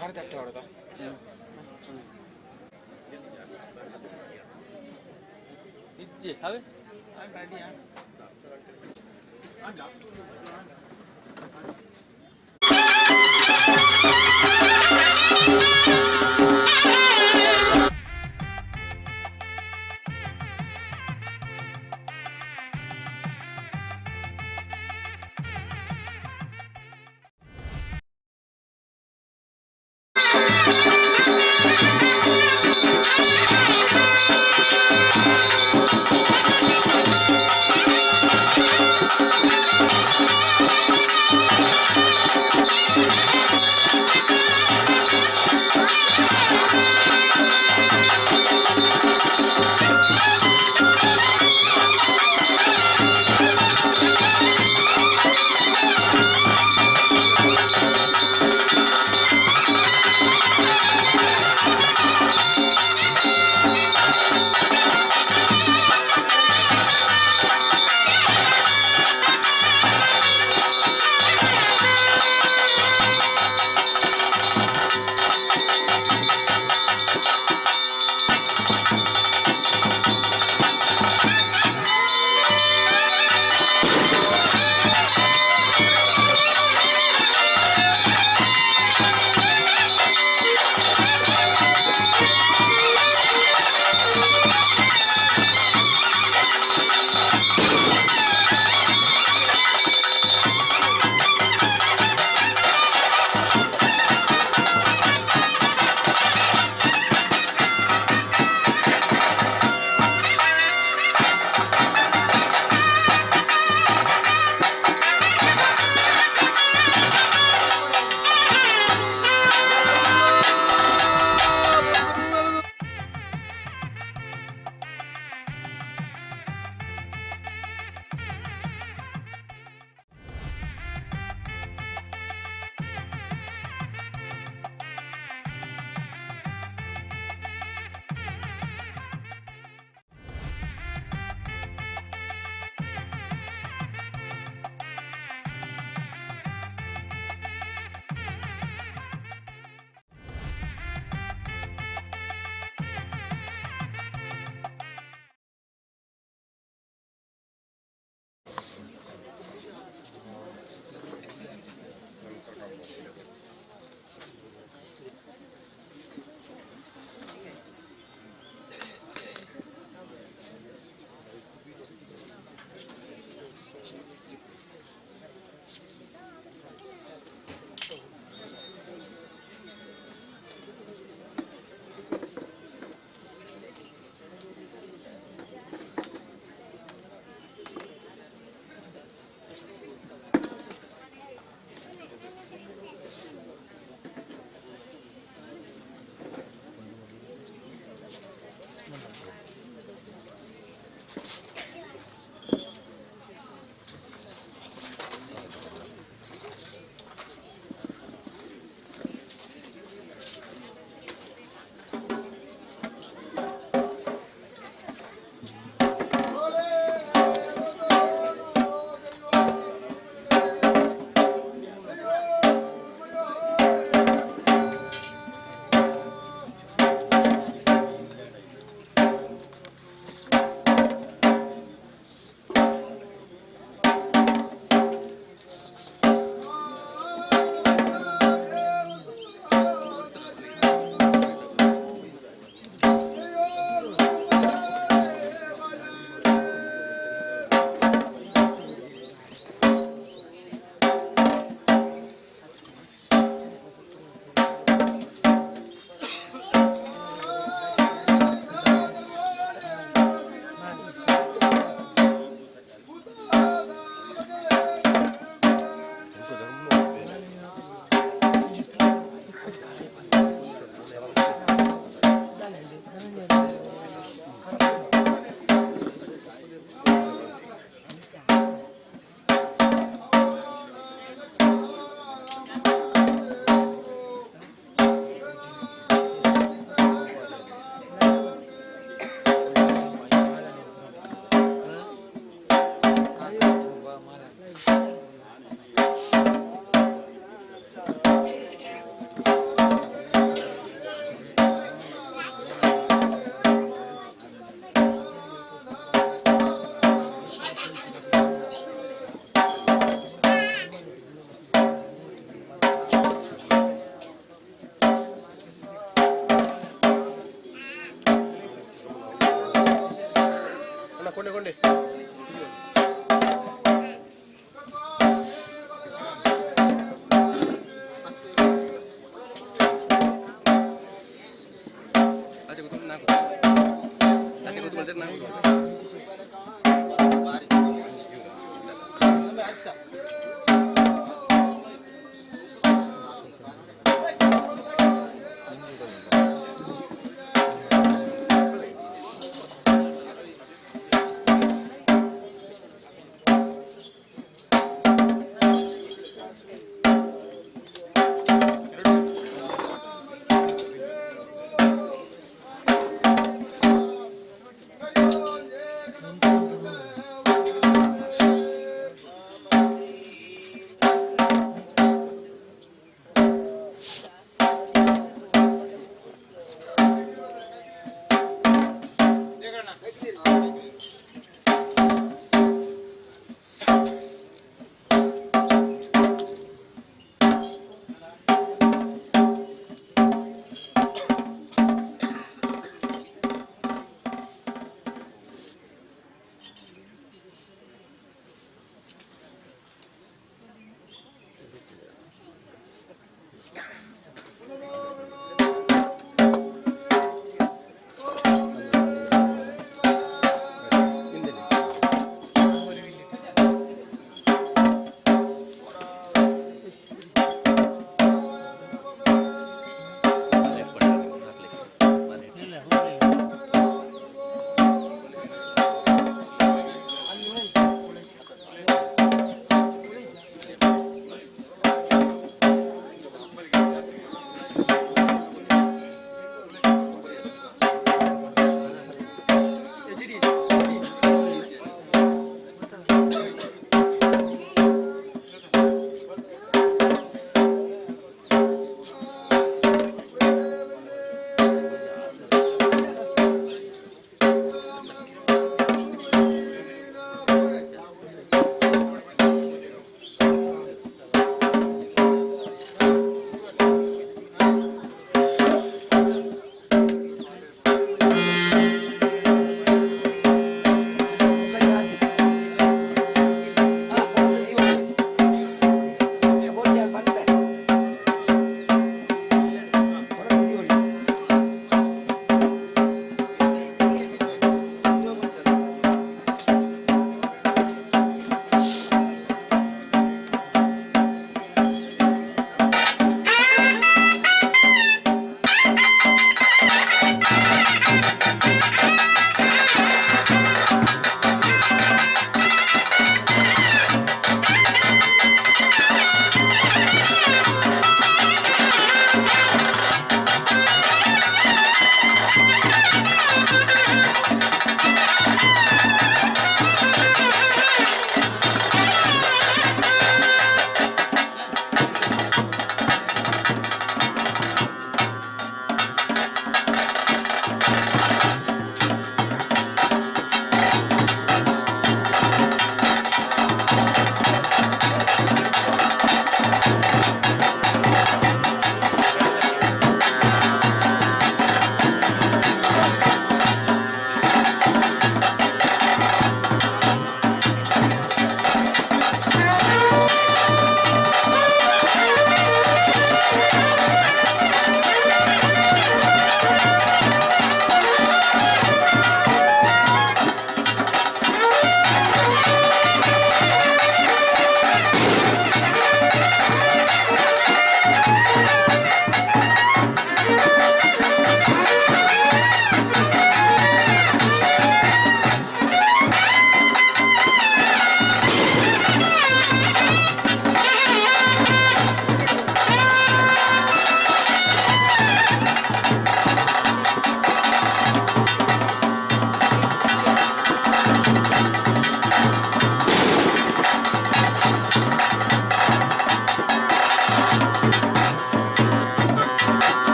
Malam.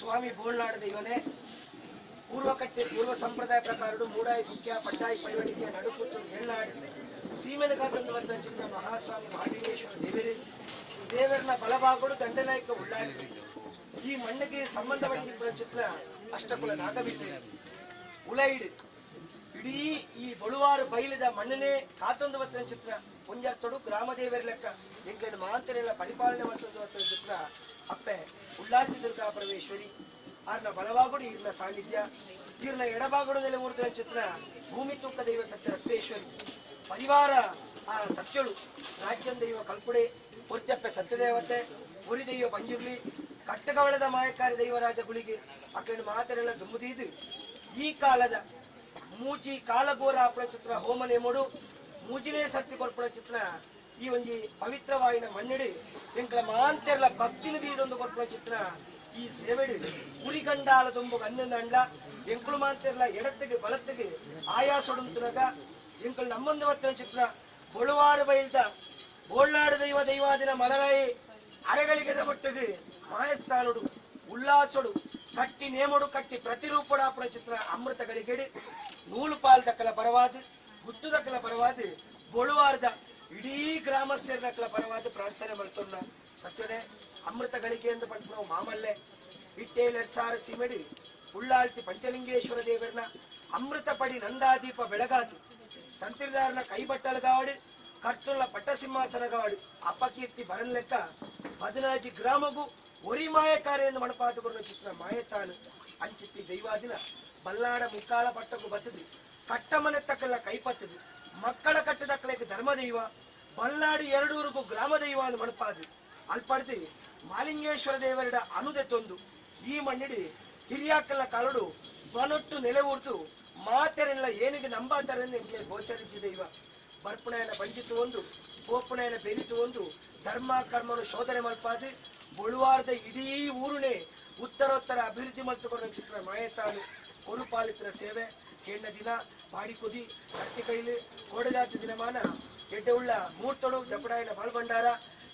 ಸ್ವಾಮಿ ಬೋಳ್ನಾಡ ದೈವನೇ ಪೂರ್ವ ಕಟ್ಟೆ ಪೂರ್ವ ಸಂಪ್ರದಾಯ ಪ್ರಕಾರಡು ಮೂಡಾಯಿ ಕುಕ್ಯ ಪಟ್ಟಾಯಿ ಪರಿವಟಿಕೆ ನಡುಕುತ್ತು ಹೇಳ್ನಾಡು ಸೀಮೆನಗಾತಂದು ಚಿತ್ರ ಮಹಾಸ್ವಾಮಿ ಮಹಾಲಿಂಗೇಶ್ವರ ದೇವರೇ ದೇವರನ ಬಲಭಾಗಗಳು ದಂಡನಾಯಕ ಉಳ್ಳಾಡಿ ಈ ಮಣ್ಣಿಗೆ ಸಂಬಂಧಪಟ್ಟಿರುವ ಚಿತ್ರ ಅಷ್ಟಕುಲ ನಾಗಬಿದ್ದೆ ಉಲೈಡು ಇಡೀ ಈ ಬಳುವಾರು ಬೈಲದ ಮಣ್ಣನೇ ಕಾತೊಂದು ಬತ್ತನ ಚಿತ್ರ ಪುಂಜರ್ತೊಡು ಗ್ರಾಮ ದೇವರ ಲೆಕ್ಕ ಎಂಕೈನ ಮಾಂತರೆಲ್ಲ ಪರಿಪಾಲನೆ ಮಾಡ್ತೊಂದು ಬತ್ತನ ಚಿತ್ರ ಅಪ್ಪೆ ಉಳ್ಳಾರ್ತಿ ದುರ್ಗಾ ಪರಮೇಶ್ವರಿ ಆರ್ನ ಬಲವಾಗುಡು ಈರ್ನ ಸಾನ್ನಿಧ್ಯ ಈರ್ನ ಎಡಬಾಗುಡು ನೆಲೆ ಮೂರ್ತಿನ ಚಿತ್ರ ಭೂಮಿ ತೂಕ ದೈವ ಸತ್ಯ ರತ್ನೇಶ್ವರಿ ಪರಿವಾರ ಆ ಸತ್ಯಳು ರಾಜ್ಯಂ ದೈವ ಕಲ್ಪುಡೆ ಪೊರ್ಚಪ್ಪೆ ಸತ್ಯದೇವತೆ ಉರಿ ದೈವ ಪಂಜುರ್ಲಿ ಕಟ್ಟಕವಳದ ಮಾಯಕಾರಿ ದೈವರಾಜ ಗುಳಿಗೆ ಅಕ್ಕನ ಮಾತರೆಲ್ಲ ದುಮ್ಮುದೀದು ಈ ಕಾಲದ ಮೂಜಿ ಕಾಲಗೋರ ಆಪಣ ಚಿತ್ರ ಹೋಮ ನೇಮೋಡು ಮೂಜಿನೇ ಸತ್ತಿ ಕೊರ್ಪಣ ಚಿತ್ರ ಈ ಒಂಜಿ ಪವಿತ್ರವಾಯಿನ ಮಣ್ಣಿಡು ಎಂಕಲ ಮಾಂತೆರ್ಲ ಭಕ್ತಿನ ದೀಡೊಂದು ಕೊರ್ಪಣ ಚಿತ್ರ ಈ ಸೇವೆಡು ಉರಿಗಂಡಾಲ ದುಂಬು ಗನ್ನಂಡ ಎಂಕುಲು ಮಾಂತೆರ್ಲ ಎಡತ್ತಿಗೆ ಬಲತ್ತಿಗೆ ಆಯಾಸೊಡುಂತುನಗ ಎಂಕುಲು ನಮ್ಮೊಂದು ಬತ್ತಿನ ಚಿತ್ರ ಬೊಳುವಾರು ಬೈಲ್ದ ಬೋಳ್ನಾಡು ದೈವ ದೈವಾದಿನ ಮಲರಾಯಿ ಅರೆಗಳಿಗೆ ಒಟ್ಟಿಗೆ ಮಾಯಸ್ಥಾನುಡು ಉಲ್ಲಾಸೊಡು ಕಟ್ಟಿ ನೇಮೊಡು ಕಟ್ಟಿ ಪ್ರತಿರೂಪಡಾಪುರ ಚಿತ್ರ ಅಮೃತಗಳಿಗೆಡು ನೂಲು ಪಾಲ್ ದಕ್ಕಲ ಪರವಾದ ಗುತ್ತು ದಕ್ಕಲ ಪರವಾದ ಬೊಳುವಾರ್ದ ಇಡೀ ಗ್ರಾಮಸ್ಥರ ದಕ್ಕಲ ಪರವಾದ ಪ್ರಾರ್ಥನೆ ಮಲ್ತೊನ್ನ ಸತ್ಯನೇ ಅಮೃತಗಳಿಗೆ ಎಂದು ಪಂಪುನವು ಮಾಮಲ್ಲೆ ಇಟ್ಟೇಲೆಡ್ ಸಿಮೆಡಿ ಉಳ್ಳಾಳ್ತಿ ಪಂಚಲಿಂಗೇಶ್ವರ ದೇವರನ ಅಮೃತ ಪಡಿ ನಂದಾದೀಪ ಬೆಳಗಾತು ತಂತ್ರಿದಾರನ ಕೈಬಟ್ಟಲಗಾಡು ಕರ್ತುಳ್ಳ ಪಟ್ಟಸಿಂಹಾಸನಗಾಡು ಅಪಕೀರ್ತಿ ಬರನ್ ಲೆಕ್ಕ ಪದಿನಾಜಿ ಗ್ರಾಮಗೂ ಒರಿ ಮಾಯಕಾರೆಯನ್ನು ಮಣಪಾತುಕೊರ್ನ ಚಿತ್ರ ಮಾಯತಾನು ಅಂಚಿತ್ತಿ ದೈವಾದಿನ ಬಲ್ಲಾಡ ಮುಕ್ಕಾಳ ಪಟ್ಟಕ್ಕೂ ಬತ್ತದು ಕಟ್ಟಮನೆ ತಕ್ಕಲ್ಲ ಕೈಪತ್ತದು ಮಕ್ಕಳ ಕಟ್ಟದಕ್ಕಲಕ್ಕೆ ಧರ್ಮದೈವ ಬಲ್ನಾಡು ಎರಡೂರಿಗೂ ಗ್ರಾಮ ದೈವ ಅನ್ನು ಮಣಪಾದು ಅಲ್ಪಡ್ದು ಮಾಲಿಂಗೇಶ್ವರ ದೇವರಡ ಅನುದೆತ್ತೊಂದು ಈ ಮಣ್ಣಿಡಿ ಹಿರಿಯಾಕಲ್ಲ ಕಾಲಡು ಬನೊಟ್ಟು ನೆಲೆ ಊರ್ತು ಮಾತೆರೆಲ್ಲ ಏನಿಗೆ ನಂಬಾತಾರೆಂದು ಎಂಗೆ ಗೋಚರಿಸಿ ದೈವ ಬರ್ಪುಣೆಯನ್ನ ಬಂಜಿತು ಒಂದು ಗೋಪುಣೆಯನ್ನ ಬೆರಿತು ಒಂದು ಧರ್ಮ ಕರ್ಮನು ಶೋಧನೆ ಮಲ್ಪಾದು ಬೊಳುವಾರದ ಇಡೀ ಊರುನೇ ಉತ್ತರೋತ್ತರ ಅಭಿವೃದ್ಧಿ ಮಲ್ತುಕೊಂಡ ಚಿತ್ರ ಮಾಯತಾನು ಕೊರುಪಾಲಿತರ ಸೇವೆ ಕೇಂದ್ರ ದಿನ ಬಾಡಿಕುದಿ ಕಟ್ಟಿ ಕೈಲಿ ಕೋಡಜಾತಿ ದಿನಮಾನ ಎಡ್ಡೆ ಉಳ್ಳ ಮೂರ್ತೊಡು ಜಪಡಾಯಿನ ಬಾಲ್ಭಂಡಾರ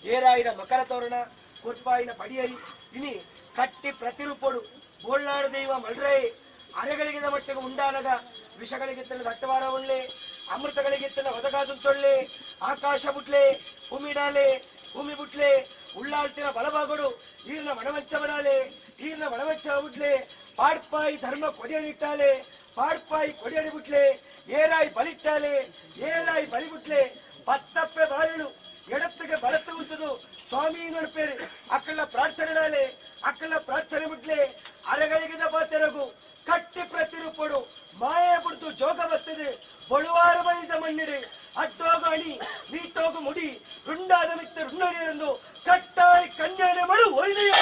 ಏರಾಯಿನ ಮಕರ ತೋರಣ ಕೊರ್ಪಾಯಿನ ಪಡಿಯರಿ ಇನಿ ಕಟ್ಟಿ ಪ್ರತಿರೂಪಡು ಬೋಳ್ನಾಡು ದೈವ ಮಲ್ರೈ ಅರೆಗಳಿಗಿದ ಮಟ್ಟಿಗೆ ಉಂಡಾನದ ವಿಷಗಳಿಗೆ ದಟ್ಟವಾರ ಒಳ್ಳೆ ಅಮೃತಗಳಿಗೆ ಒದಗಾದು ಆಕಾಶ ಬುಟ್ಲೆ ಭೂಮಿಡಾಲೆ ಭೂಮಿ ಬುಟ್ಲೆ ಉಳ್ಳಾಳ್ತಿನ ಬಲಭಾಗಡು ಈರ್ನ ಮಣವಂಚ ಬಡಾಲೆ ಈರ್ನ ಮಣವಂಚ ಬುಟ್ಲೆ ಪಾಡ್ಪಾಯಿ ಧರ್ಮ ಕೊಡಿಯನಿಟ್ಟಾಲೆ ಪಾಡ್ಪಾಯಿ ಕೊಡಿಯಡಿ ಬುಟ್ಲೆ ಏರಾಯಿ ಬಲಿಟ್ಟಾಲೆ ಏರಾಯಿ ಬಲಿಬುಟ್ಲೆ ಪತ್ತಪ್ಪೆ ಬಾಳೆಳು ಎಡತ್ತಿಗೆ ಬಲತ್ತು ಉಂಟದು ಸ್ವಾಮಿ ನಡುಪೇರು ಅಕ್ಕಳ ಪ್ರಾರ್ಥನೆಡಾಲೆ ಅಕ್ಕಳ ಪ್ರಾರ್ಥನೆ ಬಿಟ್ಲೆ ಅರೆಗಳಿಗೆ ಬಾತೆರಗು ಕಟ್ಟಿ ಪ್ರತಿರೂಪಡು ಮಾಯೆ ಬಿಡ್ತು ಜೋಗ ಬರ್ತದೆ ಬಳುವಾರ ಬೈದ ಮಣ್ಣಿಡಿ ಅಟ್ಟೋಗು ಅಣಿ ನೀತೋಗು ಮುಡಿ ರುಂಡಾದ ಮಿತ್ತ ರುಂಡಣಿಯರೆಂದು ಕಟ್ಟಾಯಿ ಕನ್ಯಾನೆ ಮಡು ಒರಿದೆಯ.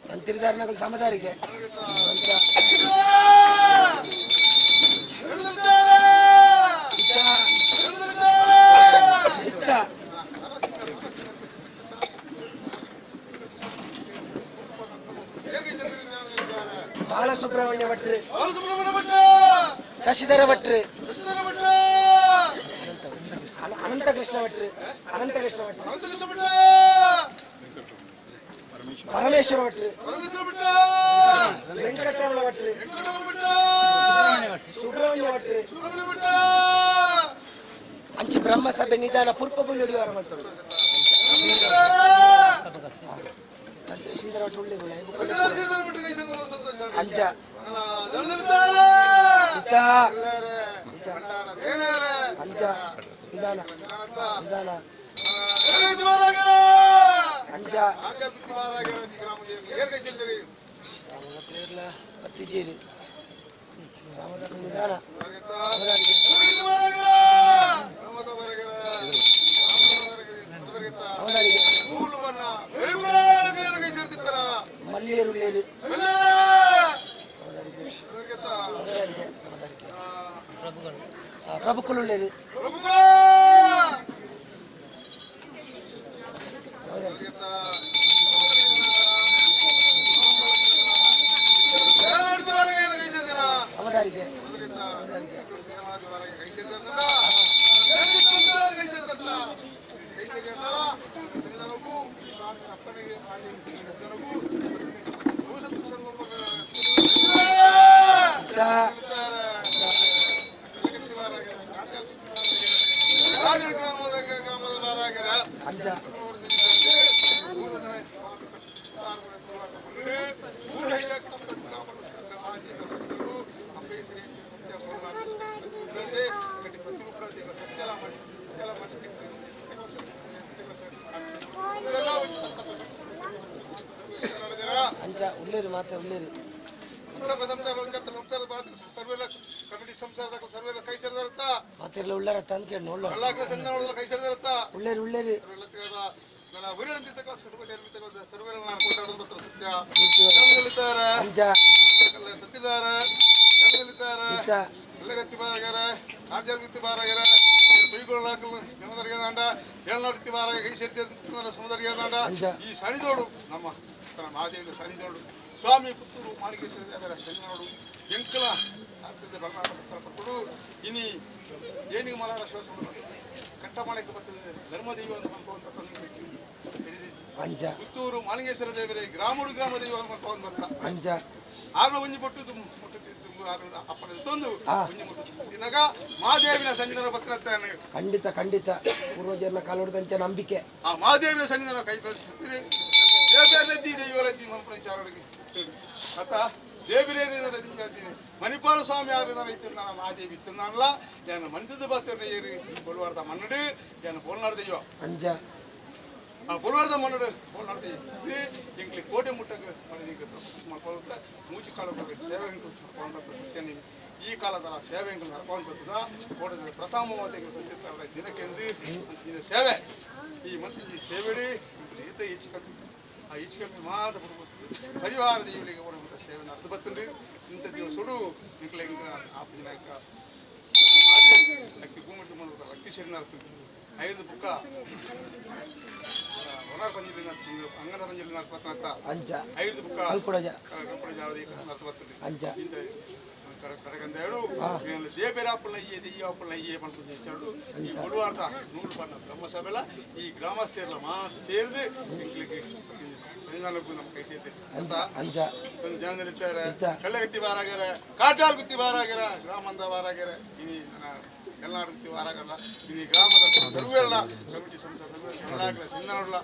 ತಂತ್ರಿದಾರನಗಳು ಸಮದಾರಿಗೆ ಬಾಲಸುಬ್ರಹ್ಮಣ್ಯ ಭಟ್ರು ಶಶಿಧರ ಭಟ್ರು ಅನಂತಕೃಷ್ಣ ಭಟ್ರು ಅನಂತಕೃಷ್ಣ ಭಟ್ರು ಪರಮೇಶ್ವರ ಭಟ್ರು ವೆಂಕಟರಮಣ ಭಟ್ರು ಸುಬ್ರಹ್ಮಣ್ಯ ಭಟ್ರು ಅಂಚೆ ಬ್ರಹ್ಮಸಭೆ ನಿಧಾನ ಪುರ್ಪ ಬುಳ್ಳುಡಿಯವರ ಮಾಡ್ತಾರೆ ಶ್ರೀಧರ ಭಟ್ರು ಉಳ್ಳೆ ಅಂಚ ಅಂಚ ನಿಧಾನ ನಿಧಾನ ಅಂಚ ಅತ್ತಿಜೇರಿ ನಿಧಾನ ಮಲ್ಲಿಯರು ಪ್ರಭುಕುಲು ಅವದಾರಿಗೆ ಅಂಚ ಉಳ್ಳೇರು ಮಾತ್ರ ಉಳ್ಳೇರು ಮಾತಿರ್ಲ ಉಳ್ಳಾರ ಅಂತ ಕೇಳಿ ನೋಡ್ಲ ಉಳ್ಳೇರು ಉಳ್ಳೇರು ಅಂಚ ಈ ಸಣಿದೋಡು ನಮ್ಮ ಮಾದೇವಿ ಸಣಿದೋಡು ಸ್ವಾಮಿ ಪುತ್ತೂರು ಮಾಣಿಕೇಶ್ವರ ದೇವರ ಸಣಿದೋಡು ಎಂಕಲ ಅತ್ಯಂತ ಬಲನಾಟ ಪಡ್ಕೊಂಡು ಇನಿ ಏನಿಗೆ ಮಲಾರ ಶ್ವಾಸ ಕಟ್ಟಮಾಣಕ್ಕೆ ಬರ್ತದೆ ಧರ್ಮದೈವ ಅಂಚ ಪುತ್ತೂರು ಮಾಣಿಕೇಶ್ವರ ದೇವರೇ ಗ್ರಾಮಡು ಗ್ರಾಮ ದೈವ ಅಂತ ಬರ್ತ ಅಂಚ ಆರ್ನ ಒಂಜಿ ಪೊಟ್ಟು ಅಪ್ಪನ ತೊಂದು ಒಂಜಿ ಮುಟ್ಟು ತಿನ್ನಗ ಮಾದೇವಿನ ಸನ್ನಿಧಾನ ಪತ್ರ. ಖಂಡಿತ ಖಂಡಿತ ಪೂರ್ವಜರನ್ನ ಕಾಲೋಡದಂಚ ನಂಬಿಕೆ. ಆ ಮಾದೇವಿನ ಸನ್ನಿಧಾನ ಕೈ ಬೆಳೆಸುತ್ತೀರಿ. ದೇವರದ್ದಿ ದೈವರದ್ದಿ ಮಂಪ್ರಚಾರರಿಗೆ ಅತ್ತ ದೇವಿರೇರಿ ಹೇಳ್ತೀನಿ. ಮಣಿಪಾಲ ಸ್ವಾಮಿ ಯಾರು ಇತ್ತು ಮಾದೇವಿ ಇತ್ತು ಏನು ಮಂತದ ಭಕ್ತರನ್ನ ಏರಿ ಬೊಲ್ವಾರ್ದ ಮನ್ನಡು ಏನು ಬೋಲ್ನಾಡು ದೈವ ಅಂಜ ಆ ಬೊಲ್ವಾರ್ದ ಮನ್ನಡು ಬೋಲ್ನಾಡು ದೈವ ಎಂಗ್ಲಿ ಕೋಟೆ ಮುಟ್ಟಕ್ಕೆ ಮಾಡ್ಕೊಳ್ಳುತ್ತೆ ಮೂಚಿ ಕಾಲ ಸೇವೆ ಮಾಡ್ಕೊಂಡಂಥ ಸತ್ಯ ನೀವು ಈ ಕಾಲದ ಸೇವೆ ನಡ್ಕೊಂಡು ಬರ್ತದ ಕೋಟದ ಪ್ರಥಮವಾದ ದಿನಕ್ಕೆಂದು ದಿನ ಸೇವೆ ಈ ಮನಸ್ಸಿನ ಸೇವೆಡಿ ಈತ ಹೆಚ್ಚು ಕಮ್ಮಿ ಆ ಹೆಚ್ಚು ಕಮ್ಮಿ ಮಾತ್ರ ಬಿಡ್ಬೋದು ಪರಿವಾರದ ಇವರಿಗೆ ಕೊಡುವಂಥ ಸೇವೆ ನಡೆದು ಬರ್ತನ್ರಿ. ಇಂಥ ದಿವಸಡು ನಿಕ್ಲೆ ಆಪಜಿನಾಯಕ ಲಕ್ಕಿ ಭೂಮಿ ಮಾಡ್ತಾರೆ ಲಕ್ಕಿ ಶರೀರ ಐದು ಬುಕ್ಕ ಒಣ ಪಂಜಲಿ ಅಂಗದ ಪಂಜಲಿ ನಡ್ಪತ್ನತ್ತ ಅಂಜ ಐದು ಬುಕ್ಕ ಕಲ್ಪುಡಜ ಕಲ್ಪುಡಜ ನಡ್ತು ಬರ್ತದೆ ಅಂಜ ಇಂಥ ಕಡಗಂದೇಳು ದೇಬೇರಾಪುಳ್ಳ ಈ ದೆಯ್ಯಾಪುಳ್ಳ ಈ ಪಂಪು ಈ ಬುಲ್ವಾರ್ದ ನೂರು ಬಣ್ಣ ಬ್ರಹ್ಮಸಭೆಲ ಈ ಗ್ರಾಮಸ್ಥೆಲ್ಲ ಮಾ ಸೇರಿದು ಎಂಗ್ಲಿಗೆ ಸನ್ನಿಧಾನಕ್ಕೂ ನಮ್ಮ ಕೈ ಸೇರ್ತೀವಿ ಅಂತ ಅಂಜ ಜನದಲ್ಲಿದ್ದಾರೆ. ಕಳ್ಳಗತ್ತಿ ಬಾರಾಗ್ಯಾರ, ಕಾಟಾಲ್ ಗುತ್ತಿ ಬಾರಾಗ್ಯಾರ, ಗ್ರಾಮಂದ ಬಾರಾಗ್ಯಾರ, ಇನಿ ಎಲ್ಲಾರು ಗುತ್ತಿ ಬಾರಾಗಲ್ಲ ಇನಿ ಗ್ರಾಮದ ಸರ್ವೆಲ್ಲ ಕಮಿಟಿ ಸಂಸ್ಥೆ ಸರ್ವೆ ಸಿಂಧನಲ್ಲ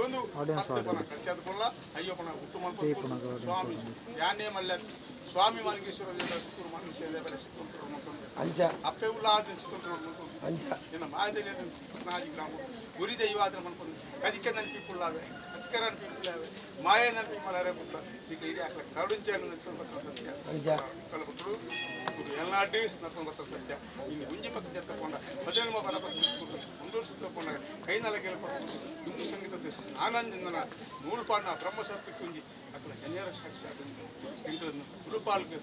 ಒಂದು 10 ಪಣ ಖರ್ಚಾದ ಕೊಲ್ಲ 5 ಪಣ ಹುಟ್ಟು ಮಾಡ್ಕೊಂಡು ಸ್ವಾಮಿ ಯಾನೇ ಮಲ್ಲ ಸ್ವಾಮಿ ಮಾರ್ಗೇಶ್ವರ ದೇವರ ಪುತ್ತೂರು ಮಾರ್ಗೇಶ್ವರ ದೇವರ ಚಿತ್ತೊಂತರು ಮಾಡ್ಕೊಂಡು ಅಂಜ ಅಪ್ಪೆ ಉಳ್ಳಾದ ಚಿತ್ತೊಂತರು ಮಾಡ್ಕೊಂಡು ಅಂಜ ಇನ್ನು ಮಾದಲಿ ನಾಜಿ ಗ್ರಾಮ ಗುರಿ ದೈವ ಆದ್ರೆ ಮಾಡ್ಕೊಂಡು ಅದಕ್ಕೆ ನೆನಪಿಕೊಳ್ಳಾವೆ ಸಂಸ್ಕಾರ ಅನ್ಪಿಲ್ಲ ಮಾಯ ನನ್ಪಿ ಮಲಾರೆ ಪುತ್ತ ಈಗ ಇದು ಯಾಕೆ ಕರುಣೆ ಅನ್ನೋದು ಸತ್ಯ ಕಳ್ಬಿಟ್ರು ಎಲ್ನಾಡು ನಡ್ಕೊಂಡು ಬರ್ತಾರೆ ಸತ್ಯ ಇನ್ನು ಗುಂಜಿ ಪಕ್ಕ ತಗೊಂಡ 18 ಬರ ಮುಂದುವರಿಸಿ ತಗೊಂಡ ಕೈನಲ ಗೆಲ್ಪಟ್ಟು ಹಿಂದೂ ಸಂಗೀತದ ಆನಂದನ ನೂಲ್ಪಾಡಿನ ಬ್ರಹ್ಮಶಾಸ್ತ್ರಕ್ಕೆ ಕುಂಜಿ ಅక్కడ ಜನಿಯರ ಸಾಕ್ಷಿ ಆಗಿ ಇಂಗ್ಲನ್ನು ಗುರುಪಾಲ್ಗೆ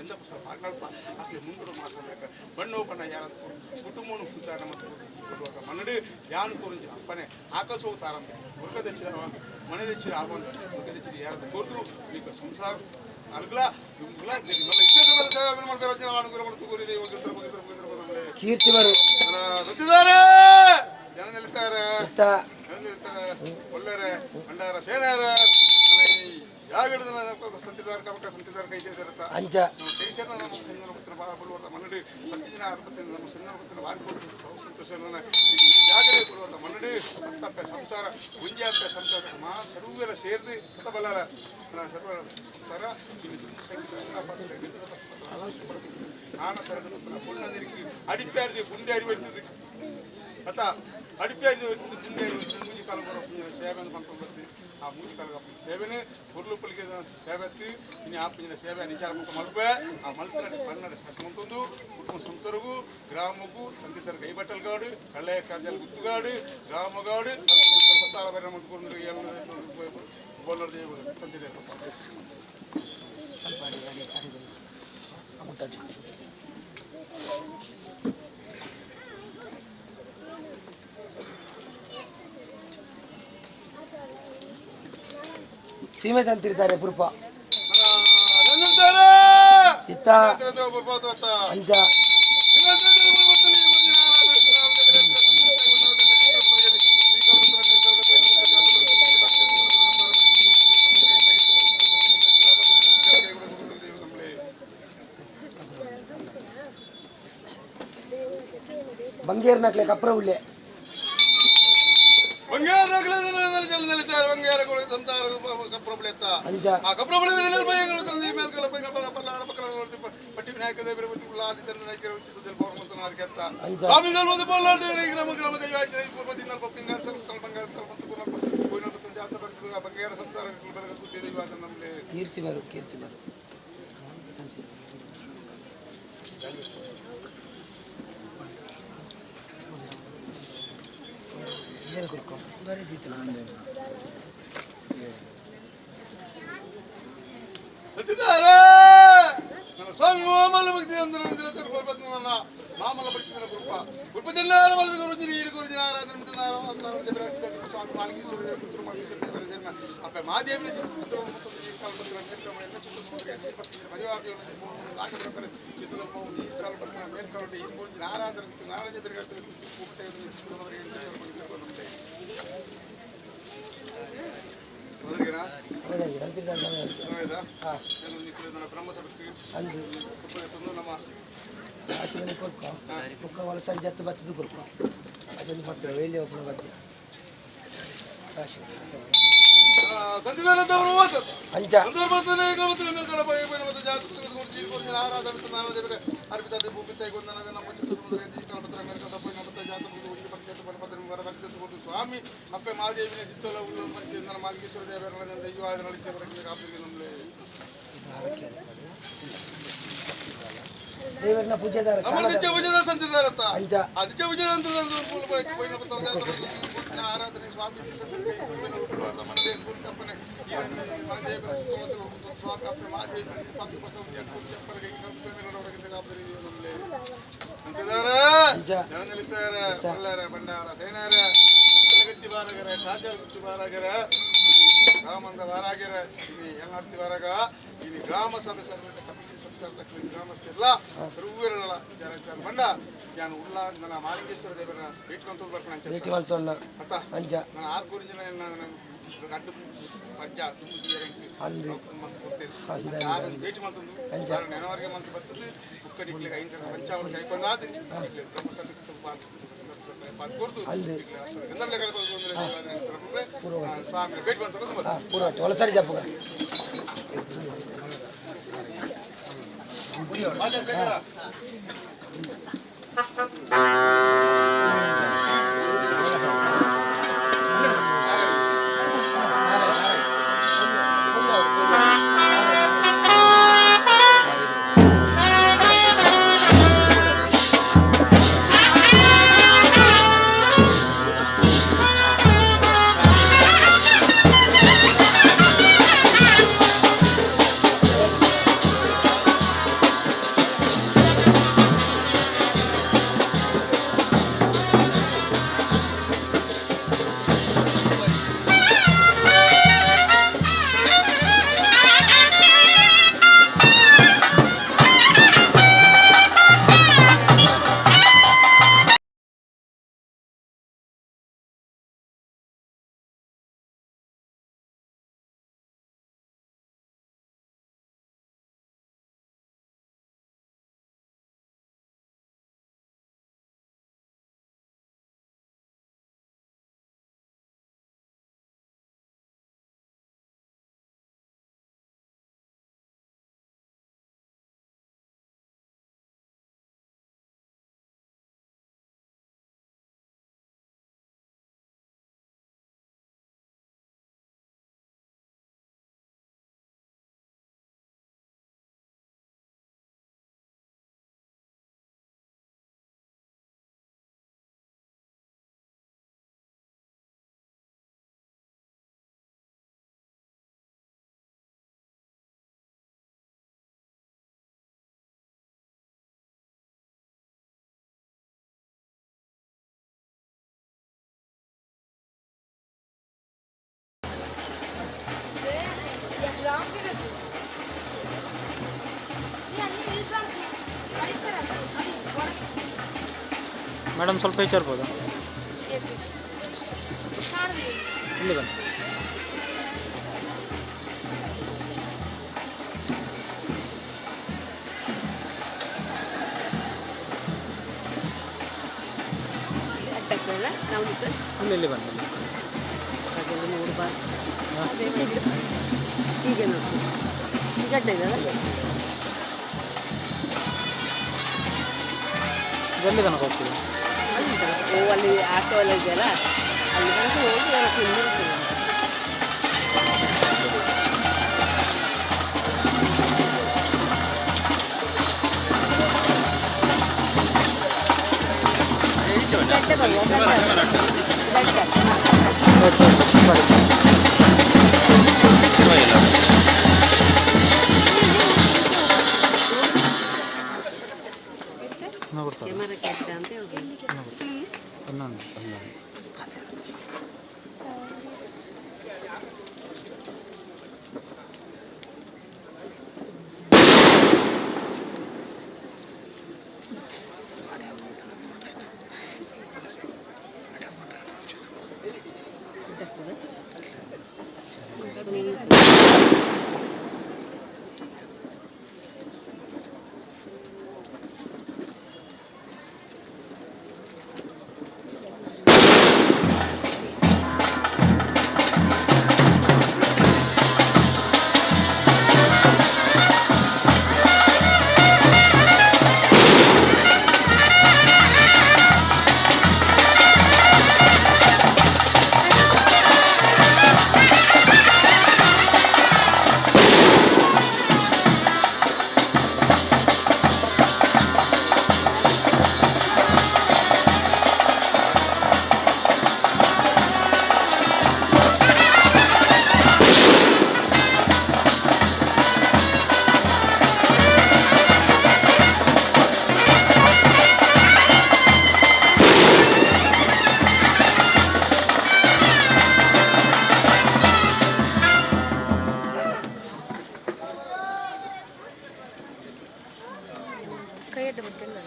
ಎಂದ ಪುಸ್ತಕ ಪಾಡ್ನಲ್ಪ ಅಕ್ಲೆ ಮುಂದುಡು ಮಾಸ ಬಣ್ಣು ಬಣ್ಣ ಯಾರದು ಕುಟುಂಬನು ಸುತ್ತಾರ ಮತ್ತು ಕೊಡುವಾಗ ಮನ್ನಡು ಯಾನು ಕೂರಿಂಜಿ ಅಪ್ಪನೆ ಆಕಲ್ಸೋ ತಾರಂದೆ ಮುರುಗ ದಚ್ಚಿರ ಮನೆ ದಚ್ಚಿರ ಆವನ್ ಮುರುಗ ದಚ್ಚಿರ ಯಾರದು ಕೊರ್ದು ಈಗ ಸಂಸಾರ ಅಲ್ಗ್ಲ ಯುಂಗ್ಲ ಕೀರ್ತಿ ಬರು ಸತ್ತಿದ್ದಾರೆ ಜನ ನಿಲ್ತಾರೆ ಇತ್ತ ಜನ ನಿಲ್ತಾರೆ ಒಳ್ಳೆರೆ ಭಂಡಾರ ಸೇನಾರ ಯಾವ ಸಂತಿದಾರ ಕಮಕ ಸಂತಿದಾರ ಕೈ ಸೇರಿರತ್ತ ಅಂಚ ನಮ್ಮ ಕೈ ಸೇರಿದ ನಮ್ಮ ಸಣ್ಣ ಪತ್ರ ಬರುವಂಥ ಮನ್ನಡಿ 10 ದಿನ 60 ನಮ್ಮ ಸಣ್ಣ ಪತ್ರ ವಾರಿ ಸಂತೋಷ ಜಾಗರೇ ಕೊಡುವಂಥ ಮನ್ನಡಿ ಮತ್ತಪ್ಪ ಸಂಸಾರ ಗುಂಜಾಪ್ಪ ಸಂಸಾರ ಮಾ ಸರ್ವೆಲ್ಲ ಸೇರಿದು ಕಥ ಬಲ್ಲಾರ ಸರ್ವ ಸಂಸಾರ ಇನ್ನು ದುಂಡು ಸಂಗೀತ ಆಣ ತರದ ಪುಣ್ಣ ನೀರಿಗೆ ಅಡಿಪ್ಪಾರಿದೆ ಗುಂಡೆ ಅರಿವು ಅತ್ತ ಅಡಿಪ್ಪಾರಿದೆ ಗುಂಡೆ ಅರಿವು ಮೂಜಿ ಕಾಲ ಬರೋ ಸೇವೆ ಅಂತ ಪನ್ಕೊಂಡು ಬರ್ತೀವಿ ಆ ಮೂಜಿ ಕಾಲ ಸೇವೆನೇ ಹುರ್ಲು ಪುಲಿಗೆ ಸೇವೆ ಇನ್ನು ಆ ಪುಂಜಿನ ಸೇವೆ ನಿಚಾರ ಮುಖ ಮಲ್ಪೆ ಆ ಮಲ್ತನ ಪನ್ನಡ ಸಕ್ಕೊಂತಂದು ಕುಟುಂಬ ಸಂತರಿಗೂ ಗ್ರಾಮಕ್ಕೂ ತಂದೆ ಕೈಬಟ್ಟಲ್ಗಾಡು ಕಳ್ಳೆಯ ಕಾರ್ಜಲ್ ಗುತ್ತುಗಾಡು ಗ್ರಾಮಗಾಡು ತಾಳ ಬೇರೆ ಮಂತ್ಕೊಂಡು ಬೋಲರ್ ತಂದೆ ಸೀಮೆ ತಂತಿರ್ತಾರೆ ಪುರ್ಪ ಇತ್ತ ಅಂಚ ಬಂಗೇರ್ ನಕ್ಲೆ ಕಪ್ರ ಉಳ್ಳೆ ಅಂಚ ಕೀರ್ತಿ ಬರು ಕೀರ್ತಿ ಬರು ಏನು ಕೊಡ್ಕೊ ಬರೀದಿತ್ತು ಸ್ವಾಮಿ ಮಾಮಲ್ಲ ಭಕ್ತಿ ಮಾಮಲ್ಲ ಭಕ್ತಿ ಕೃಪ ಕೃಪಜನ್ನಾರ ಗುರುಜಿ ಗುರುಜಿ ನಾರಾಯಣ ಸ್ವಾಮಿ ಮಾಳಿಗೇಶ್ವರ ಪುತ್ರ ಮಾಳಿಗೇಶ್ವರ ದೇವರ ಸೇರಿನ ಅಪ್ಪ ಮಾದೇವಿನ ಚಿತ್ರ ಪರಿವಾರ ಚಿತ್ರ ನಾರಾಯಣ ನಾರಾಯಣ ಆಶೀರ್ವಾದ ಕೊಡ್ಕೊ ಬೊಕ್ಕ ವಲಸಂಜೆ ಜತ್ತು ಬತ್ತದು ಕೊಡ್ಕೊ ಆಶೀರ್ವಾದ ಬರ್ತದೆ ವೇಲಿ ಒಬ್ಬನ ಬತ್ತೆ ಅಂಚ ಸ್ವಾಮಿ ಅಪ್ಪೆ ಮಾದೇವಿನ ಚಿತ್ತಲ ಉಳ್ಳ ಮತ್ತೆ ನನ್ನ ಮಾರ್ಗೇಶ್ವರ ದೇವರ ದೈವಾದ ನಳಿತೆ ಬರಕ್ಕೆ ಕಾಪಿ ನಮ್ಮಲೆ ದೇವರನ್ನ ಪೂಜೆದಾರ ನಮ್ಮ ನಿತ್ಯ ಪೂಜೆದ ಸಂತಿದಾರತ್ತ ಅಂಚ ಆ ನಿತ್ಯ ಪೂಜೆದ ಆರಾಧನೆ ಸ್ವಾಮಿ ಸ್ವಾಮಿ ಅಪ್ಪೆ ಮಾದೇವಿ ಅಂತಿದಾರ ಜನನಿಲಿತಾರ ಬಳ್ಳಾರ ಭಂಡಾರ ಸೇನಾರ ಕಲ್ಲಗತ್ತಿ ಬಾರಗರ ಕಾಜಾಗುತ್ತಿ ಬಾರಗರ ಗ್ರಾಮಂದ ಬಾರಾಗಿರ ಇನಿ ಎಲ್ಲಾಡ್ತಿ ಬಾರಾಗ ಇನಿ ಗ್ರಾಮ ಸಭೆ ಸರ್ವ ಕಮಿಟಿ ಸಂಸ್ಥೆ ಗ್ರಾಮಸ್ಥೆಲ್ಲ ಸರ್ವರೆಲ್ಲ ಜನ ಜನ ಬಂಡ ನಾನು ಉಳ್ಳ ನನ್ನ ಮಾಲಿಂಗೇಶ್ವರ ದೇವರ ಭೇಟಿ ಬರ್ಕೊಂಡು ಭೇಟಿ ಮಲ್ತೊನ್ನ ಅತ್ತ ಅಂಚ ನಾನು ಆರು ಕೂರಿ ಜನ ಅಡ್ಡು ಅಜ್ಜ ಅಂದು ಆರು ಭೇಟಿ ಮಾಡ್ತಂದು ಆರು ನೆನವರೆಗೆ ಮನಸ್ಸು ಬರ್ತದೆ ಬುಕ್ಕಡಿಕ್ಲಿಗೆ ಐದು ಪಂಚಾವಳಿ ಕೈಕೊಂಡಾದ ಕೊಡ್ತು ಸ್ವಾಮಿ ಭೇಟಿ ಮಾಡ್ತಾರೆ ಪೂರ್ವ ಒಲಸರಿ ಜಪ್ಪುಗ ಮೇಡಮ್ ಸ್ವಲ್ಪ ವಿಚಾರ್ಬೋದಾ? ಇಲ್ಲಿ ಬನ್ನಿ. ಇಲ್ಲಿ ಇಲ್ಲಿ ಬನ್ನಿ. ಹೀಗೆ ನೋಡಿ ಗಡ್ಡೆ ಇದೆಯಲ್ಲ ಎಲ್ಲಿ ತನಕ ಹೋಗ್ತೀವಿ? ಅಲ್ಲಿ ಓ ಅಲ್ಲಿ ಆಟೋ ಎಲ್ಲ ಇದೆಯಲ್ಲ ಅಲ್ಲಿ ತನಕ ಹೋಗಿ ಅದಕ್ಕೆ ನಿಲ್ಲಿಸ್ತೇವೆ. ಗಡ್ಡೆ ಬರುವ ಗಡ್ಡೆ ಕ್ಯಾಮರಾ ಕೆಟ್ಟ ಅಂತ ಹೇಳ್ಬೋದು. ಹನ್ನೊಂದು. ಕೈ ಅಡ್ಡ ಬಿಟ್ಟಿಲ್ಲ.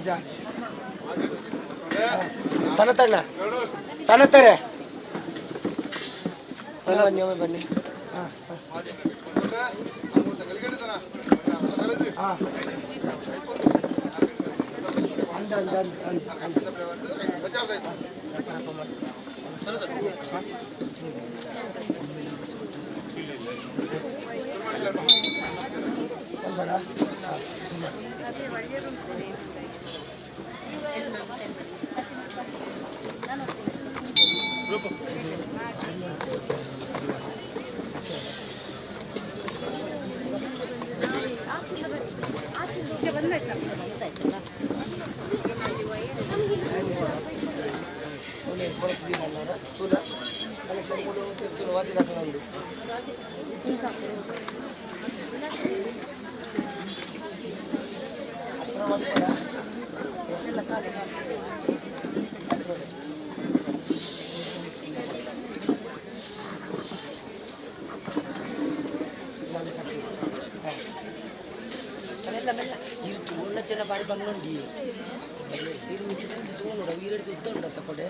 ಅಂಚ ಸನತಣ್ಣ ಸನತರೆ ಬನ್ನಿ ಒಮ್ಮೆ ಬನ್ನಿ. ಹಾಂ ಹಾಂ ಅಂದ ಅಂದ ಅಂದ ಅಂದ. ಮೆಲ್ಲ ಮೆಲ್ಲ ಇರು ತೋಣ ಜನ ಬಾರಿ ಬಂಗಂಡಿ ಇರು ಮಿಕ್ಕಿದ ತೋಣ ವೀರಡಿ ಉದ್ದ ಉಂಡ ಕೊಡೆ.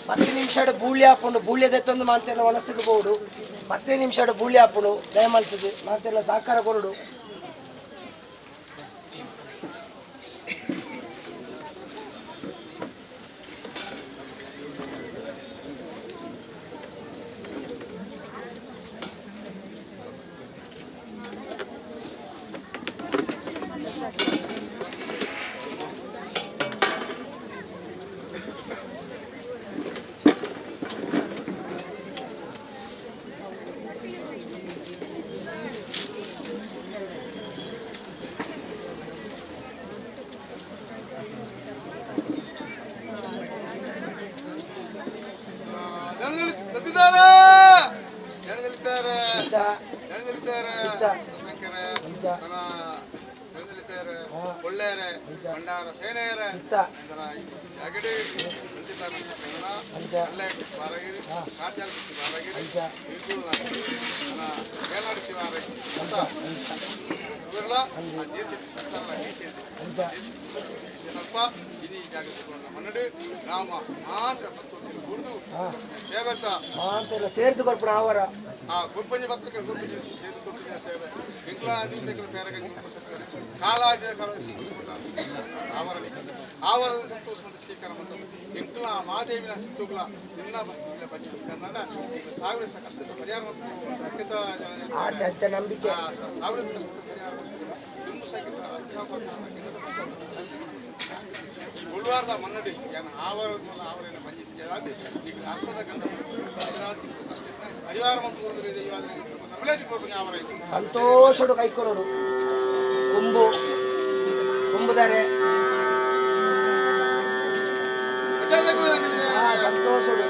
ಪತ್ತು ನಿಮಿಷ ಬೂಳಿ ಹಾಕೊಂಡು ಬೂಳ್ಯದೆತ್ತೊಂದು ಮಾತೆಲ್ಲ ಒಣಸಿಗೆ 10 ನಿಮಿಷ ಬೂಳಿ ಹಾಪುಂಡು ದಯಮಾಲ್ತದೆ ಮಾತೆಲ್ಲ ಸಹಕಾರ ಕೊರಡು. ಸೇರ್ದು ಕೊಡ್ಪುಣ ಅವರ ಗುರ್ಪಂಜಿ ಭಕ್ತರು ಗುರ್ಪಂಜಿ ಸೇರ್ದು ಕೊಡ್ಪಿನ ಸೇವೆ ಇಂಕ್ಲಾದಿ ಪೇರಗಂಜಿ ಕಾಲಾದಿ ಆವರಣಿ ಆವರದ ಸಂತೋಷ ಮತ್ತು ಸ್ವೀಕಾರ ಮತ್ತು ಇಂಕ್ಲ ಮಾದೇವಿನ ಚಿತ್ತುಗಳ ನಿನ್ನ ಬನ್ನಿ ಕನ್ನಡ ಸಾವಿರ ಕಷ್ಟದ ಪರಿಹಾರ ಮತ್ತು ಅತ್ಯಂತ ನಂಬಿಕೆ ಸಾವಿರ ಕಷ್ಟದ ಪರಿಹಾರ ನಿಮ್ಮ ಸಂಗೀತ ಈ ಬುಲ್ವಾರದ ಮನ್ನಡಿ ಏನು ಆವರದ ಆವರಣ ಬಂದಿದ್ದು ಈಗ ಅರ್ಥದ ಗಂಧ ಅಷ್ಟೇ ಪರಿವಾರ ಮತ್ತು ಸಂತೋಷಡು ಕೈಕೊರೋಡು ಕೊಂಬು ಕೊಂಬುದಾರೆ ಸಂತೋಷಡು.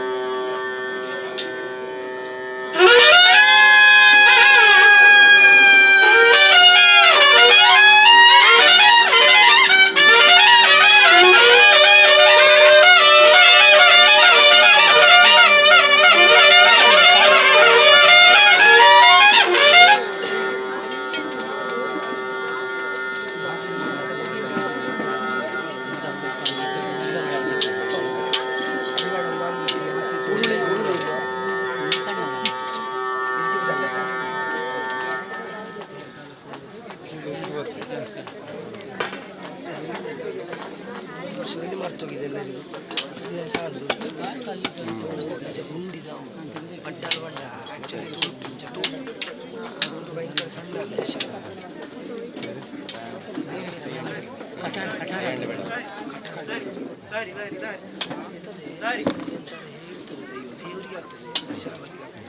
ವರ್ಷದಲ್ಲಿ ಮರ್ತೋಗಿದೆ ಎಲ್ಲರಿಗೂ. ಸಾಲದು ಇಂಚ ಗುಂಡಿದ ಬಡ್ಡಾಲ್ ಬಂಡ ಆ್ಯಕ್ಚುಲಿ ತೋಟು ಇಂಚ ತೋಟು ಒಂದು ಭಯಂಕರ ಸಣ್ಣ ಆಗ್ತದೆ ಎಂತ ಹೇಳ್ತದೆ ದೈವ ದೇವರಿಗೆ ಆಗ್ತದೆ ದರ್ಶನ ಬಲ್ಲಿಗೆ ಆಗ್ತದೆ.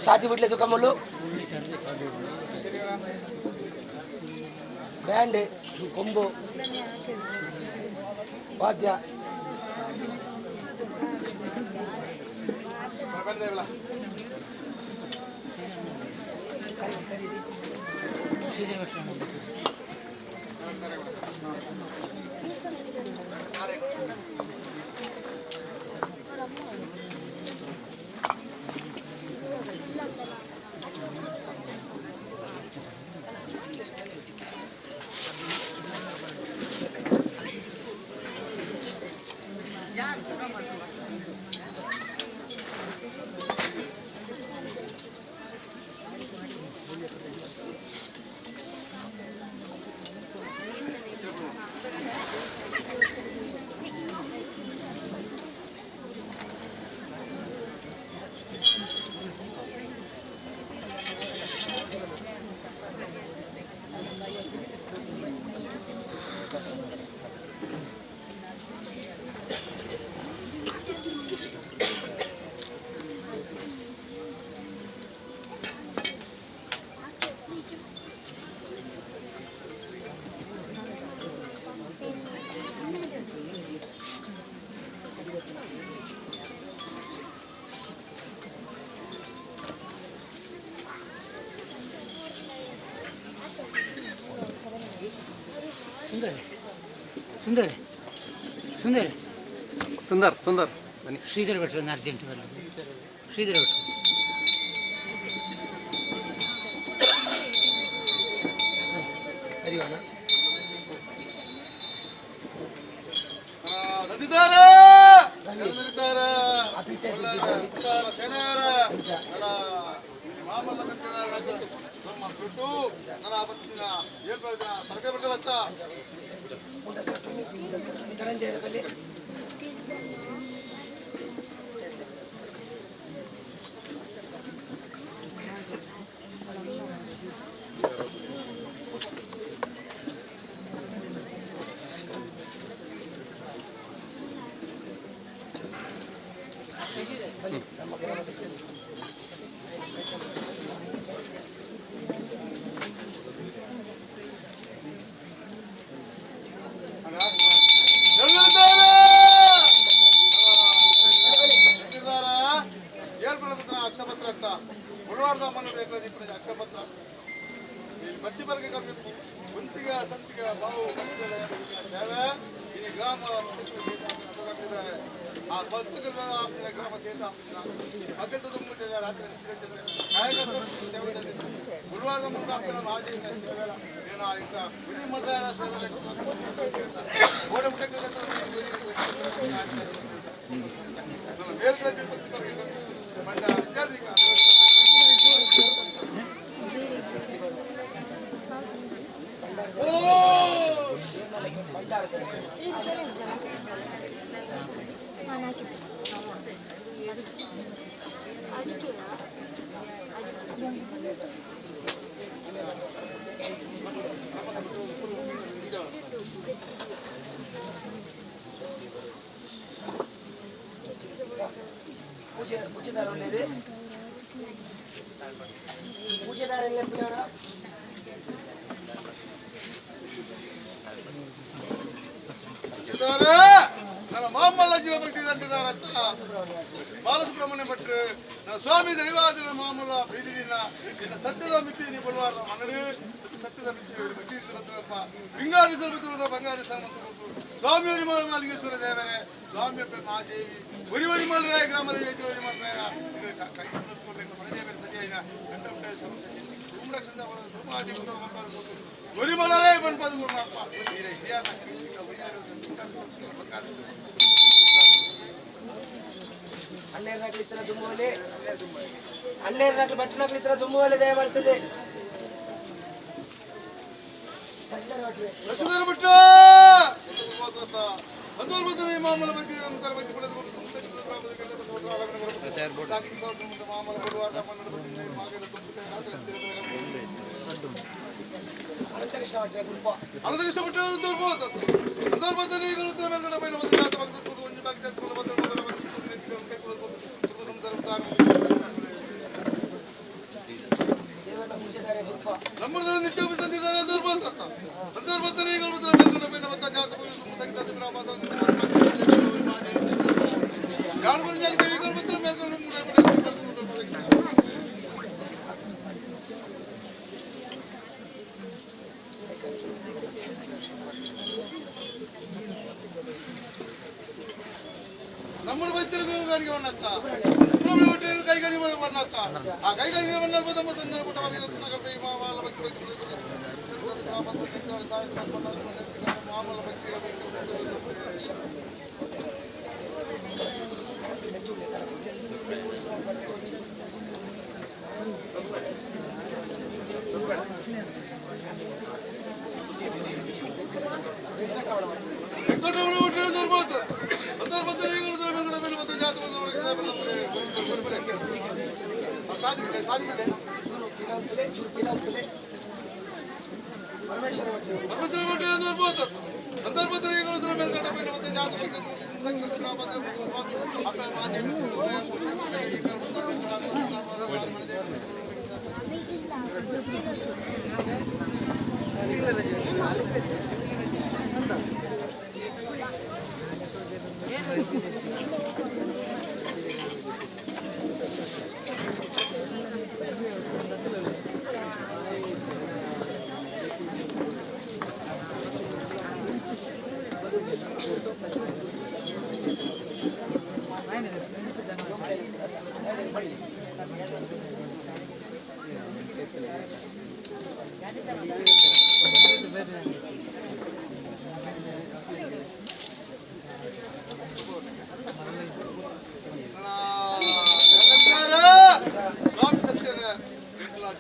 साथी बिटले तुका म्हणलो ಬ್ಯಾಂಡ್ ಕೊಂಬು ವಾದ್ಯ ಸುಂದರ್ ಸುಂದರ್ ಸುಂದರ್ ಸುಂದರ್ ಸುಂದರ್ ಬನ್ನಿ. ಶ್ರೀಧರ್ ಭಟ್ರು ಒಂದು ಅರ್ಜೆಂಟ್ ಬರಲಿ. ಶ್ರೀಧರ್ ಭಟ್ರು ಅಕ್ಷಪತ್ರ ಬತ್ತಿ ಬರ್ಗೆ ಕಮ್ಮಿ ಕುಂತಿಗ ಸಂತಿಗ ಬಾವು ಸೇವೆ ಇಲ್ಲಿ ಗ್ರಾಮ ಕಟ್ಟಿದ್ದಾರೆ. ಆ ಭಕ್ತಗಳ ಗ್ರಾಮ ಸೇತ ಭಕ್ತ ತುಂಬುತ್ತಿದೆ ರಾತ್ರಿ ಗುರುವಾರದ ಮುಂದೆ ಅಪ್ಪನ ಮಾದೇವಿನ ಸೇವೆ ಏನೋ ಆಯ್ತ ಗುರಿ ಮಠ ಸೇವೆ ಮೇಲ್ಗಡೆ ತಿರುಪತಿ ಬರ್ಗೆ ಮಂಡ ಅಂಜಾದ್ರಿ ಬಾಲಸುಬ್ರಹ್ಮಣ್ಯ ಭಟ್ರು ನನ್ನ ಸ್ವಾಮಿ ದೈವಾದಿನ ಮಾಮೂಲ ಪ್ರೀತಿದಿನ ನಿನ್ನ ಸತ್ಯದ ಮಿತಿ ನೀ ಬಲ್ವಾರ ಮನ್ನಡು ಸತ್ಯದ ಮಿತಿ ಭಕ್ತಿ ಬಂಗಾರಿ ಬಂಗಾರಿ ಸ್ವಾಮಿ ಮಾಲಿಂಗೇಶ್ವರ ದೇವರೇ ಸ್ವಾಮಿ ಮಹಾದೇವಿ ಒರಿ ಒರಿ ಮಲ್ರಾಯ ಗ್ರಾಮದ ಒರಿ ಮಲ್ರಾಯ ಒರಿ ಮಲರೇ ಬನ್ಪಾದ ಅಣ್ಣೇರ್ನಾಗ್ಲಿ ಇತರ ದುಮ್ಮುವಲೆ ಅಣ್ಣೇರ್ನಾಗ್ಲಿ ಭಟ್ನಾಗ್ಲಿ ಇತರ ದುಮ್ಮುವಲೆ ದಯ ಮಾಡ್ತದೆ. ಶಶಿಧರ ಭಟ್ಟ ಮಾಮೂಲ നമ്മുടെ ಸ್ವಾಮಿ ಸತ್ಯನ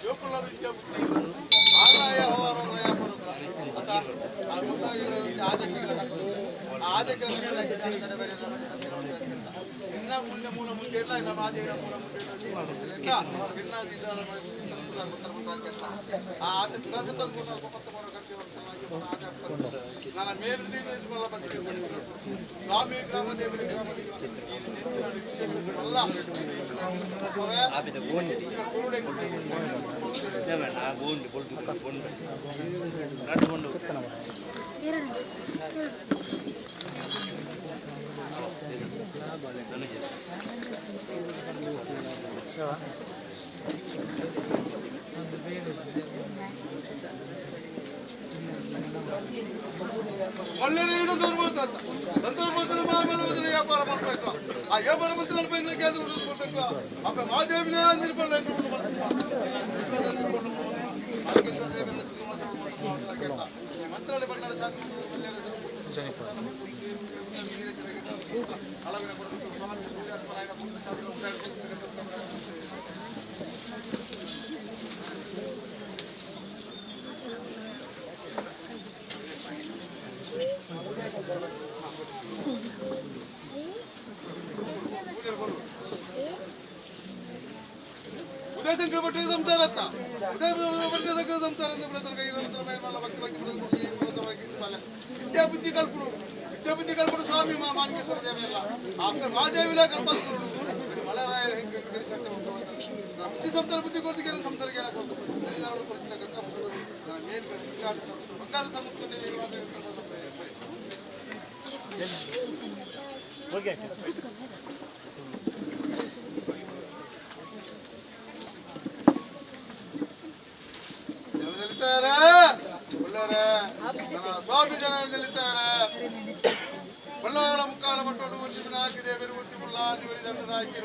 ಜೋಕುಲ ವಿದ್ಯಾ ಬುದ್ಧಿ ಆದಾಯ ಇನ್ನ ಮುಂದೆ ಮೂಲ ಮುಂದೆ ಇಲ್ಲ ಇಲ್ಲ ಮಾದೇವಿನ ಮೂಲ ಮುಂದೆ ಚಿನ್ನ ನನ್ನ ಮೇಲಿನ ಭಕ್ತಿ ಸ್ವಾಮಿ ಗ್ರಾಮ ದೇವರ ಗ್ರಾಮ ವಿಶೇಷ ಅಲ್ಲ ವ್ಯಾಪಾರ ಮಾಡ್ಬೇಕು ಆ ವ್ಯಾಪಾರ ಅಪ್ಪ ಮಹಾದೇವಿನ ನಿರ್ಬಂಧ ಮಂತ್ರಾಲಯ ಬಣ್ಣದ ಉದಯಶಂಕರ ಭಟ್ಟ ಸಂಸಾರ ಉದಯ ಭಟ್ಟ ಸಂಸಾರ ವಿದ್ಯಾ ಬುದ್ಧಿ ಕಲ್ಪಡು ವಿದ್ಯಾ ಬುದ್ಧಿ ಕಲ್ಪಡು ಸ್ವಾಮಿ ಮಾನಕೇಶ್ವರ ದೇವೆಲ್ಲ ಅಪ್ಪ ಮಹಾದೇವಿಲ ಕಲ್ಪಸ್ಕೊಡು ಮಲರಾಯ ಬುದ್ಧಿ ಸಂಸಾರ ಬುದ್ಧಿ ಕೊಡ್ತಿಗೆ ಸಂಸಾರಕ್ಕೆ ಬಂಗಾರ ಸಮುದ್ರ. ಸ್ವಾಮಿ ಜನ ನಿಲ್ಲುತ್ತಾರೆ ಬಳ್ಳಾಳ ಮುಕ್ಕಾಲ ಮಟ್ಟೋಡು ಹಾಕಿದೆ ದೇವರು ಬಳ್ಳಾಳ ದಂಡದ ಹಾಕಿ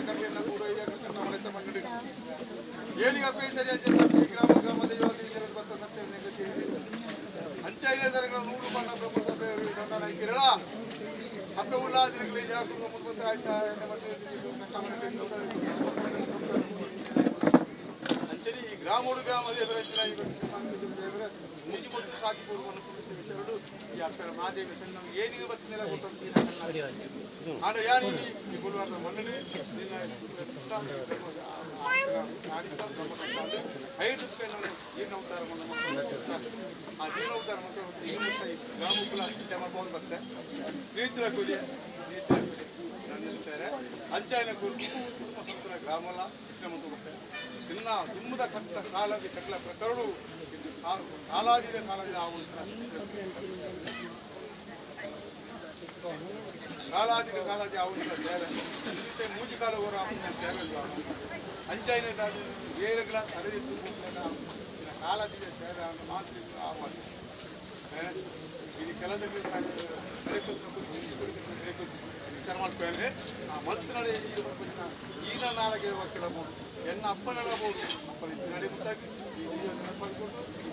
ಕಟ್ಟಿಯನ್ನು ಕೂಡ ಮನೆ ಏನಿಗಪ್ಪ ಈ ಸರಿ ಗ್ರಾಮ ಗ್ರಾಮ ಅಂಚೆ ನೂರು ಬಣ್ಣ ಪ್ರಭು ಸಭೆ ದಂಡನ ಹಾಕಿರಲ್ಲ ಅಪ್ಪೆ ಉಳ್ಳಾದಿನಗಳಿಗೆ ಜಾಗೃತ ಮುನ್ಬಂದ್ರೆ ಆಯ್ತಾ ಅಂಚನೆ ಈ ಗ್ರಾಮೋಡು ಗ್ರಾಮ ಮೂಜಿ ಮೊಟ್ಟು ಸಾಕಿ ವಿಚಾರಡು ಈ ಅಪ್ಪರ ಮಹಾದೇವಿ ಸಣ್ಣ ಏನಿಗೆ ಬರ್ತಿಲ್ಲ ಆಂಡ ಯಾನ್ ಇಲ್ಲಿ ಈ ಗುರುವಾರದ ಮಣ್ಣಲ್ಲಿ ನಿನ್ನ ಐದು ರೂಪಾಯಿ ಜೀರ್ಣ ಉದ್ಧಾರ ಆ ಜೀರ್ಣ ಉದ್ಧಾರ ಮತ್ತು ಗ್ರಾಮಕ್ಕೂ ಬಹುದು ಬರ್ತೆ ರೀತಿಯ ಕೂಲಿ ರೀತಿಯ ಕೂಲಿ ನಿಲ್ತಾರೆ ಅಂಚಾಯನ ಕೂಲಿ ಸಂತರ ಗ್ರಾಮಲ್ಲ ಶ್ರಮ ಬರುತ್ತೆ ಇನ್ನು ದುಮ್ಮದ ಕಟ್ಟ ಕಾಲಾದಿ ಕಟ್ಟಲ ಪ್ರಕರಣ ಇದು ಕಾಲಾದಿದ ಕಾಲಾದಿ ಆಗುವಂಥ ಕಾಲಾದಿನ ಕಾಲಾದಿ ಆಗುವಂಥ ಸೇವೆ ನಿಮಿತ್ತ ಮೂಜಿ ಕಾಲ ಅವರ ಸೇವೆ ಅಂಚಾಯನ ಬೇರೆಗಳ ತಡೆದಿತ್ತು ಕಾಲಾದಿದ ಸೇವೆ ಮಾತ್ರ ಆಗುವಂಥ ಇಲ್ಲಿ ಕೆಲದಕ್ಕೆ ವಿಚಾರ ಮಾಡ್ತೇವೆ ಆ ಮಲ್ತಿನಡೆ ಈಗ ಈನ ನಾಲಗೆ ಕೆಲಬಹುದು ಎನ್ನ ಅಪ್ಪ ನಡಬಹುದು ಅಪ್ಪನ ನಡೆ ಮುಂದಾಗಿ ಈ ನೆನಪಾಗಿಕೊಂಡು ಈ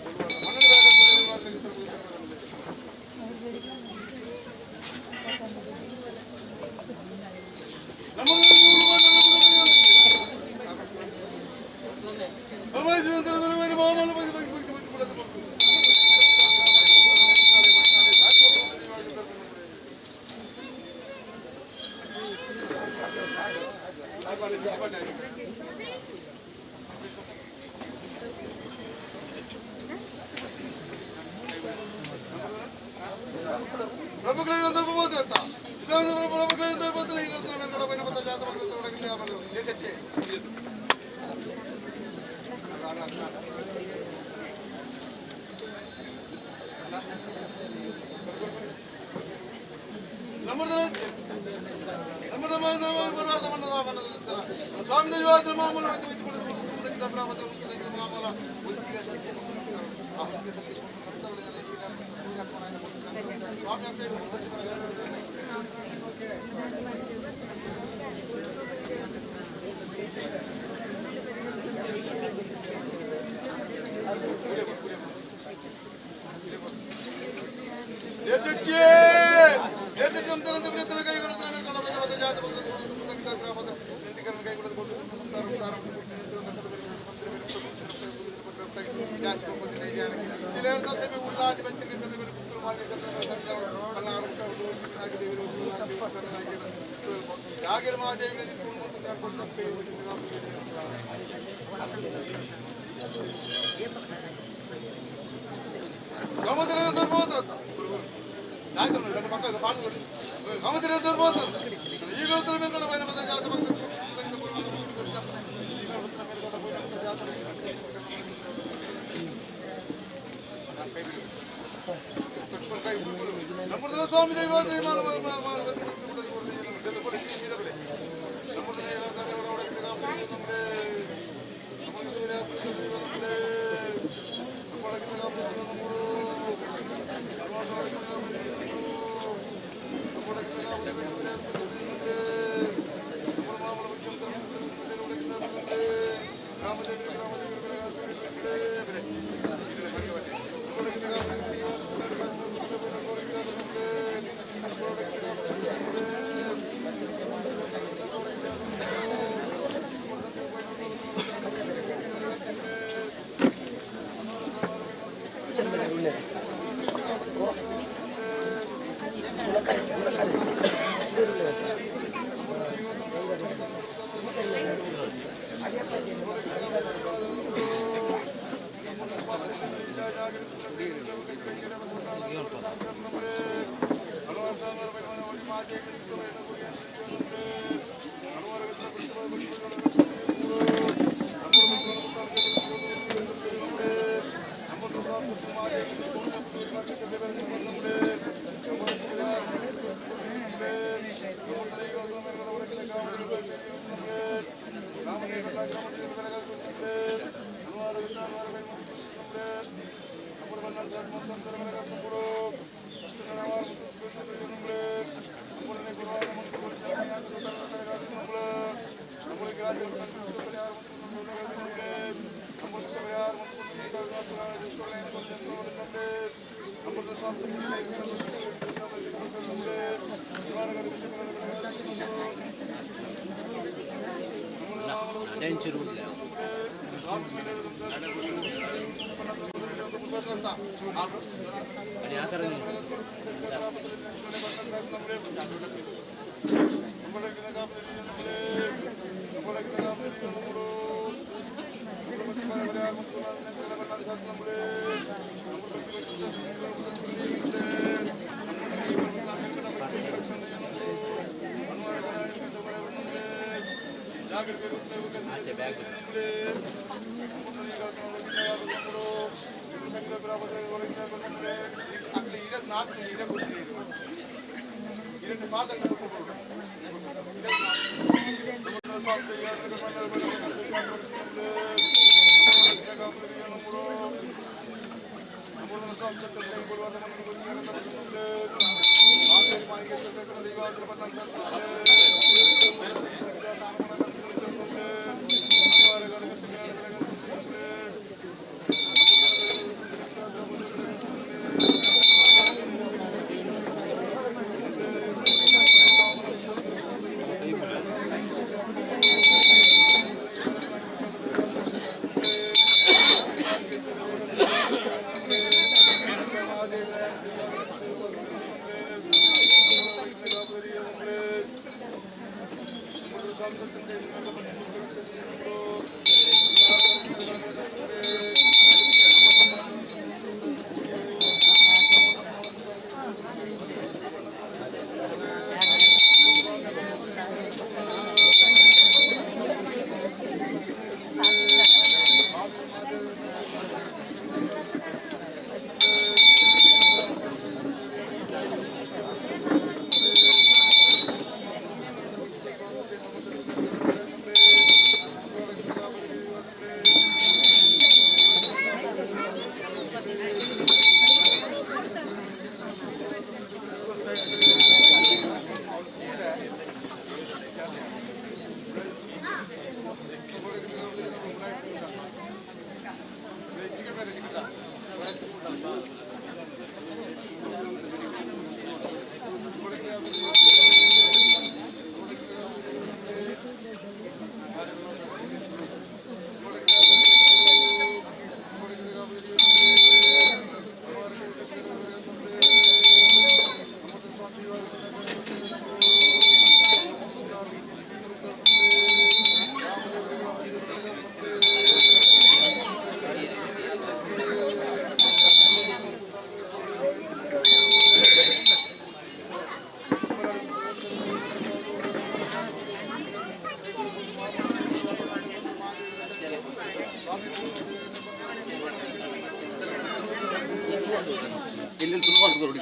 ಇಲ್ಲಿ ತುಂಬ ನೋಡಿ.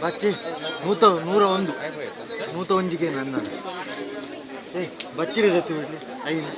ಬಚ್ಚಿ 101 101ಗೆ ನನ್ನ ಏ ಬಚ್ಚಿರಿ ಜೊತೆ ಬಿಡ್ಲಿ ಐನು.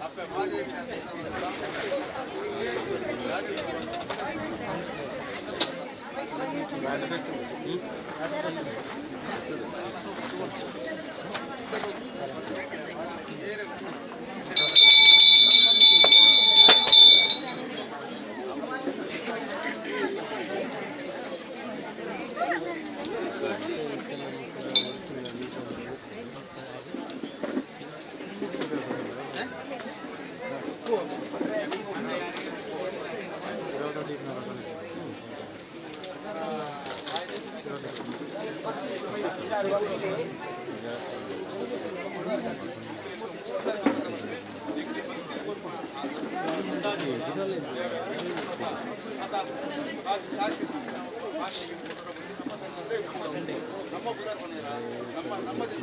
ಅಪ್ಪೆ ಮಾದೇವಿ ನಮ್ಮ ನಮ್ಮ ನಮ್ಮ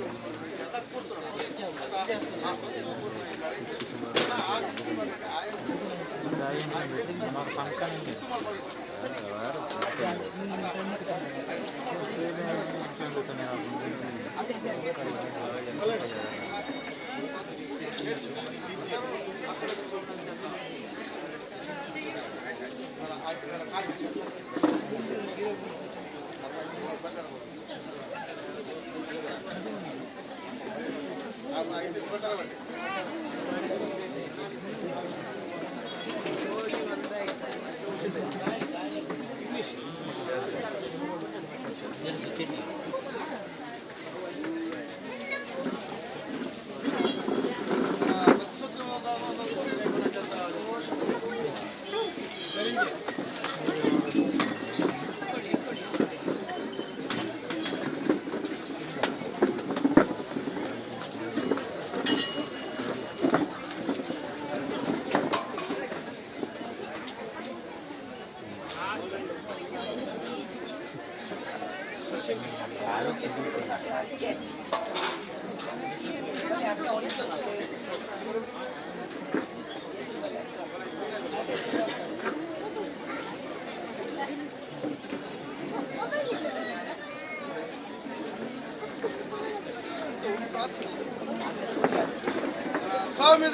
ಸ್ವಾಮಿ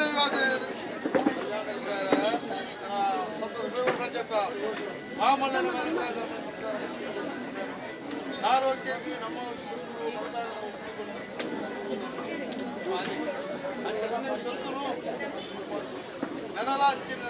ಮಾಮಲ್ಲನ ಆರೋಗ್ಯಕ್ಕೆ ನಮ್ಮ ಸೊತ್ತು ಅಂಚ ಬಂದಿನ ಸೊತ್ತುನು ನನಲ ಅಂಚಿನ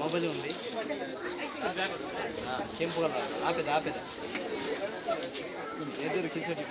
ಮೊಬೈಲ್ ఉంది ಕೆಂಪು ಕಲರ್ ಆಪೆದ ಆಪೆದ ಎದುರು ಕಿಸಡಿ.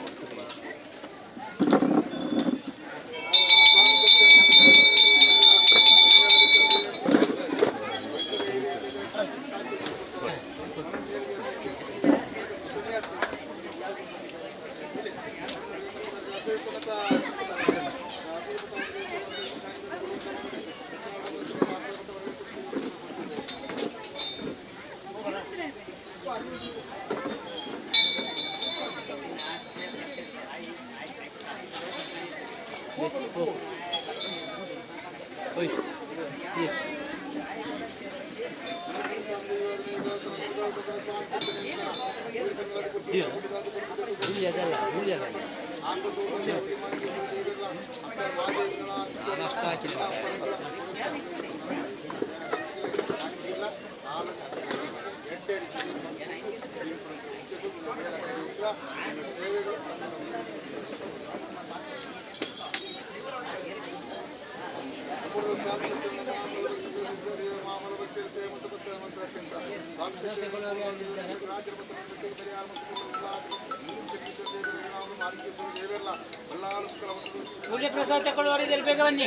ಪ್ರಸಾದ ತಗೊಳ್ಳುವವರು ಬೇಗ ಬನ್ನಿ.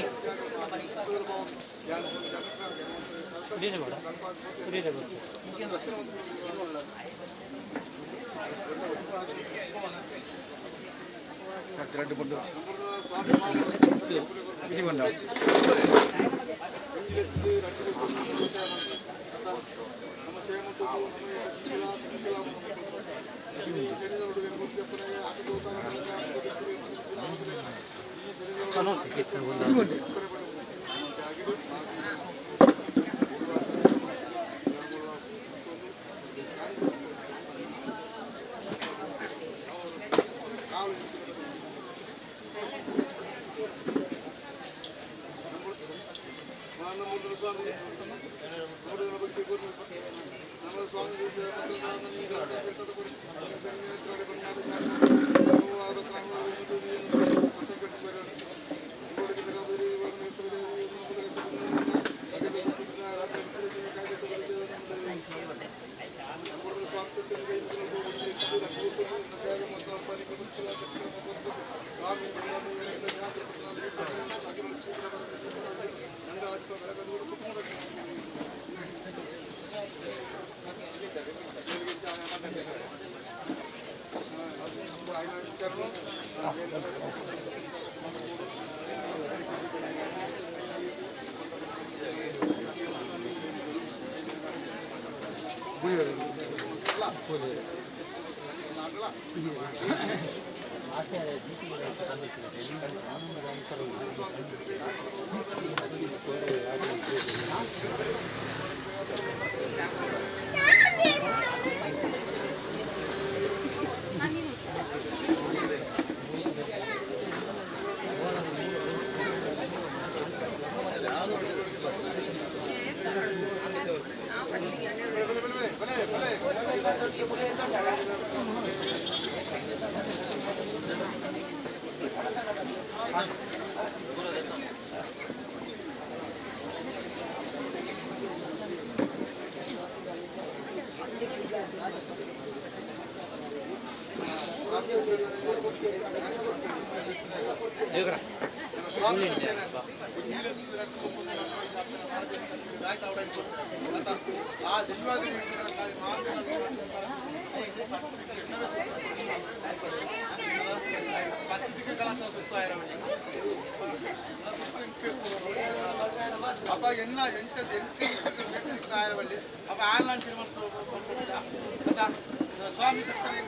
ಸ್ವಾಮಿ ಸತ್ತನೆ.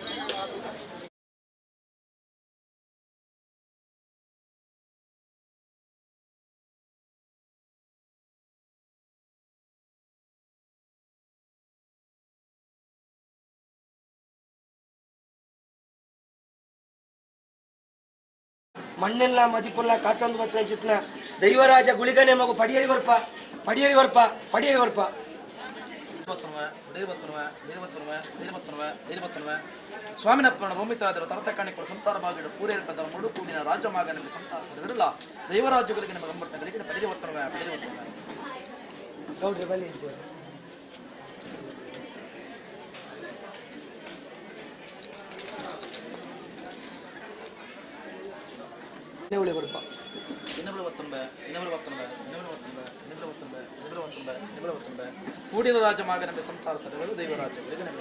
ಮಣ್ಣೆಲ್ಲ ಮದಿಪುಲ್ಲ ಕಾತೊಂದು ಬತ್ತಿನ ಚಿತ್ನ ದೈವರಾಜ ಗುಳಿಗನೆ ಮಗು ಪಡಿಯರಿ ಕೊರ್ಪ ಪಡಿಯರಿ ಕೊರ್ಪ ಪಡಿಯರಿ ಕೊರ್ಪ. ಸ್ವಾಮಿನಪ್ಪನ ಭೂಮಿತಾದರು ತರತಕಾಣಿಕರು ಸಂತಾನ ಭಾಗಿಡು ಪೂರೇರ್ಪದ ಮುಡುಕೂಡಿನ ರಾಜಮಾಗನಲ್ಲಿ ಸಂತಾನ ಸದವಿರಲ್ಲ ದೈವರಾಜುಗಳಿಗೆ ನಮ್ಮ ಅಮೃತಗಳಿಗೆ ಪಡಿರಿ ಒತ್ತನವ ಪಡಿರಿ ಒತ್ತನವ. ಗೌಡ್ರೆ ಬಲಿ ಕೊಡಪ್ಪ. ಕೂಡಿನ ರಾಜಮಾಗನಂಬೆ ಸಂತಾನ ಸದವರು ದೈವರಾಜಗಳಿಗೆ ನಮ್ಮ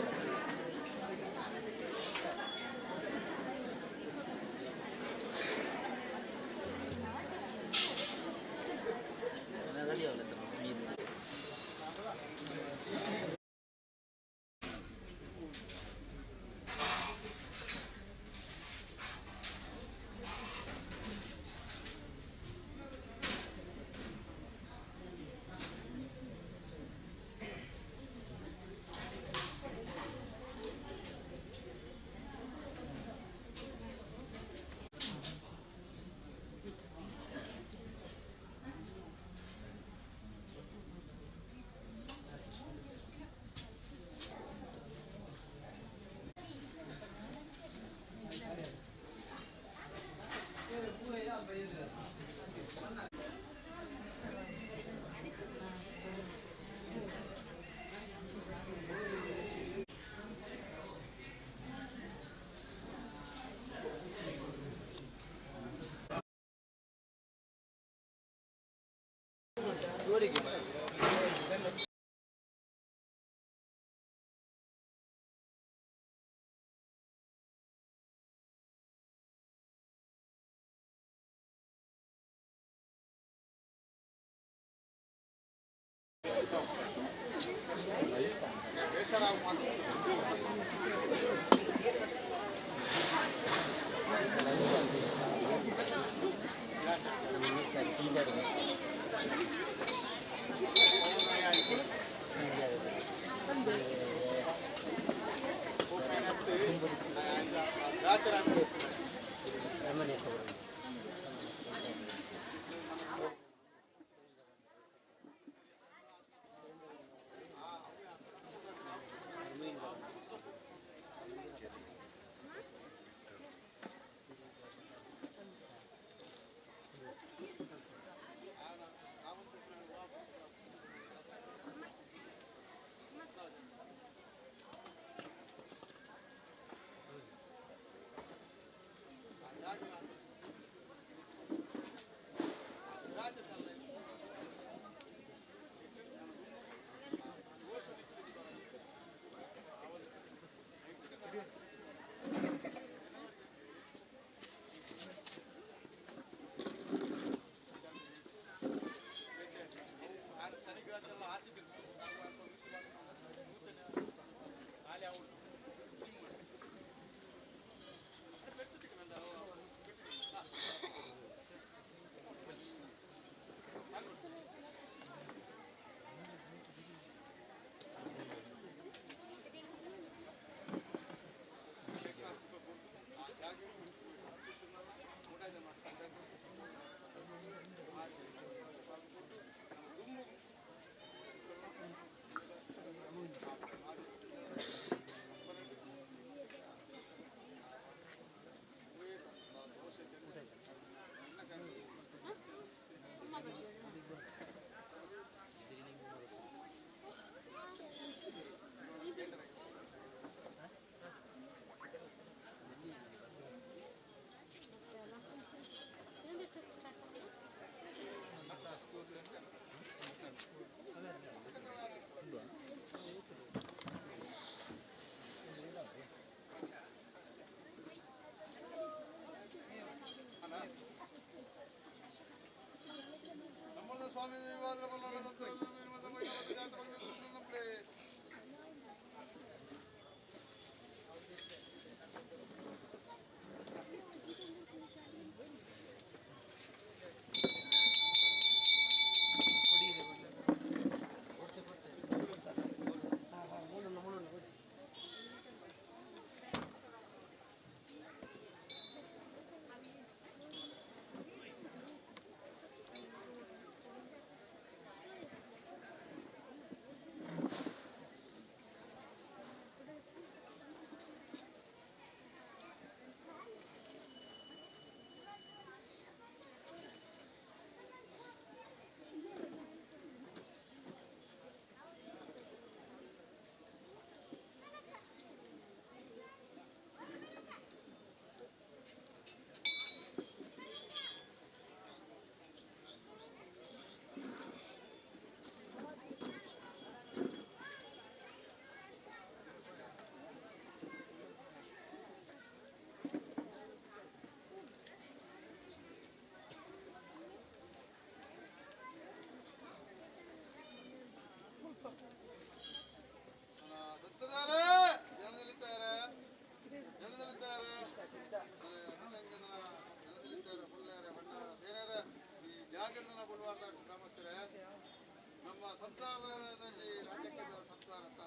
ಸಂಸಾರದಲ್ಲಿ ರಾಜ್ಯಕ್ಕೆ ಸಂಸಾರ ಅಂತ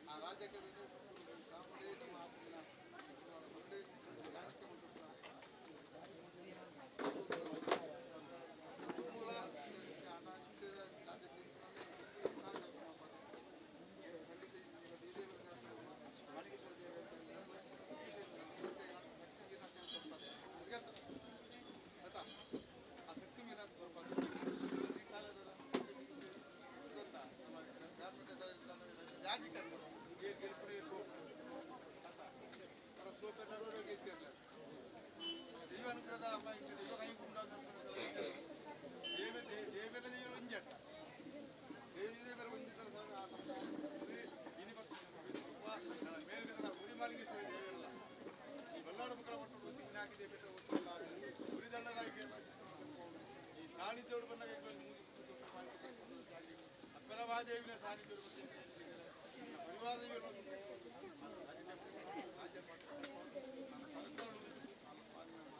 ಆ ರಾಜ್ಯಕ್ಕೆ ನಮ್ಮ ರಾಜಕೀಯ ಮೂಲ ಖಂಡಿತ ಮಣಿಗೇಶ್ವರ ದೇವ ಆ ಶಕ್ತಿ ಮೀನಾಥ ಬರ್ಬಾರ್ದು ಈ ಕಾಲದ ಗೊತ್ತಾ ನಮ್ಮ ಗೌರ್ಮೆಂಟ್ ರಾಜಕೀಯ ಅಂತ ಏರ್ ಗೆಲ್ಪುಡಿ ಸೋಪ್ ಅಂತ ಸೋಪ್ ಎಲ್ಲರೂ ಗೆಲ್ಪಿರಲಿಲ್ಲ ದೈವ ಅನುಗ್ರಹದ ದೈವ ಕೈ ಗುಂಡ ದೇವ ದೇವರ ದೇವರು ಒಂಜಿ ಅಂತ ದೇವರ ಒಂಜಿ ತರ ಆ ಸಮುದಾಯ ಇನಿ ಮೇಲಿನ ಉರಿ ಮಾಲಿಂಗೇಶ್ವರಿ ದೇವರಲ್ಲ ಈ ಬಲ್ಲಾಡ ಮಕ್ಕಳ ಒಟ್ಟು ತಿನ್ನಾಕಿದೆ ಬೆಟ್ಟ ಒಟ್ಟು ಉರಿ ದಂಡನಾಗಿ ಈ ಸಾಣಿದ್ಯೋಡು ಬಂದಾಗ ಅಪ್ಪನ ಮಹಾದೇವಿನ ಸಾಣಿದ್ಯೋಡು ಪರಿವಾರ ದೇವರು ಸರ್ಕಾರ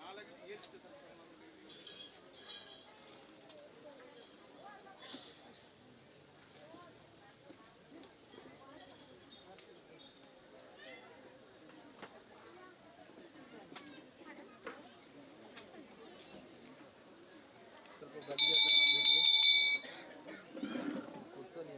ನಾಲ್ಕು ಏರಿಸಿದ ಸರ್ಕಾರ. ಸ್ವಲ್ಪ ಬಡ್ಡಿ ಕುರ್ಸಲ್ಲಿ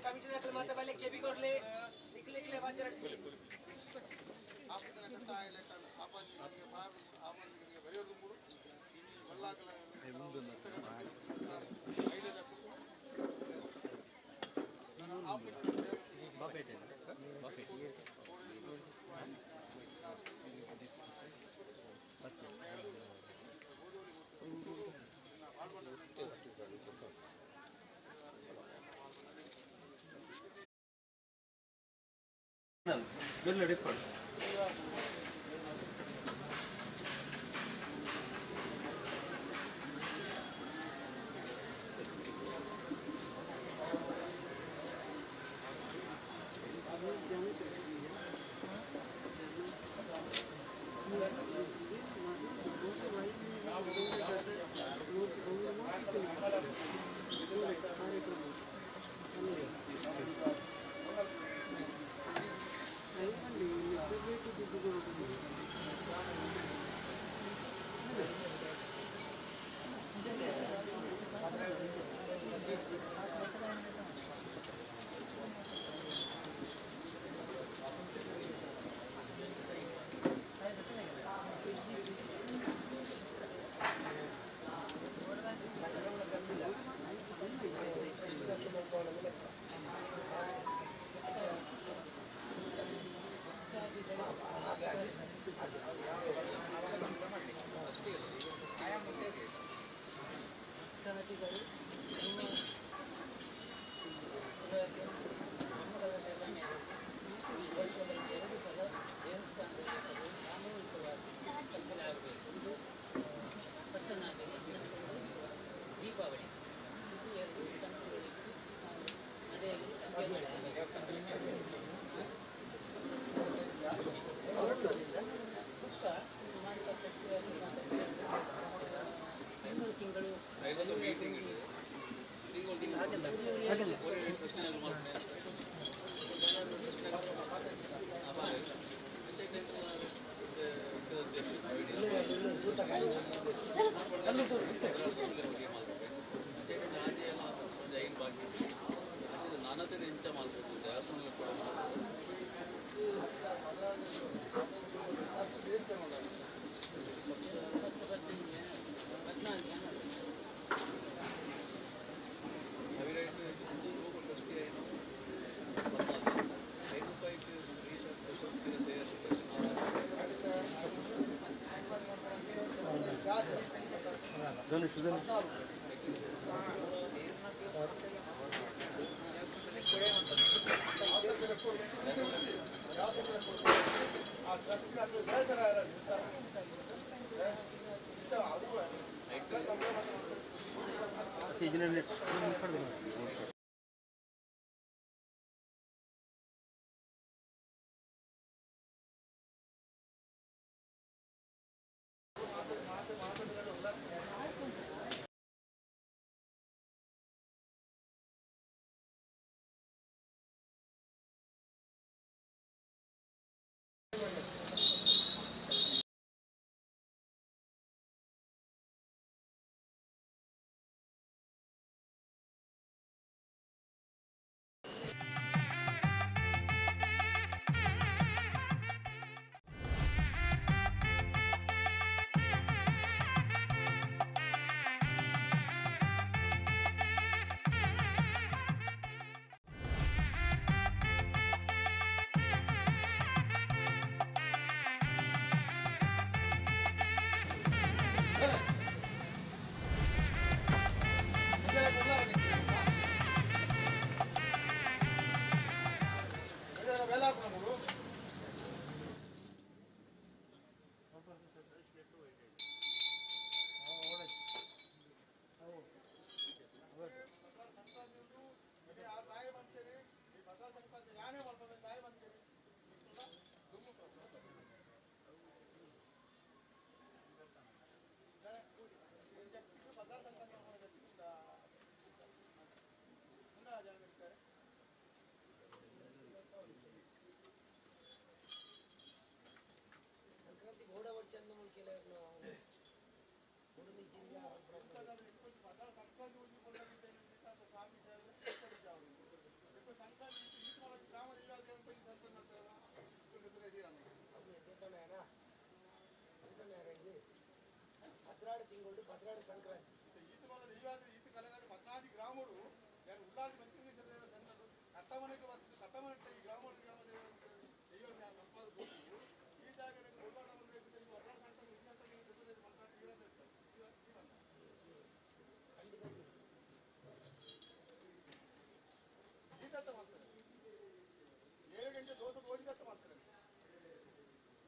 ಕಮಿಟಿ ದಾಖಲೆ ಮಾತ್ರ ಬಲ್ಲೆ ಕೆಬಿ ಕೊಡ್ಲಿ. ಪದ್ರಾಡು ತಿಂಗಳು ಪದ್ರಾಡು ಸಂಕ್ರಾಂತಿ ಈತ ಬಲ್ಲ ದೈವಾದ್ರೆ ಈತ ಕಲೆಗಾರ 14 ಗ್ರಾಮಗಳು ಯಾರು ಉಳ್ಳಾಡಿ ಮಂತ್ರಿ ಕಟ್ಟಮನೆಗೆ ಬರ್ತದೆ ಕಟ್ಟಮನೆ ಈ ಗ್ರಾಮ ಗ್ರಾಮ ದೈವ ಮಲ್ಪಾದ ಬೋಸು ಈ ಜಾಗ ಉಳ್ಳಾಡ ಈತ ಮಾಡ್ತಾರೆ 7 ಗಂಟೆ ದೋಸೆ ಹೋಗಿದತ್ತ ಮಾಡ್ತಾರೆ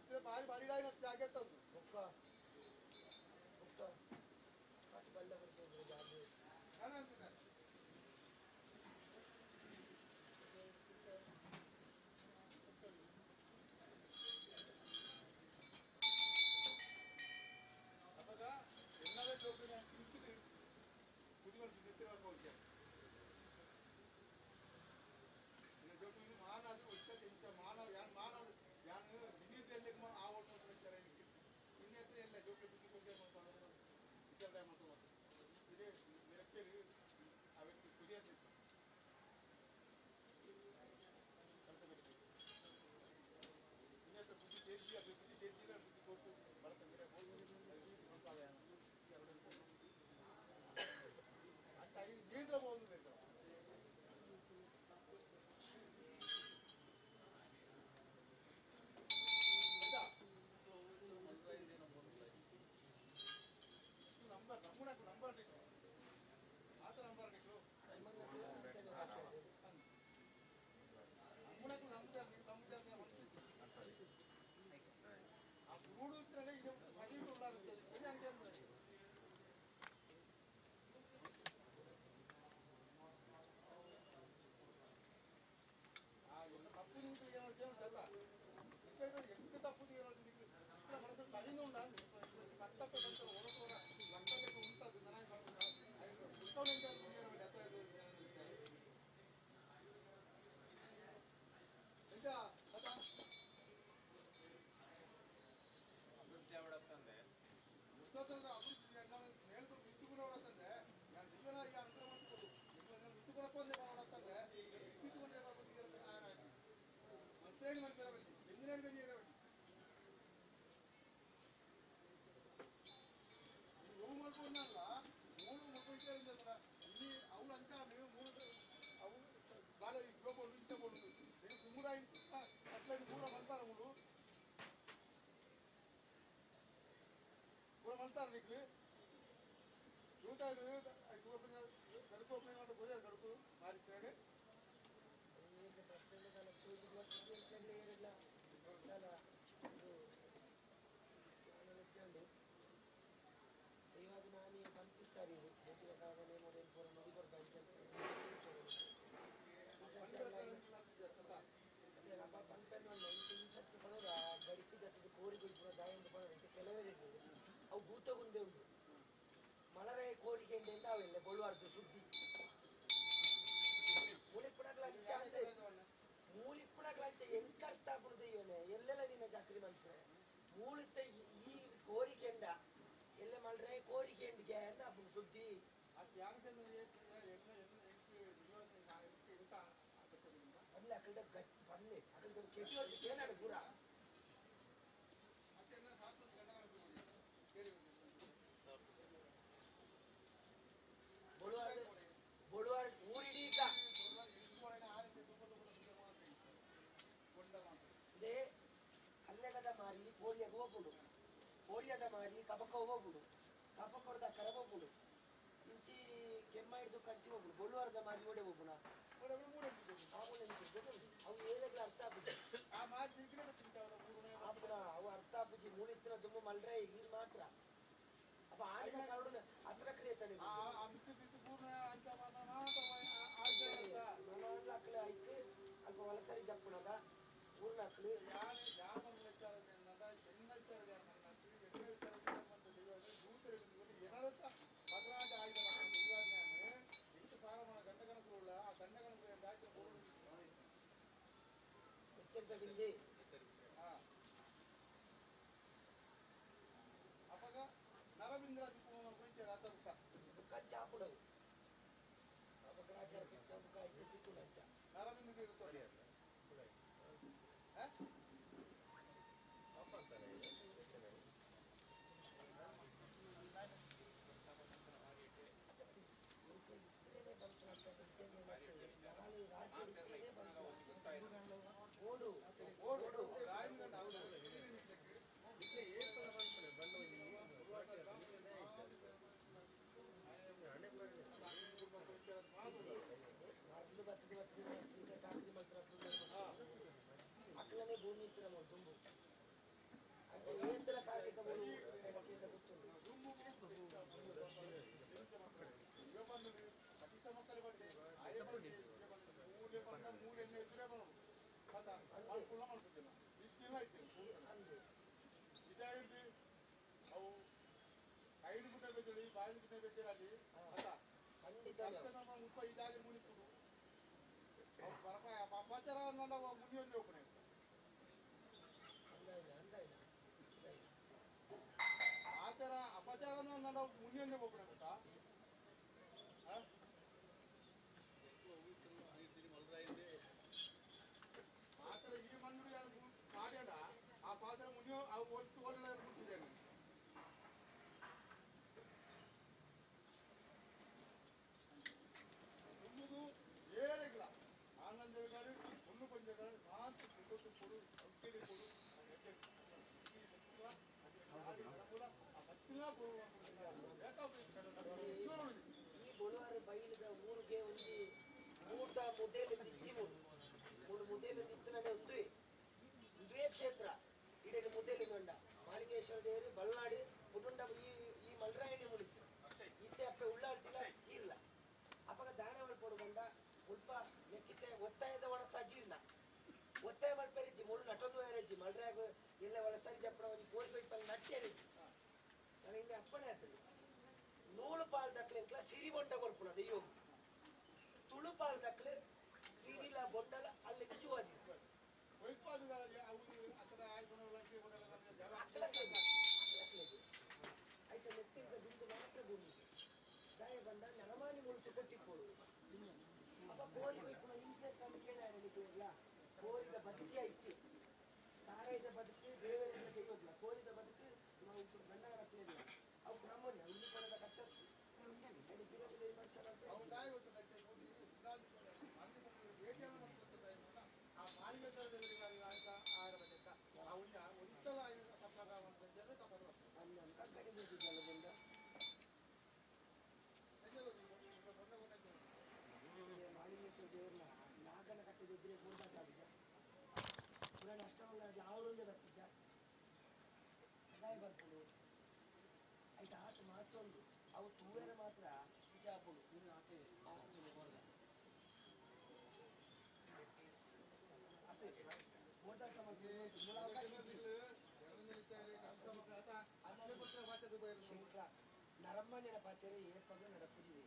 ಇದ್ರೆ ಬಾರಿ ಬಾಡಿಗಾಯಿನ ಜಾಗ ಉಂಟು ಬೊಕ್ಕ ಬೊಕ್ಕ ಕಾಸು ಬಳ್ಳ ಬರ್ತದೆ ಜಾಗ ನಾನು ಅಂತಿದ್ದೇನೆ ಅವಾಗ ಎಲ್ಲವೇ ಜೋಗಿನ ಕಿಂಕಿದು ಕುದಿವರ್ಷ ನಿತ್ಯವಾಗಿ ಹೋಗ್ತಾರೆ ಜೋಗಿನ ಮಾನಾದ್ರು ಉಚ್ಚತೆ ಇಂಚ ಮಾನವ ಯಾನ್ ಮಾನವ ಯಾನ್ ಬಿನ್ನಿರ್ದೆಲ್ಲ ಆ ಓಟ್ ವಿಚಾರ ಇನ್ನತ್ರ ಎಲ್ಲ ಜೋಗಿ ಬುದ್ಧಿ ಕೊಂಚ ವಿಚಾರ ಮಾಡ್ಕೊಂಡು ಇದೇ ನಿರಕ್ಕೆ ಆ ವ್ಯಕ್ತಿ ಕುದಿಯರ್ತಿತ್ತು ಇನ್ನತ್ರ ಬುದ್ಧಿ ಸೇರಿಸಿ ಅದು ಬುದ್ಧಿ ಸೇರಿಸಿದ್ರೆ ಬುದ್ಧಿ ಕೊಟ್ಟು ಬಳಕ ಅಂತ ನೀಂದ್ರಬಹುದು ಬೇಕು ನಂಬರ್ ನಮ್ಮೂರಕ್ಕೆ ನಂಬರ್ ನಿಕ್ಕು ಆತ ನಂಬರ್ ನಿಕ್ಕು ನಮ್ಮೂರಕ್ಕೆ ನಂಬ್ತಾರೆ ನೀವು ನಂಬ್ತಾರೆ ಆ ಮೂಡು ಇದ್ರೆ ಇದು ಸರಿ ಉಳ್ಳಾರುತ್ತೆ ಆ ಎಲ್ಲ ತಪ್ಪು ನಿಂತು ಏನೋ ಕೇಳ ఎక్కువ తప్పు ఇక్కడ మనసు తగిన ఉండాలి కట్టప్ప లక్క ఉంటుంది ಅಭಿವೃದ್ಧಿ ಮೇಲ್ಕೊಂಡು ಇಟ್ಟುಕೊಂಡು ನಾನು ಜೀವನ ಈಗ ಅನುಗ್ರಹ ಮಾಡ್ಬೋದು ಇಟ್ಟುಕೊಳಕ್ಕೆ ಮಾಡತ್ತಂದೆ ಇಟ್ಟುಕೊಂಡ್ರೆ ಮಂತ್ರಿ ಮಾಡ್ತಾರೆ ಇಂಜಿನಿಯರ್ ಬೆಳೆಯಿರವಲ್ಲಿ ನೀವು ಮಾಡ್ಕೊಂಡಲ್ಲ ಮೂರು ಮಕ್ಕಳು ಇಲ್ಲಿ ಅವಳು ಅಂತ ನೀವು ಮೂರು ಅವು ಬಾಳ ಗ್ಲೋಬಲ್ ಇಂಚ ಬೋಡು ನೀವು ಕುಮ್ಮುದಾಯಿ ಅಟ್ಲೈದು ಪೂರ ಮಲ್ತಾರ ಮೂಡು ಪೂರ ಮಲ್ತಾರ నీకు గడుపు మాట గొర్రె గడుపు మారిస్తాడు ಇವಾಗ ನಾನು ಕಲ್ಪಿಸ್ತಾರೆ ಮುಂಚಿನ ಕಾಲದ ನೇಮೋದೇನು ಪೂರ ನದಿ ನಮ್ಮ ಪಂಪೆನ್ ಈ ಸತ್ತು ಪಡೋದು ಆ ಗಡಿಕೆ ಜೊತೆ ಕೋರಿ ಪೂರ ದಾಯಿಂದ ಪಡೋದು ಕೆಲವೇ ಇರ್ತದೆ ಅವು ಭೂತಗುಂದೆ ಉಂಟು ಮಲರೆ ಕೋರಿಕೆ ಅಂತ ಅವೆಲ್ಲ ಬೊಳುವಾರ್ದು ಸುದ್ದಿ ಮೂಲಿಪ್ಪುನಕ್ಲ ಅಂಚ ಮೂಲಿಪ್ಪುನಕ್ಲ ಅಂಚ ಎಂಕರ್ತ ಪುಣದ ಇವನೆ ಎಲ್ಲೆಲ್ಲ ನಿನ್ನ ಚಾಕರಿ ಮಲ್ಪುರೆ ಮೂಲಿತ್ತ ಈ ಕೋರಿಕೆಂಡ ಎಲ್ಲ ಮಲ್ರೆ ಕೋರಿಕೆಂಡಿಗೆ ಅಂತ ಅಪ್ಪು ಸುದ್ದಿ ಪಲ್ಲೆ ಅಕಲ್ದ ಗಟ್ ಪಲ್ಲೆ ಅಕಲ್ದ ಕೆಟ್ಟಿ ಏನಾಡು ಪೂರ ಬೊಳುವಾರ್ ಬೊಳುವಾರ್ ಊರಿಡೀಕ ಇದೇ ಕಲ್ಲೆಗದ ಮಾರಿ ಕೋಳಿಯಾಗ ಹೋಗ್ಬಿಡು ಕೋಳಿಯದ ಮಾರಿ ಕಬಕ ಹೋಗ್ಬಿಡು ಕಪ ಕೊಡ್ದ ಕರ ಹೋಗ್ಬಿಡು ಇಂಚಿ ಕೆಮ್ಮ ಹಿಡಿದು ಕಂಚಿ ಹೋಗ್ಬಿಡು ಬೊಳುವಾರದ ಮಾರಿ ಓಡೆ ಹೋಗ್ಬಿಡ ಅವು ಏನಾಗ್ಲ ಅರ್ಥ ಆಪುಜಿ ಅವು ಅರ್ಥ ಆಪುಜಿ ಮೂಳಿತ್ತಿನ ತುಂಬ ಮಲ್ರೆ ಇದು ಮಾತ್ರ ಅಪ್ಪ ಆಡಿನ ಕಾರಣ ಹಸರ ಕ್ರಿಯೆ ಮಕ್ಕಳು ಐಕ್ ಅಲ್ಪ ವಲಸರಿ ಜಪ್ಪುನಗ ಊರ್ನಕ್ಲು ಎತ್ತರದ ಅವಾಗ ನರವಿಂದ್ರ ರಥ ಬುಕ್ಕ ಚಾಪುಡವು ಬಕರಾಚಾರ ಕಿತ್ತ ಬುಕ್ಕ ಐದು ತಿಕ್ಕುಡಂಚ ನರವಿಂದ್ರ ಊರೆಣ್ಣೆ ಇದ್ರೆ ಬರೋದು ಅದ ಮಲ್ಪುಲ್ಲ ಮಲ್ಪುತ್ತಿಲ್ಲ ಇತ್ತಿಲ್ಲ ಇತ್ತಿಲ್ಲ ಇದೇ ಇರ್ಲಿ ಅವು ಐದು ಗುಡ್ಡೆ ಬೇಜಳಿ ಬಾಯಿ ಗುಡ್ಡೆ ಬೇಜರಲ್ಲಿ ಅದ ಖಂಡಿತ ನಮ್ಮ ಮುಪ್ಪ ಇದಾಗಿ ಮುನಿತುಡು ಅವು ಬರಪ ಅಪಚಾರ ನಾವು ಮುನಿಯೊಂದು ಹೋಗ್ರೆ ಆಚಾರ ಅಪಚಾರ ನಾವು ಮುನಿಯೊಂದೇ ಹೋಗ್ರೆ ಗೊತ್ತಾ ಆತರ ಈ ಮಣ್ಣು ಯಾರು ಮಾಡ್ಯಾಡ ಆ ಪಾತ್ರ ಮುನಿಯೋ ಆ ಒಟ್ಟು ಒಳ್ಳೆ ಮುಗಿಸಿದ್ದೇನೆ ಮುಗಿದು ಏರೆಗಿಲ್ಲ ಆನಂದ ಹುಣ್ಣು ಪಂಜಗಳು ಶಾಂತ ಸುಖ ಕೊಡು ಅಂಕೇಳಿ ಕೊಡು ಈ ಬೊಳುವಾರ ಬೈಲದ ಊರಿಗೆ ಒಂದು ಮೂರ್ತ ಮುದೇಲಿಂದ ಇಜ್ಜಿ ಮೂಡು ಮೂಡು ಮುದೇಲಿಂದ ಇತ್ತನೇ ಒಂದು ಒಂದುವೇ ಕ್ಷೇತ್ರ ಇಡೀ ಮುದೇಲಿ ಮಂಡ ಮಾಲಿಂಗೇಶ್ವರ ದೇವರು ಬಲ್ನಾಡು ಮುಡುಂಡ ಈ ಈ ಮಲ್ರಾಯಣಿ ಮುಡಿತು ಇತ್ತೆ ಅಪ್ಪೆ ಉಳ್ಳಾಡ್ತಿಲ್ಲ ಇಲ್ಲ ಅಪ್ಪಗ ದಾನ ಮಲ್ಪೋಡು ಬಂದ ಉಲ್ಪ ಲೆಕ್ಕಿತ್ತೆ ಒತ್ತಾಯದ ಒಣಸ ಜೀರ್ಣ ಒತ್ತಾಯ ಮಲ್ಪೆರಿಜ್ಜಿ ಮೂಡು ನಟೊಂದು ಎರೆಜ್ಜಿ ಮಲ್ರಾಗ ಎಲ್ಲ ಒಳ ಸರಿ ಜಪ್ಪಡ ಒಂದು ಕೋರಿ ಕೊಯ್ಪಲ್ಲಿ ನಟ್ಟಿ ಎರೆಜ್ಜಿ ನನಗೆ ಇಲ್ಲಿ ಅಪ್ಪಣೆ ಆಯ್ತದೆ ನೂಲು ಪಾಲ್ ದಕ್ಲೆ ಎಂಕ್ಲ ಸಿರಿ ಬೊಂಡ ಕೊರ್ಪುಣ ದೆಯ್ಯೋಗು ತುಳು ಪಾಲ್ ದಕ್ಲೆ ಸಿರಿಲ ಬೊಂಡಲ ಅಲ್ಲಿ ಜುವಾದಿ ಆಯ್ತು ನೆತ್ತಿಂದ ಬಿಂದು ಮಾತ್ರ ಭೂಮಿ ದಾಯ ಬಂದ ನರಮಾನಿ ಮುಳುಸು ಕೊಟ್ಟಿಕ್ಕೋಡು ಅಪ್ಪ ಕೋರಿ ಕೊಯ್ಪುಣ ಹಿಂಸೆ ತಂದು ಕೇಳ ಕೋರಿದ ಬದುಕಿ ಐತಿ ತಾರಾಯಿದ ಬದುಕು ದೇವರ ದೈವಲ್ಲ ಕೋರಿದ ಬದುಕು ನಾವು ಗಂಡನ ರಕ್ತಲಿಲ್ಲ ಅವು ಬ್ರಾಹ್ಮಣ ಇಲ್ಲಿ ಕೊಡದ ಕಷ್ಟ ಮಾಲಿಂಗೇಶ್ವರ ದೇವರನ್ನ ನಾಗನ ಕಟ್ಟಿದ್ರೆ ಮೂರ್ನಾಟ ಆಗುಜ ಪುರಾಣ ಅಷ್ಟವಲ್ಲ ಯಾವಳೊಂದೇ ಬರ್ತಿದ್ದ ಅದಾಯ ಬರ್ಪುಡು ಆಯ್ತು ಆತ ಮಾತೊಂದು ಅವು ತೂಯರ ಮಾತ್ರ ಕಿಚಾಪುಡು ನರಮ್ಮಣ್ಯನ ಪಾತ್ರೆ ಏರ್ಪಗ ನಡಪುಜಿದೆ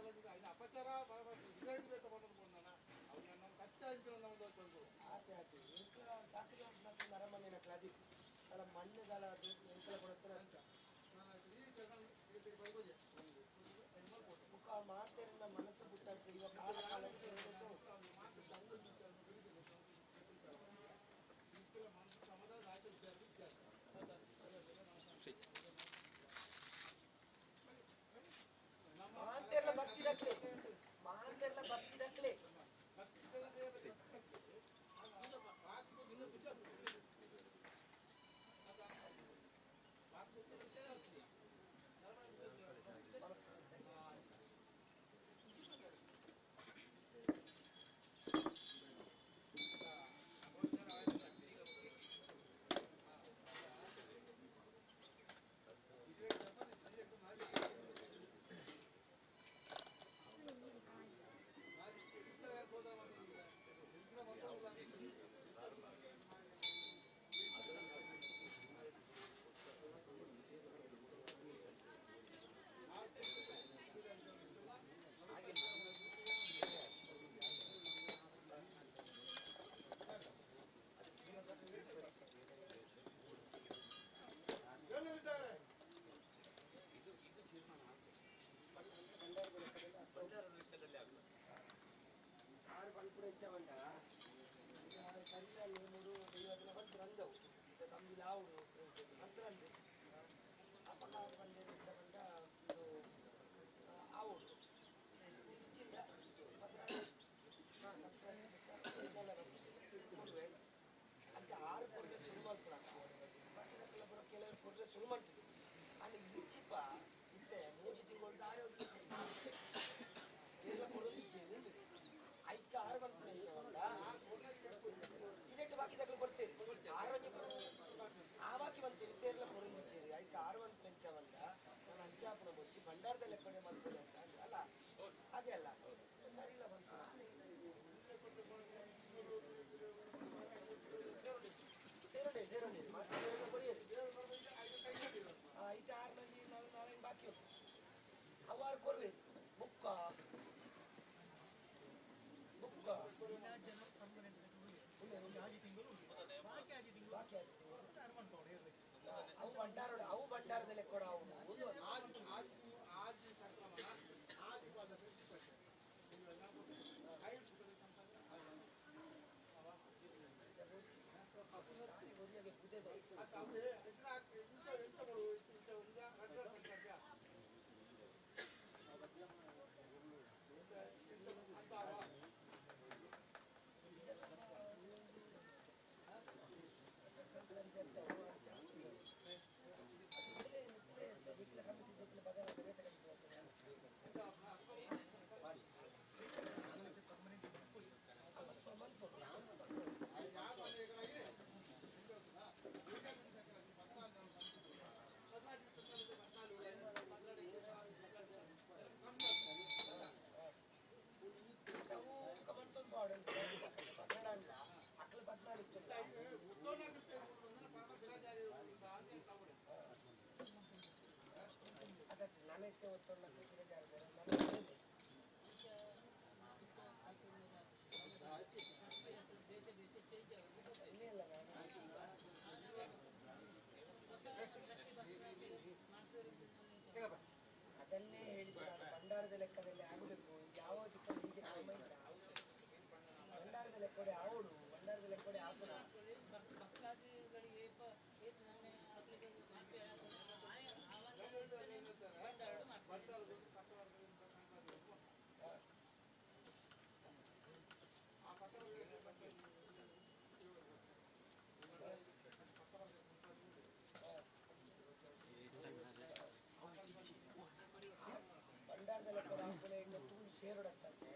ಕಟ್ಟದು ಅಪಚಾರ ಆತೆ ಆತೆ ಎಂಕಲ ಚಾಕರಿ ನರಮಣ್ಯನ ಕ್ಲಾದಿ ಅಲ್ಲ ಮಣ್ಣುಗಾಲ ಎಂಕಲ ಕೊಡತ್ರ ಅಂತ ಮುಖ ಮಾತೆರನ್ನ ಮನಸ್ಸು ಬಿಟ್ಟಾಗ್ತದೆ ಇವಾಗ ಕಾಲ ಕಾಲ ಮಾತೆಲ್ಲ ಭಕ್ತಿದಕ್ಲೆ ಮಾತೆಲ್ಲ ಭಕ್ತಿದಕ್ಲೆ ಆರು ಪನ್ಪುಡ ಇಚ್ಛವಂಡ ಕಣ್ಣಲ್ಲಿ ಮೂರು ದೈವದಲ್ಲ ಬಂತು ನಂದವು ತಮ್ಮಿ ಲಾವುಡು ಅಂತ ನಂದು ಅಪ್ಪಕ್ಕ ಬಂದ ಇಚ್ಛವಂಡ ಒಂದು ಆವುಡು ಇಚ್ಚಿಂದ ಸಂಕ್ರಾಂತಿ ಅಂಚ ಆರು ಪೊರ್ಲೆ ಶುರು ಮಾಡ್ಕೊಳ ಬರೋ ಕೆಲವರು ಪೊರ್ಲೆ ಶುರು ಮಾಡ್ತಿದ್ರು ಅಲ್ಲಿ ಇಂಚಿಪ ಇತ್ತೆ ಮೂಜಿ ತಿಂಗಳು ಆರೋಗ್ಯ ಎಲ್ಲ ಕೊಡೋದು ಇಚ್ಛೆ ಐಕ್ಕ ಆರು ಬಂತು ಎಂಚ ಬಂದ ಬಾಕಿದಕ್ಲು ಕೊಡ್ತೇರಿ ಆರೋಗ್ಯ ಆ ಬಾಕಿ ಬಂತೀರಿ ತೇರ್ಲ ಕೊರಂದಿಚೇರಿ ಐಕ್ ಆರು ಒಂದು ಪೆಂಚವಂದ ನಾನು ಅಂಚಾಪುನ ಬೊಚ್ಚಿ ಭಂಡಾರದ ಲೆಕ್ಕಡೆ ಮಲ್ಪೊಡು ಅಂತ ಅಂದ್ರು. ಅಲ್ಲ ಅದೇ ಅಲ್ಲ ಸರಿ ಇಲ್ಲ ಬಂತು ಸೇರೋಡೆ ಸೇರೋಡೆ ಮಾತ್ರ ಸೇರೋಡೆ ಕೊಡಿಯರಿ. ಐತೆ ಆರ್ನಲ್ಲಿ ನಾವು ನಾಳೆ ಬಾಕಿ ಉಂಟು ಅವಾರು ಕೊರುವೆ ಬುಕ್ಕ ಬುಕ್ಕ ಬಾಕಿ ಆಜಿ ತಿಂಗಳು. ಅವು ಭಂಡಾರ ಅವು ಭಂಡಾರದಲ್ಲಿ ಕೊಡ ಅವು ಆಜಿ ಸಂಕ್ರಮಣ ಆಜಿ ಪಾದ ಅದನ್ನೇ ಹೇಳಿದ್ದು ನಾನು. ಭಂಡಾರದ ಲೆಕ್ಕದಲ್ಲಿ ಆಗಬೇಕು. ಯಾವ ದಿಕ್ಕಲ್ಲಿ ಹೀಗೆ ಕ್ರಮ ಇಲ್ಲ. ಭಂಡಾರದ ಲೆಕ್ಕಡೆ ಆವಡು, ಭಂಡಾರದ ಲೆಕ್ಕಡೆ ಆಪುನ. ಭಂಡಾರದ ಲೆಕ್ಕಡೆ ಆಪುನ ಇನ್ನು ತೂಲು ಸೇರೋಡತ್ತಂತೆ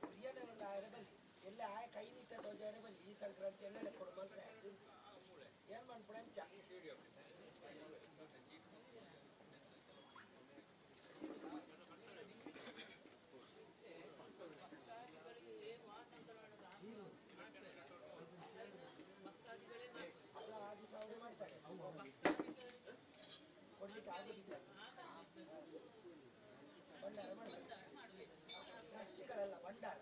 ಉರಿಯನ ಒಂದು ಆಯರ ಬಲ್ಲಿ ಎಲ್ಲ ಆಯ ಕೈ ನೀಟ ತೋಜಾರೆ ಬಲ್ಲಿ ಈ ಸಂಕ್ರಾಂತಿ ಎಲ್ಲ ಲೆಕ್ಕೊಡು ಮಲ್ರೆ ಏನ್ ಮನ್ಪುಡ ಅಂಚ. ಅದು ಆ ದಿವಸ ಅವರೇ ಮಾಡ್ತಾರೆ, ಕೊಡ್ಲಿಕ್ಕೆ ಆಗುದಿಲ್ಲ. ಭಂಡಾರ ಮಾಡ್ತಾರೆ, ಟ್ರಸ್ಟಿಗಳಲ್ಲ ಭಂಡಾರ.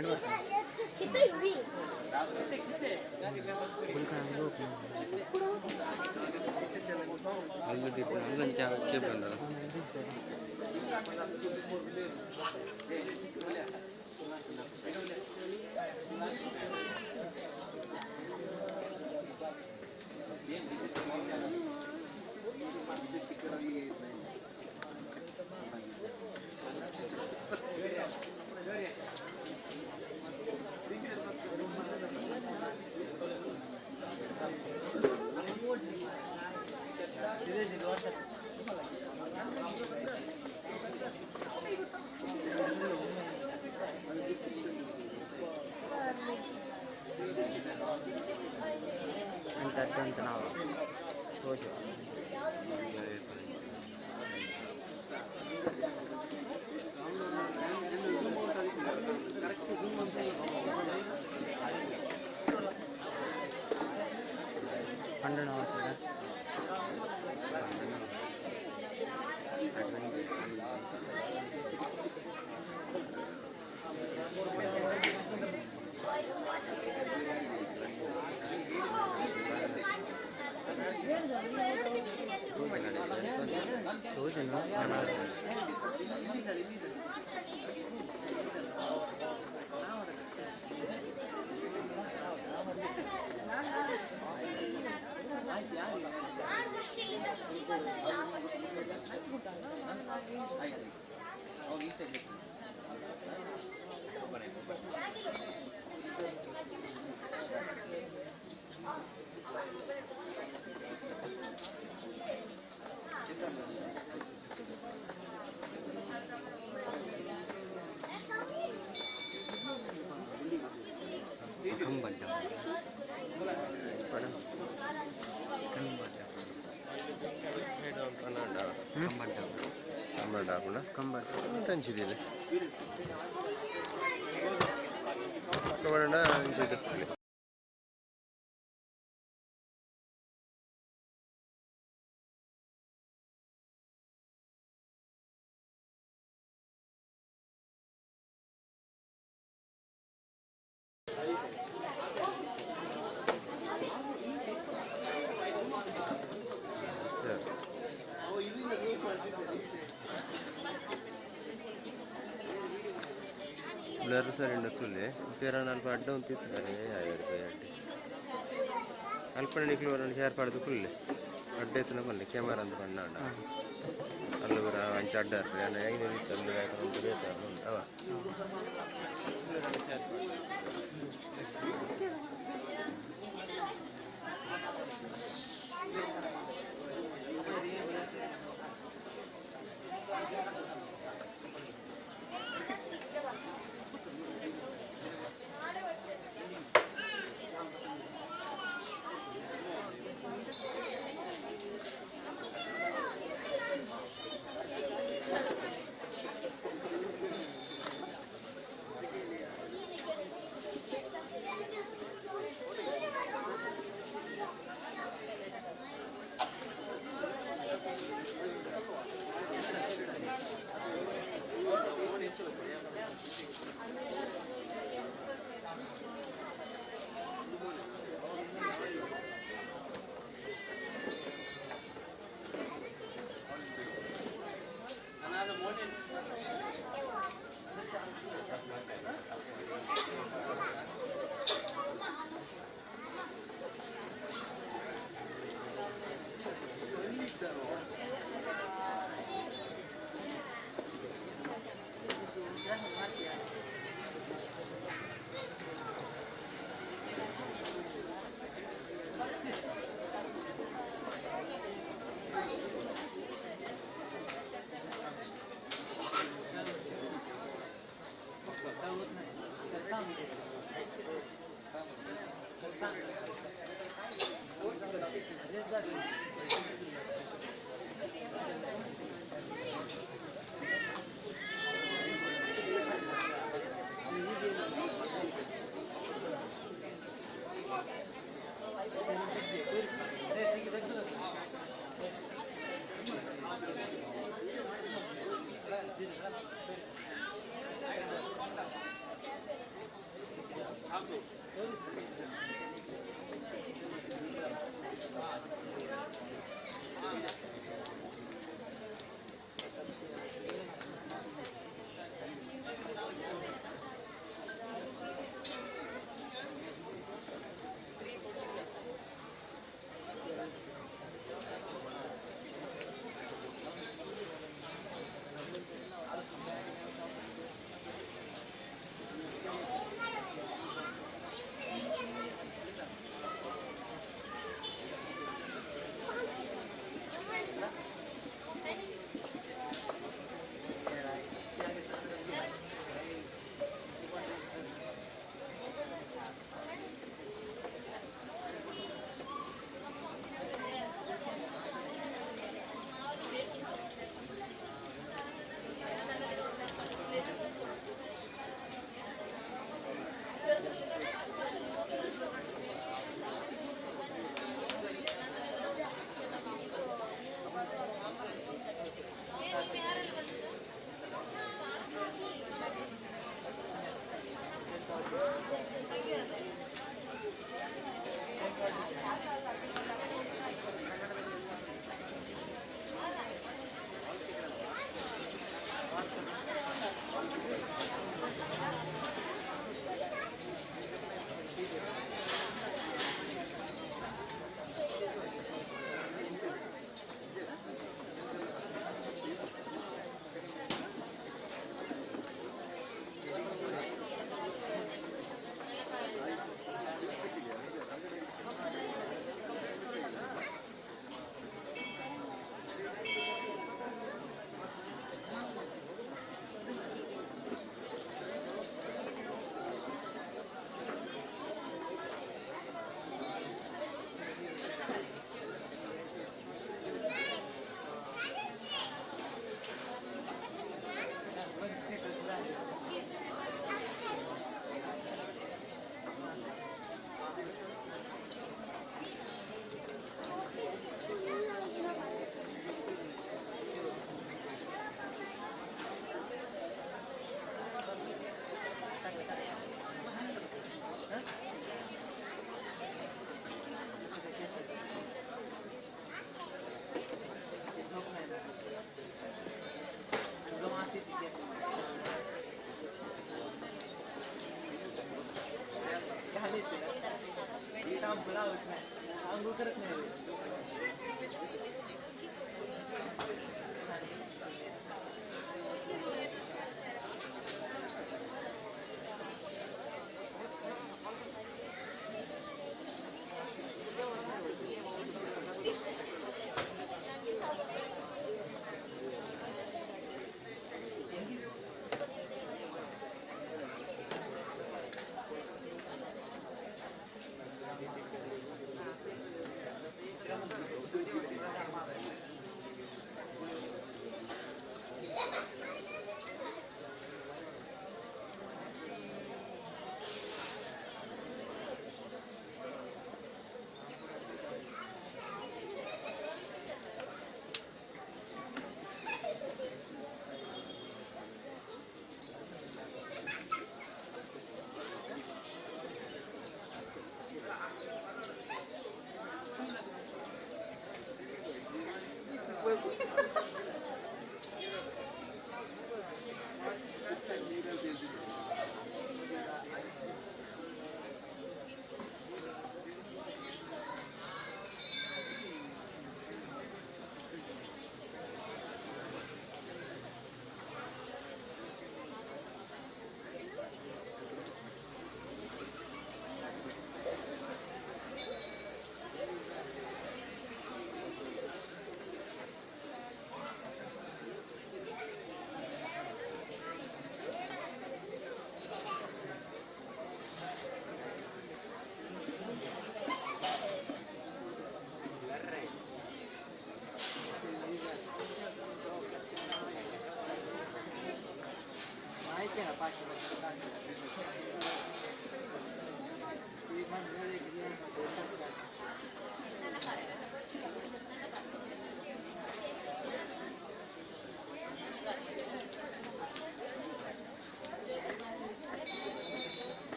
ಬ್ರ್ಯಾಂಡ್ ಬರ್ತದೆ ಅಂತ ಅಂತ ನಾವು ಹೋಗಿ ಪಂಡಣ ಕಂಚಿದಿಲ್ಲ ಬ್ಲರ್ ಸರಿ ಉಂಡು ಪೇರಣ ಅಲ್ಪ ಅಡ್ಡ ಉಂತಿತ್ತು ಅಡ್ಡೆ ಅಲ್ಪ ನಿಕ್ಲು ಒಂದು ಶೇರ್ ಪಡೆದು ಕುಲ್ಲೆ ಅಡ್ಡ ಎತ್ತನ ಬಲ್ಲೆ ಕ್ಯಾಮರಾ ಅಂತ ಬಣ್ಣ ಅಣ್ಣ ಅಲ್ಲೂ ಅಂಚ ಅಡ್ಡ ಇರ್ತದೆ ಐನೂರು ಇತ್ತು ಅಲ್ಲಿ ಉಂಟು ಅವ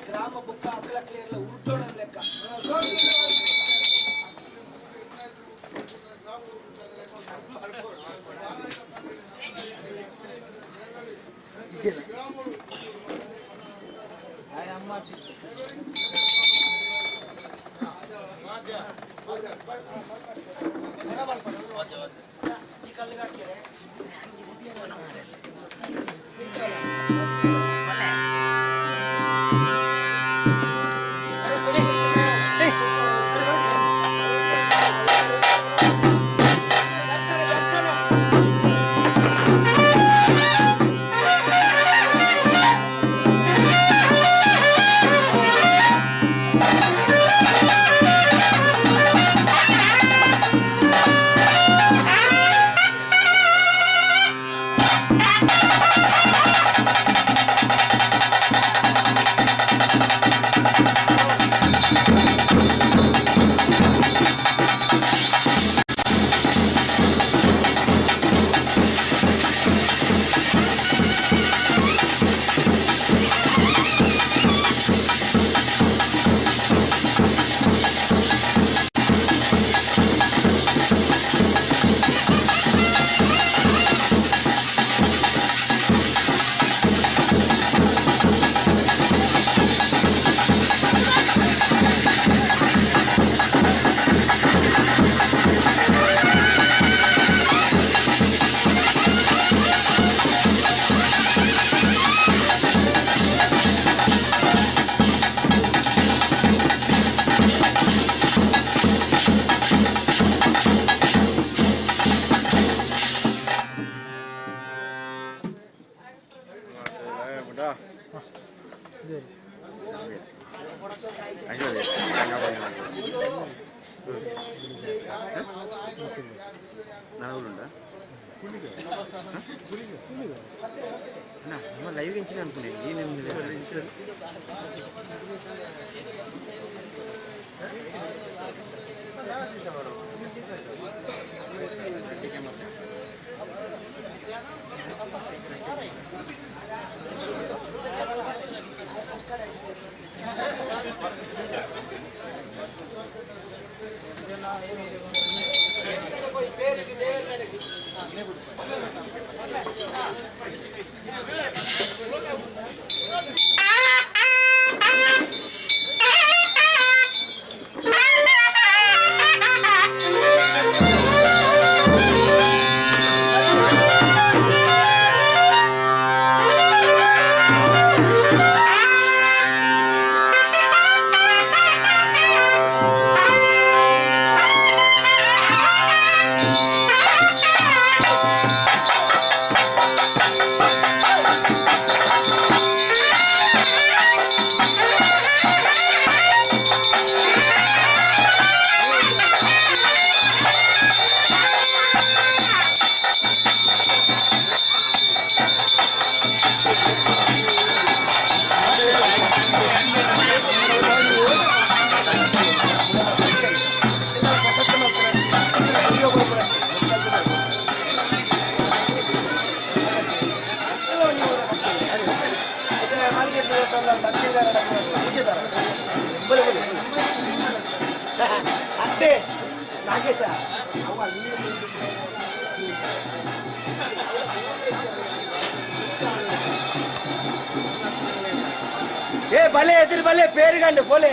ಗ್ರಾಮ ಬುಕ್ಕ ಅಕ್ಕಲಕ್ಕಲ ಉರುಟೋಣ ಲೆಕ್ಕ. Ha ha ha! ನಮ್ಮ ಲೈವ್ ಎಂಚಿನ ಅನ್ಕೊಂಡೆ ಅತ್ತೆ ನಾಗೇಶ ಏ ಬಲೆ ಎದುರು ಬಲೆ ಪೇರುಗಂಡು ಪೋಲೆ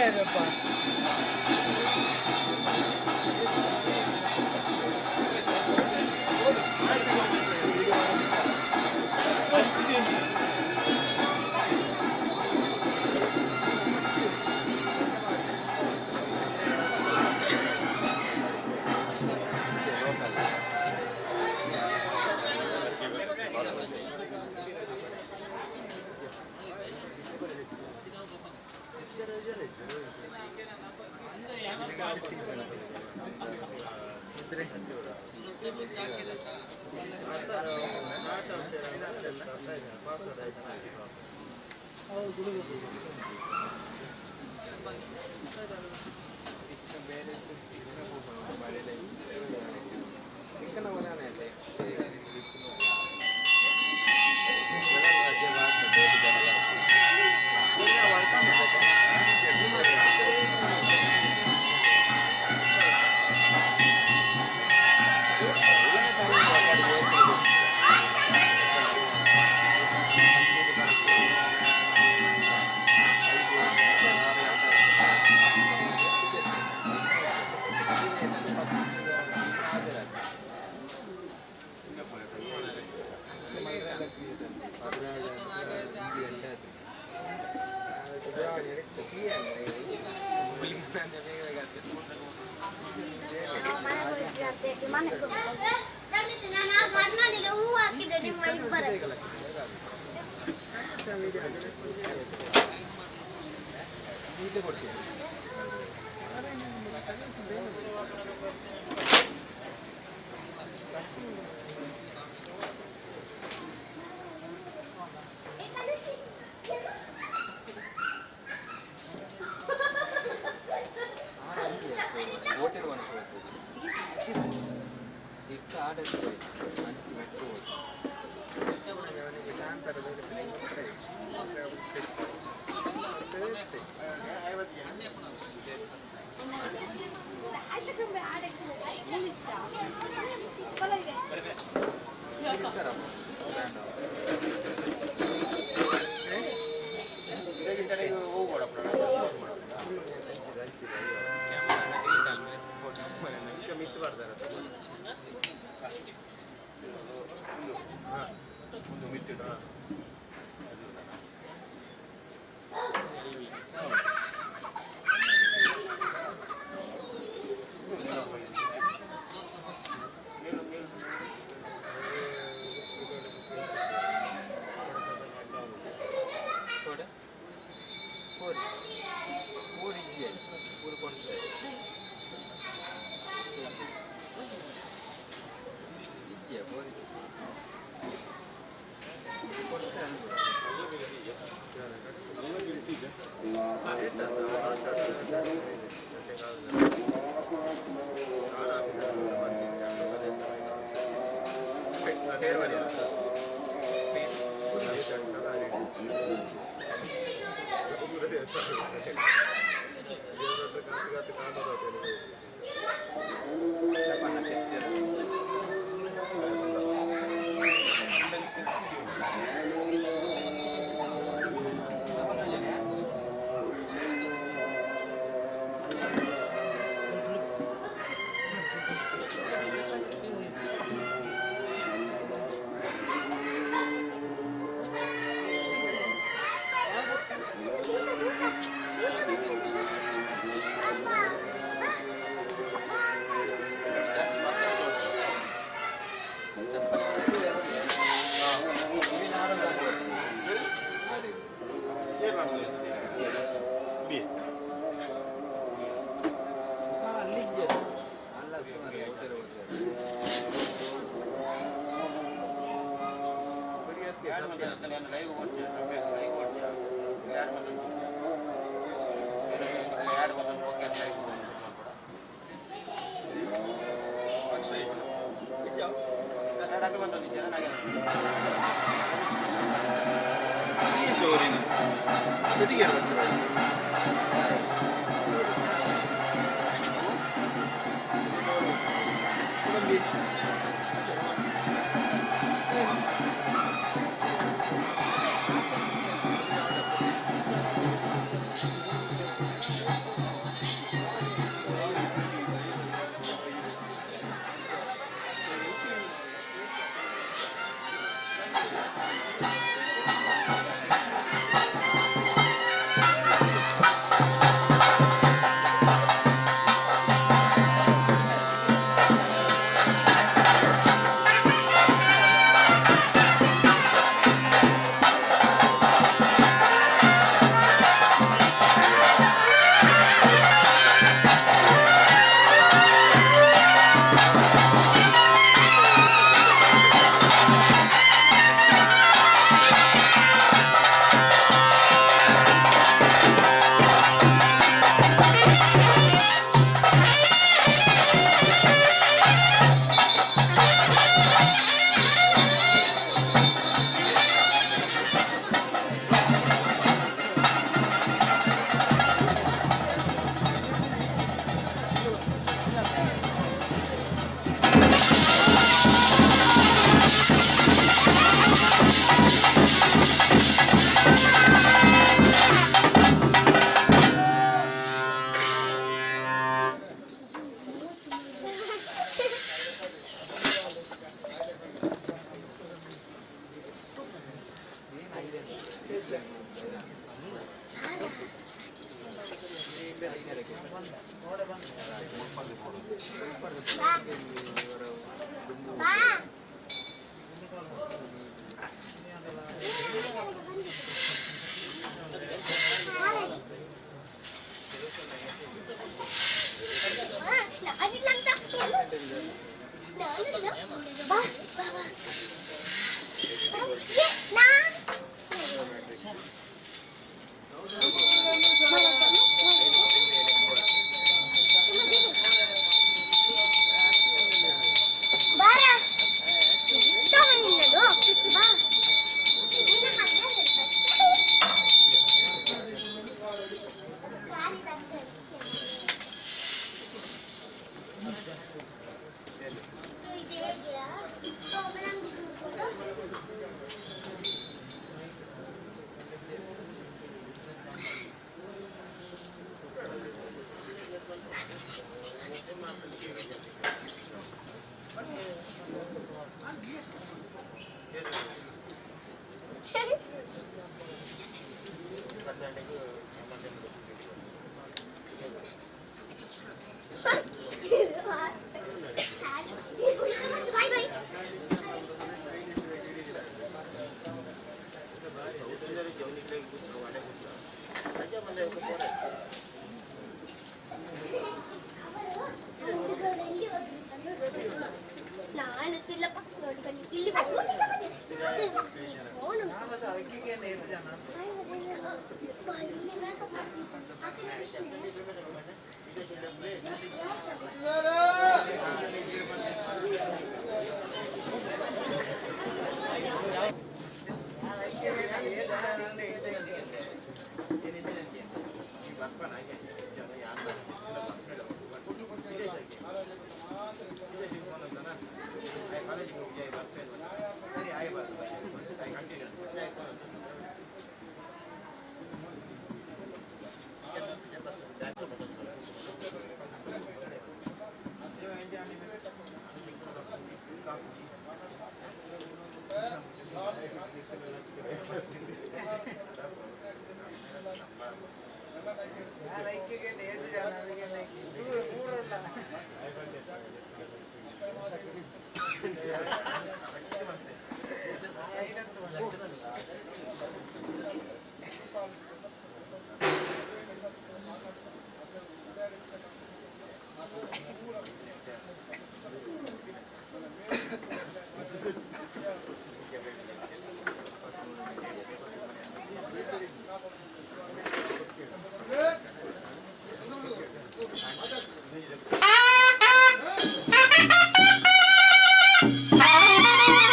Ah!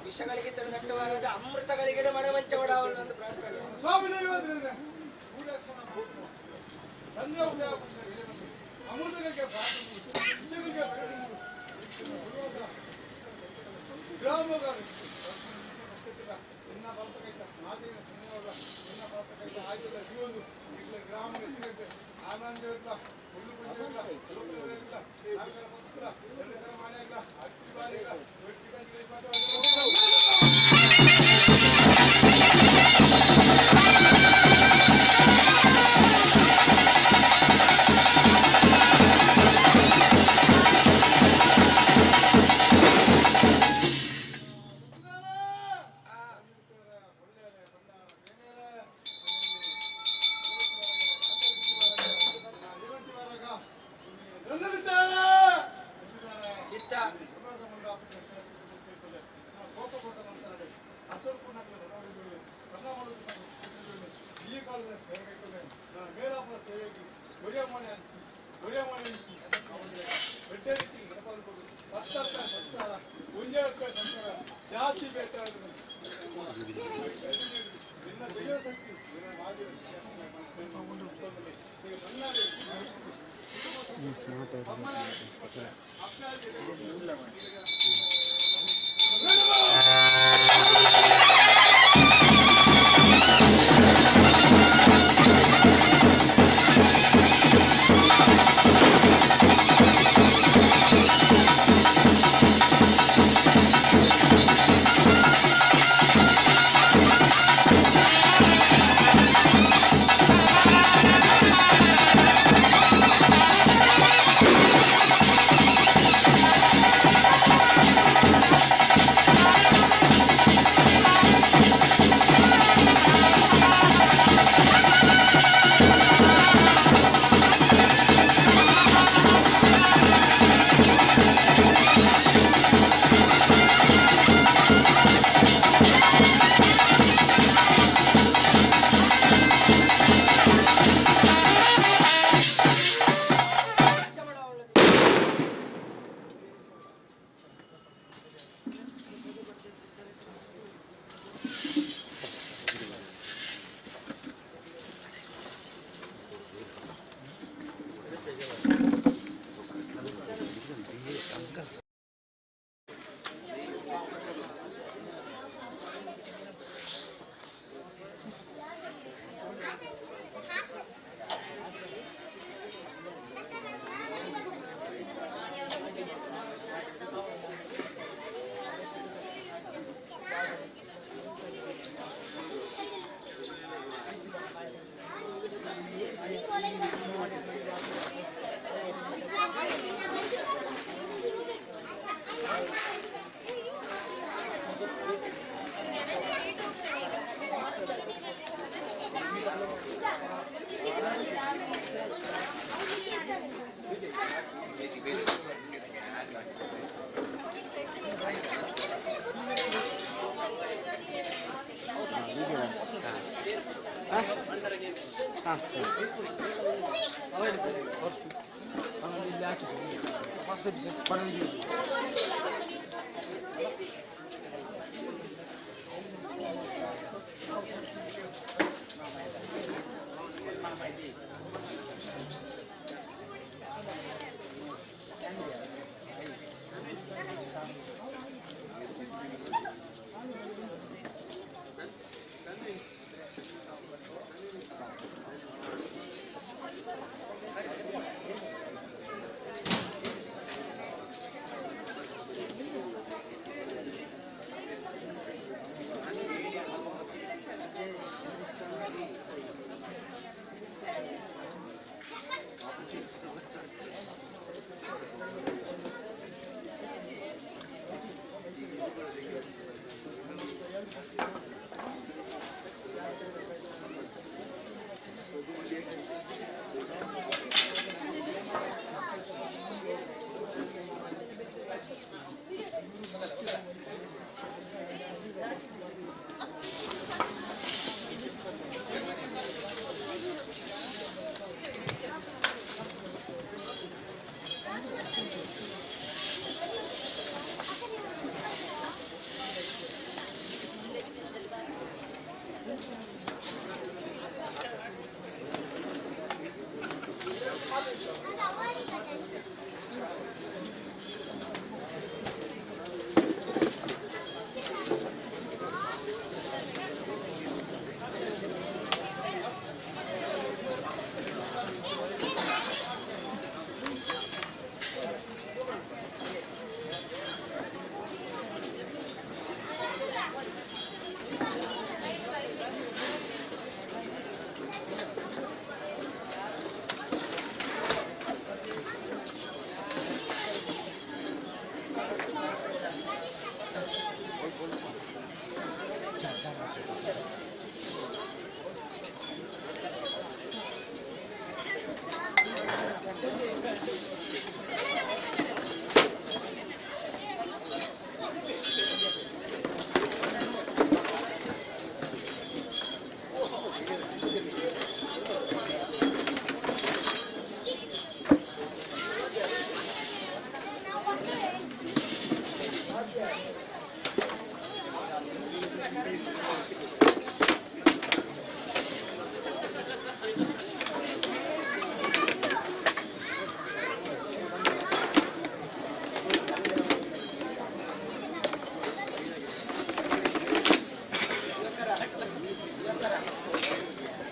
ವಿಷಗಳಿಗೆ ತಡೆದಟ್ಟವಾರದ ಅಮೃತಗಳಿಗೆ ಮಣವಂಚವಡಾವಲ್ಲ ಪ್ರಾರ್ಥನೆ. Thank you. ಹಾಂ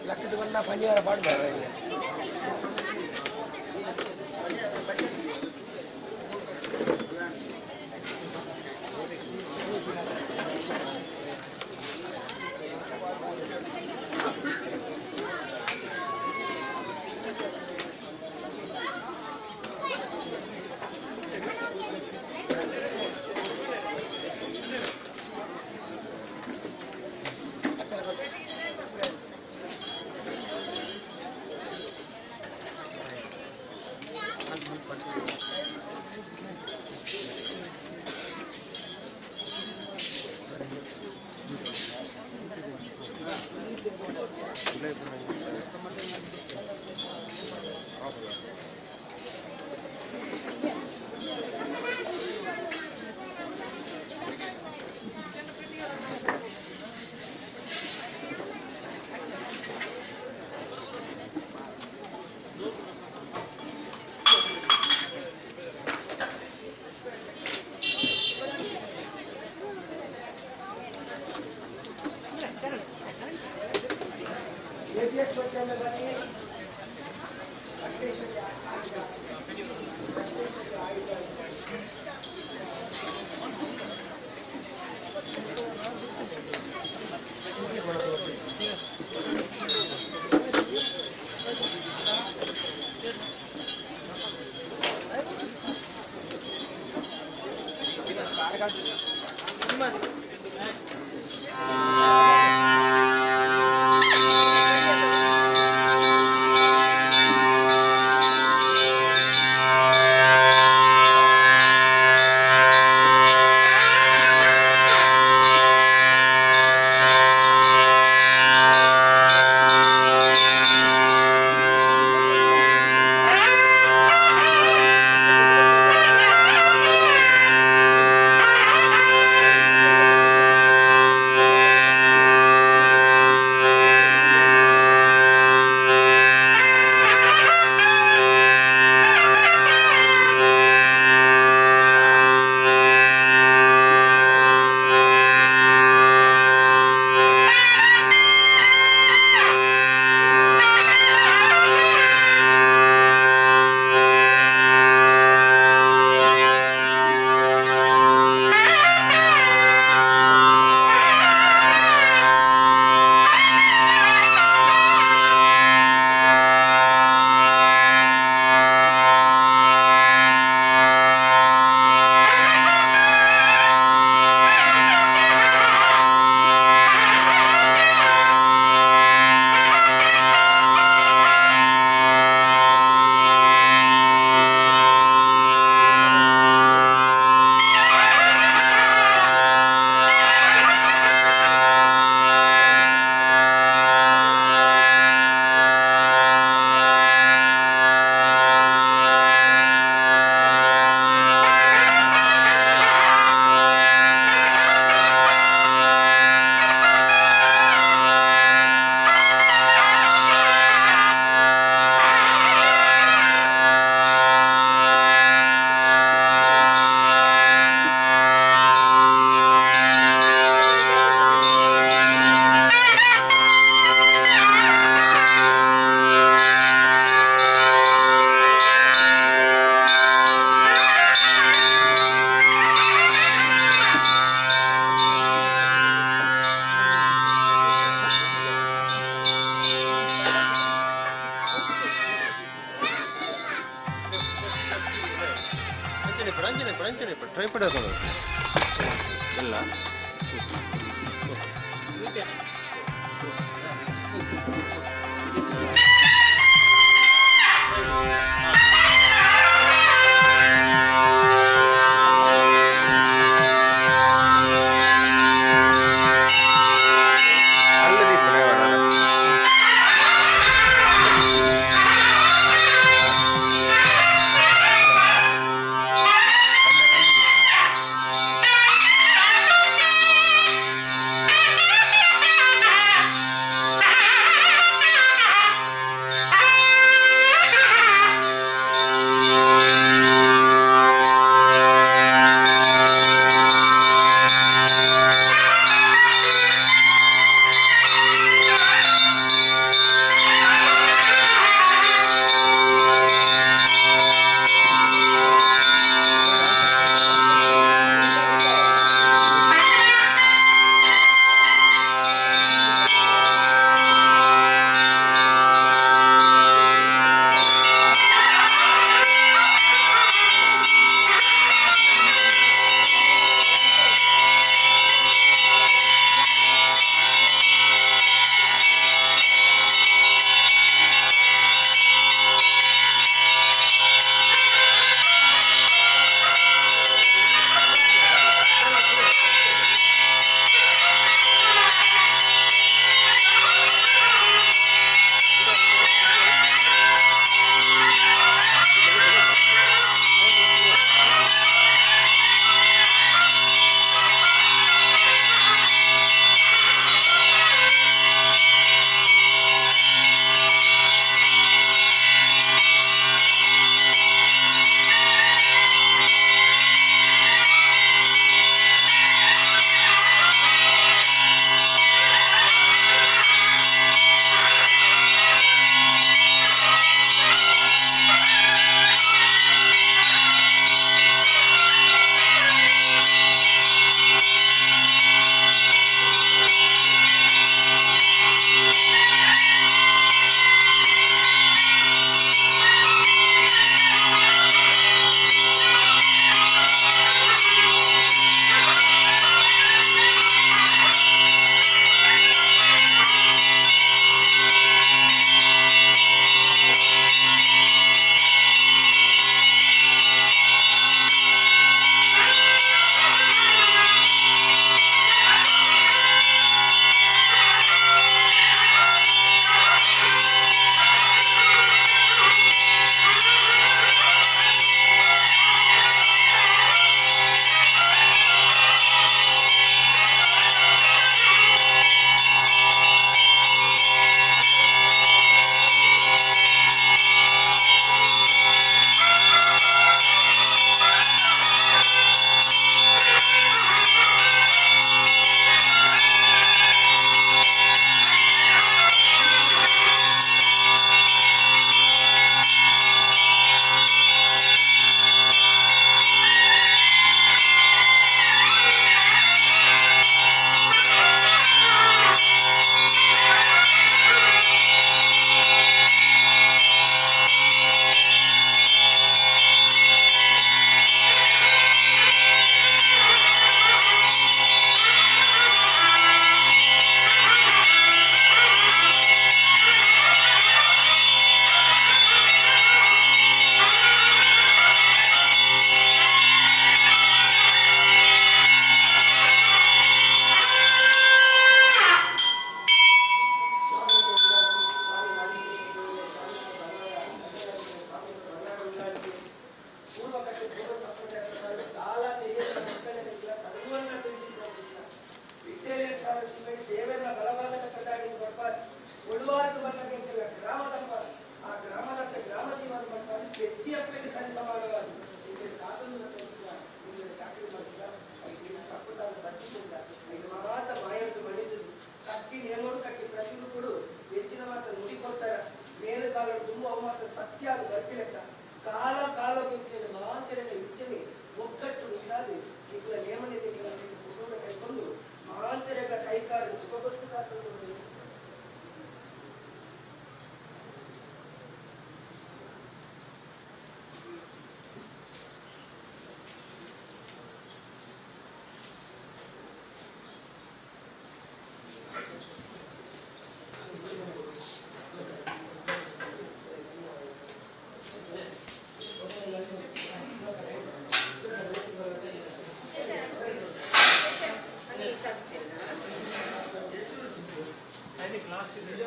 ಲಕ್ಕದವನ್ನ ಪನಿಯಾರ ಪಾಡ್ಬಾರ ಫ್ರೆಂಚ್ ಟ್ರೈಪಡ್ ಹಾಕೊಂಡು ಎಲ್ಲ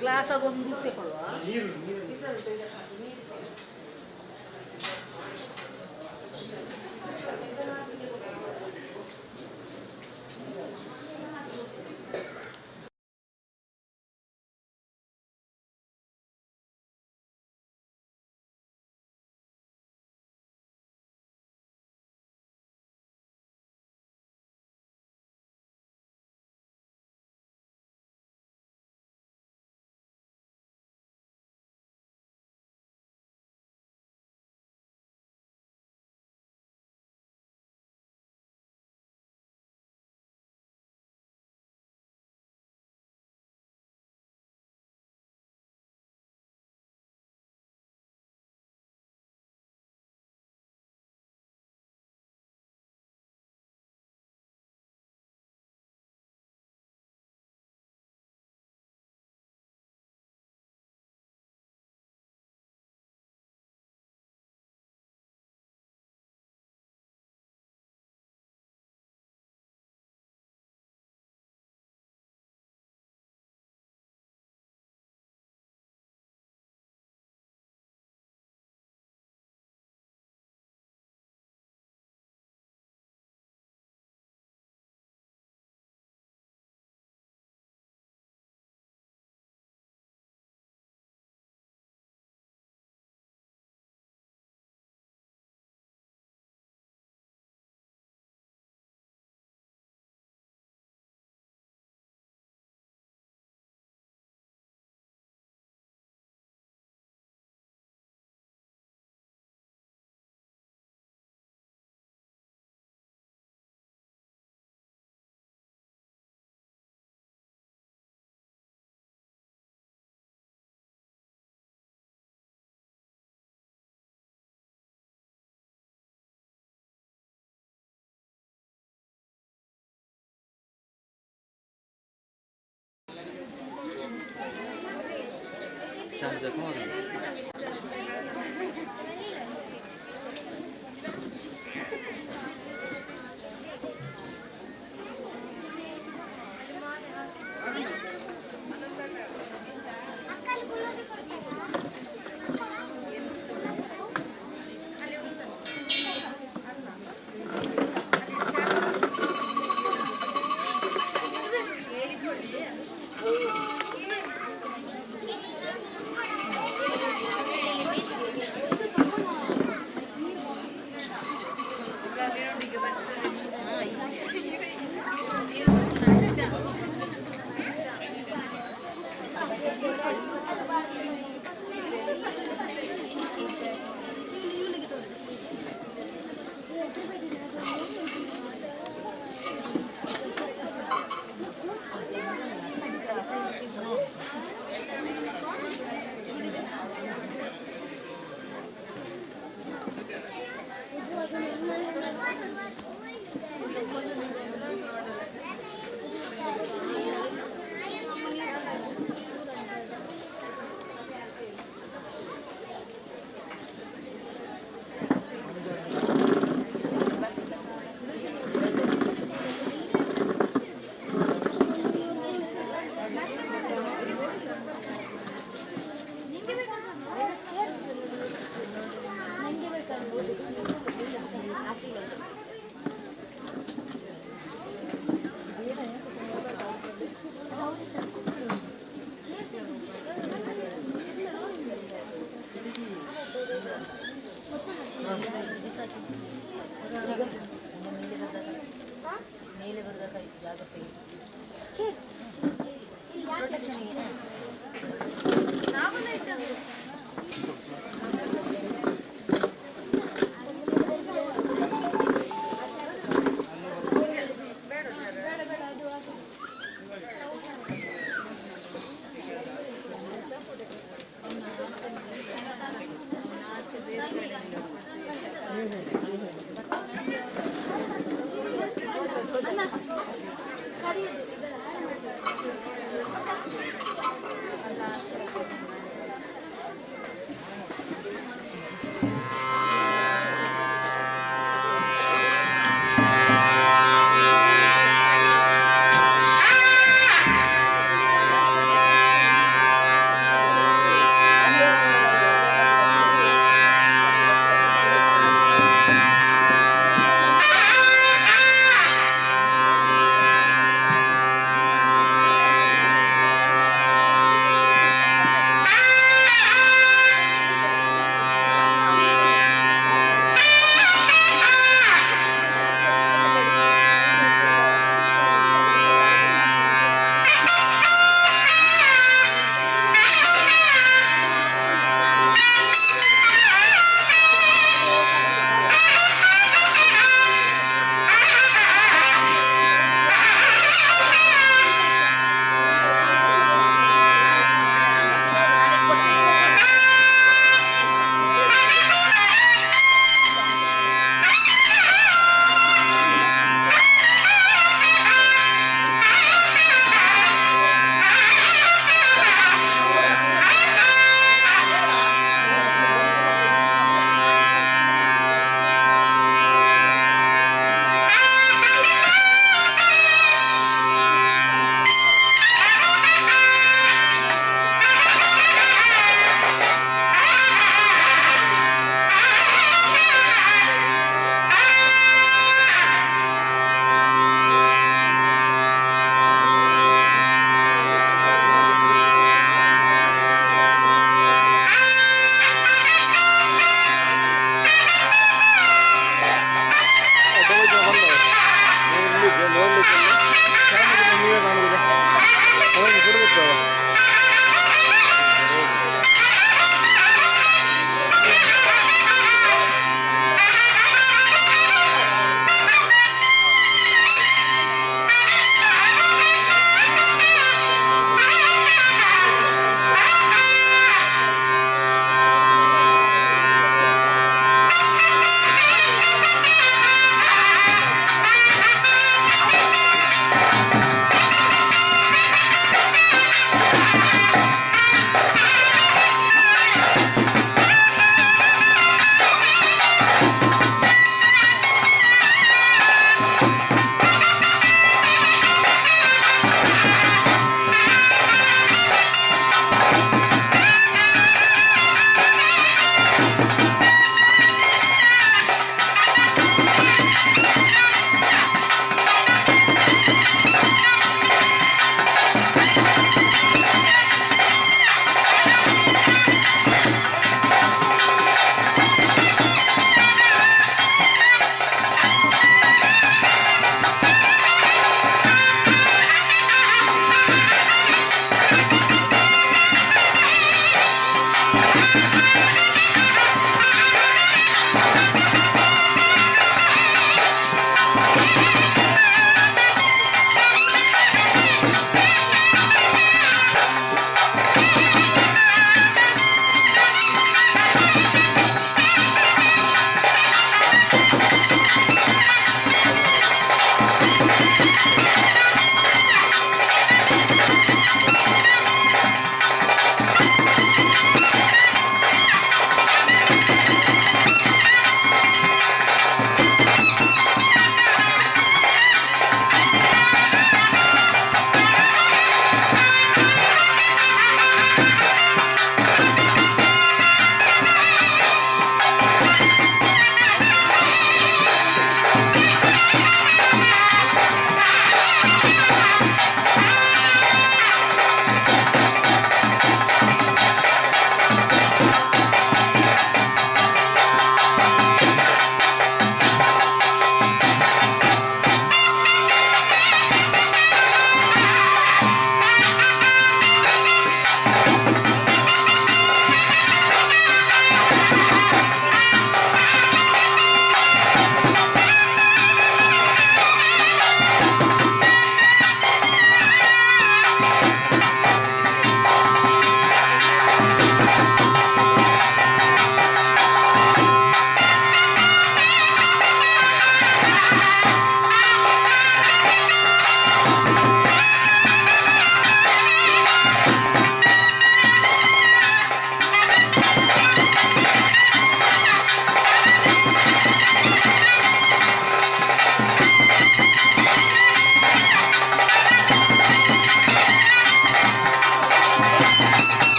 ಗ್ಲಾಸ್ ಅದೊಂದು ತಗೊಳ್ಳುವ. ಚಾರ್ಜ್ ಹಾಕೊಂಡು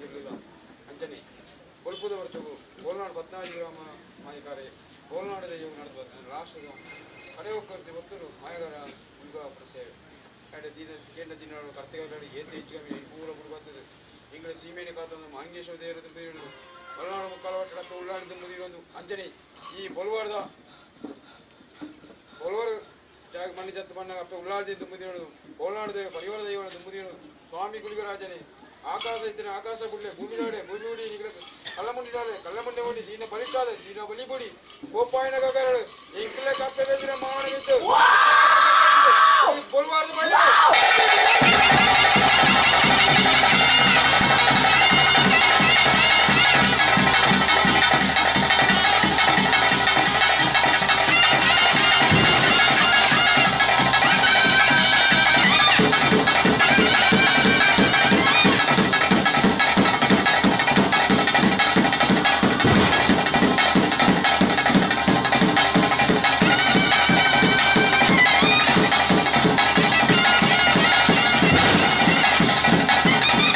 ತುಳ್ಳುದ ಅಂಚನೆ ಕೊಲ್ಪುದ ಹೊರತುಗು ಕೋಲ್ನಾಡು ಪದ್ನಾಜಿ ಗ್ರಾಮ ಮಾಯಕಾರೆ ಕೋಲ್ನಾಡು ದೈವ ನಡೆದು ರಾಷ್ಟ್ರದ ಕಡೆ ಒಕ್ಕರ್ತಿ ಭಕ್ತರು ಮಾಯಗಾರ ಮುಳುಗಾಪುರ ಸೇವೆ. ಕಡೆ ದಿನ ಕೇಂದ್ರ ದಿನ ಕರ್ತೆಗಾರರು ಏತ್ ಹೆಚ್ಚು ಕಮ್ಮಿ ಪೂರ ಪುಡು ಬರ್ತದೆ. ಇಂಗ್ಲ ಸೀಮೆನೆ ಕಾತೊಂದು ಮಾಂಗೇಶ್ವರ ದೇವರ ತುಂಬಿರುವುದು ಕೊಲ್ನಾಡು ಮುಕ್ಕಾಲು ಉಳ್ಳಾಡಿ ತುಂಬಿರುವುದು. ಅಂಚನೆ ಈ ಬೊಲ್ವಾರದ ಬೊಲ್ವಾರ್ ಜಾಗ ಮಣ್ಣು ಜತ್ತು ಬಣ್ಣ ಅಪ್ಪ ಉಳ್ಳಾಡಿ ತುಂಬಿದಿರೋದು ಕೋಲ್ನಾಡು ದೈವ ಪರಿವಾರ ದೈವ ತುಂಬಿದಿರೋದು ಸ್ವಾಮಿ ಗುಳಿಗರಾಜನೇ ಆಕಾಶ ಇದ್ದರೆ ಆಕಾಶ ಗುಳ್ಳೆ ಭೂಮಿನಾಡೆ ಭೂಮಿ ನಿಗ್ರ ಕಲ್ಲಮುಂಡಿನಾಡೆ ಕಲ್ಲಮುಂಡೆ ಓಡಿ ದೀನ ಬಲಿಕಾದ ದೀನ ಬಲಿಬುಡಿ ಗೋಪಾಯನ ಗಗರಳು ಇಂಕ್ಲೆ ಕಪ್ಪೆದಿರ ಮಾವನ ಬಿದ್ದು ಬೊಲ್ವಾರದ Thank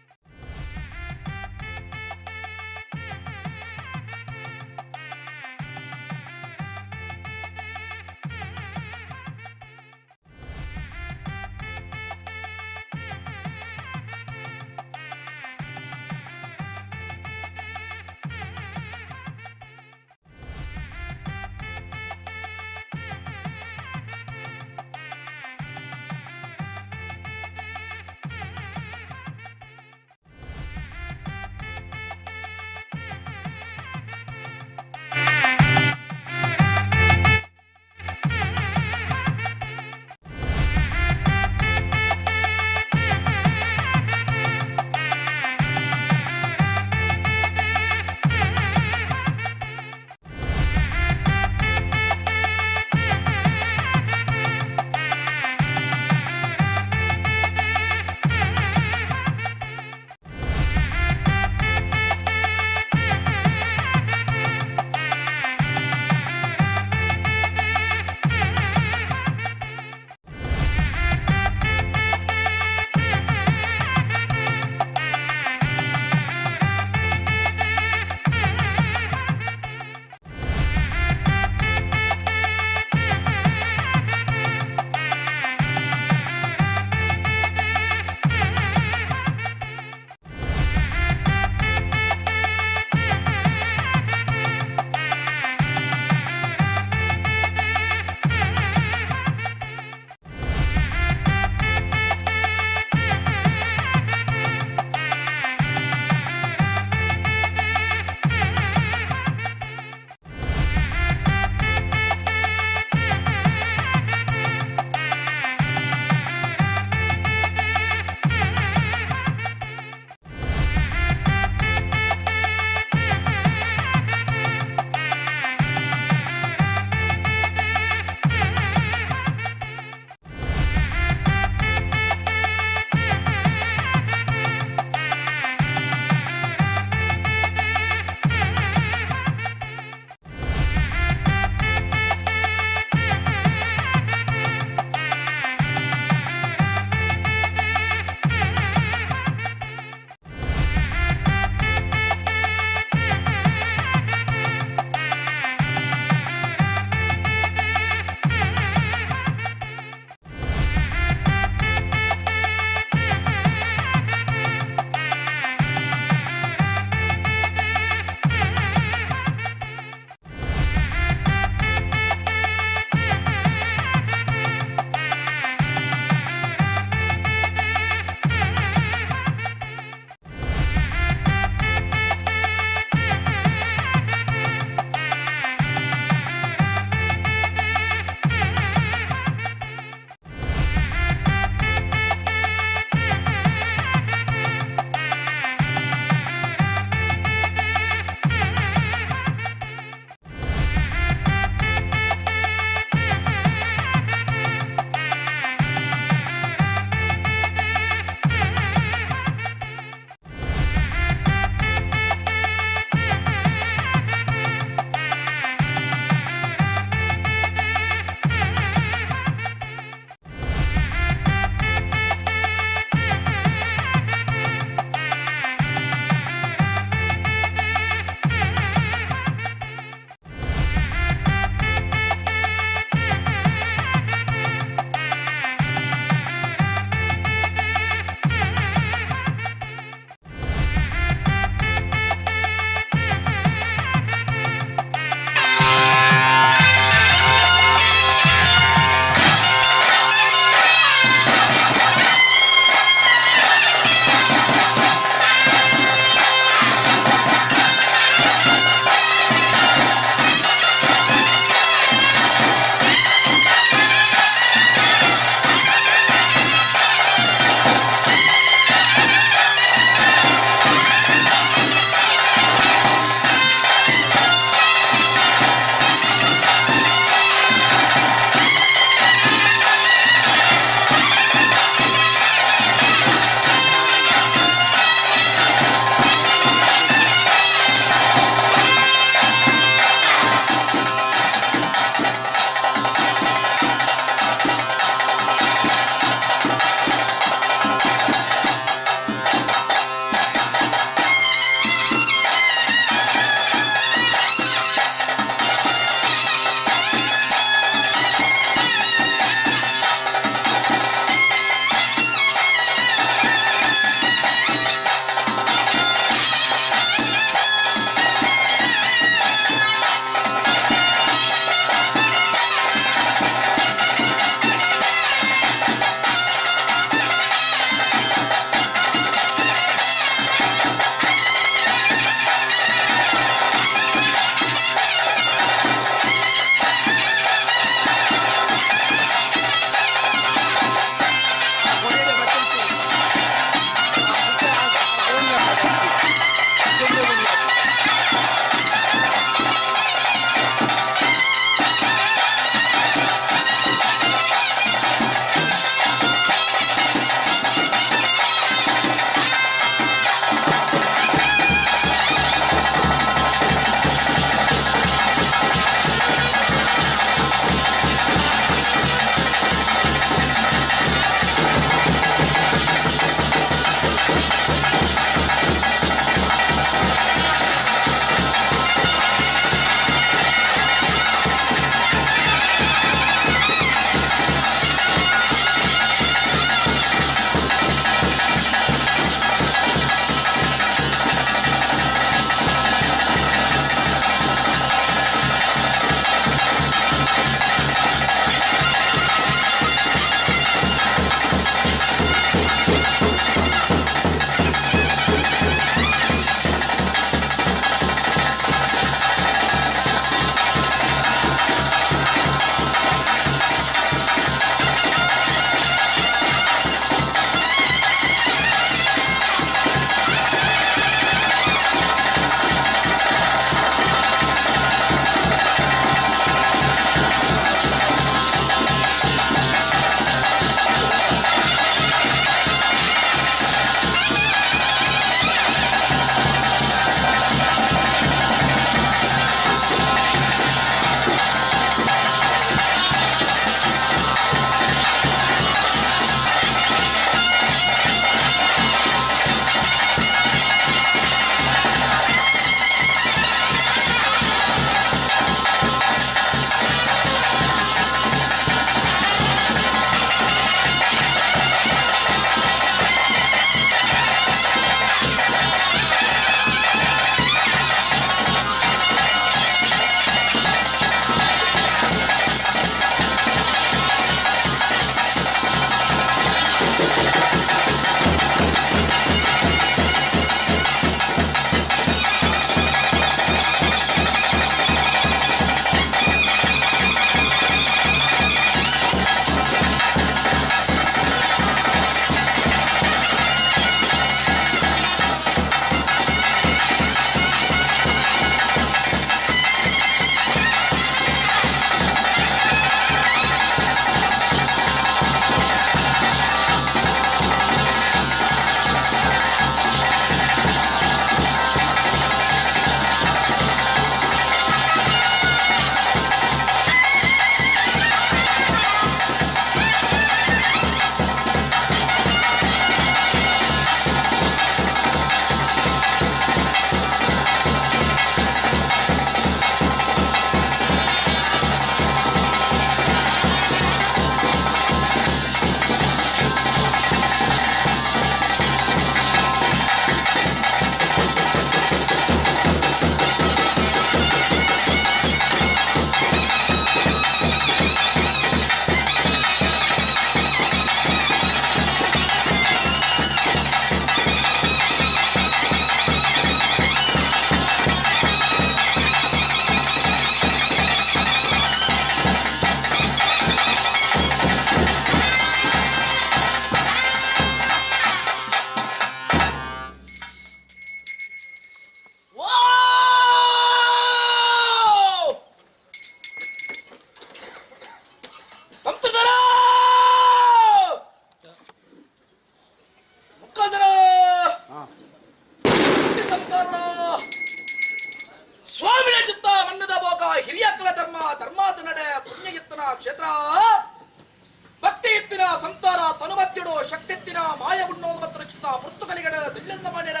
ಭಕ್ತಿ ಇತ್ತಿನ ಸಂತಾರ ತನುಮತ್ಯಡು ಶಕ್ತಿತ್ತಿನ ಮಾಯ ಉಣ್ಣೋದು ಮತ್ತು ರಚಿತ ಪುರ್ತುಕಲಿಗಡ ದಿಲ್ಲಂದ ಮಾಡ್ಯರ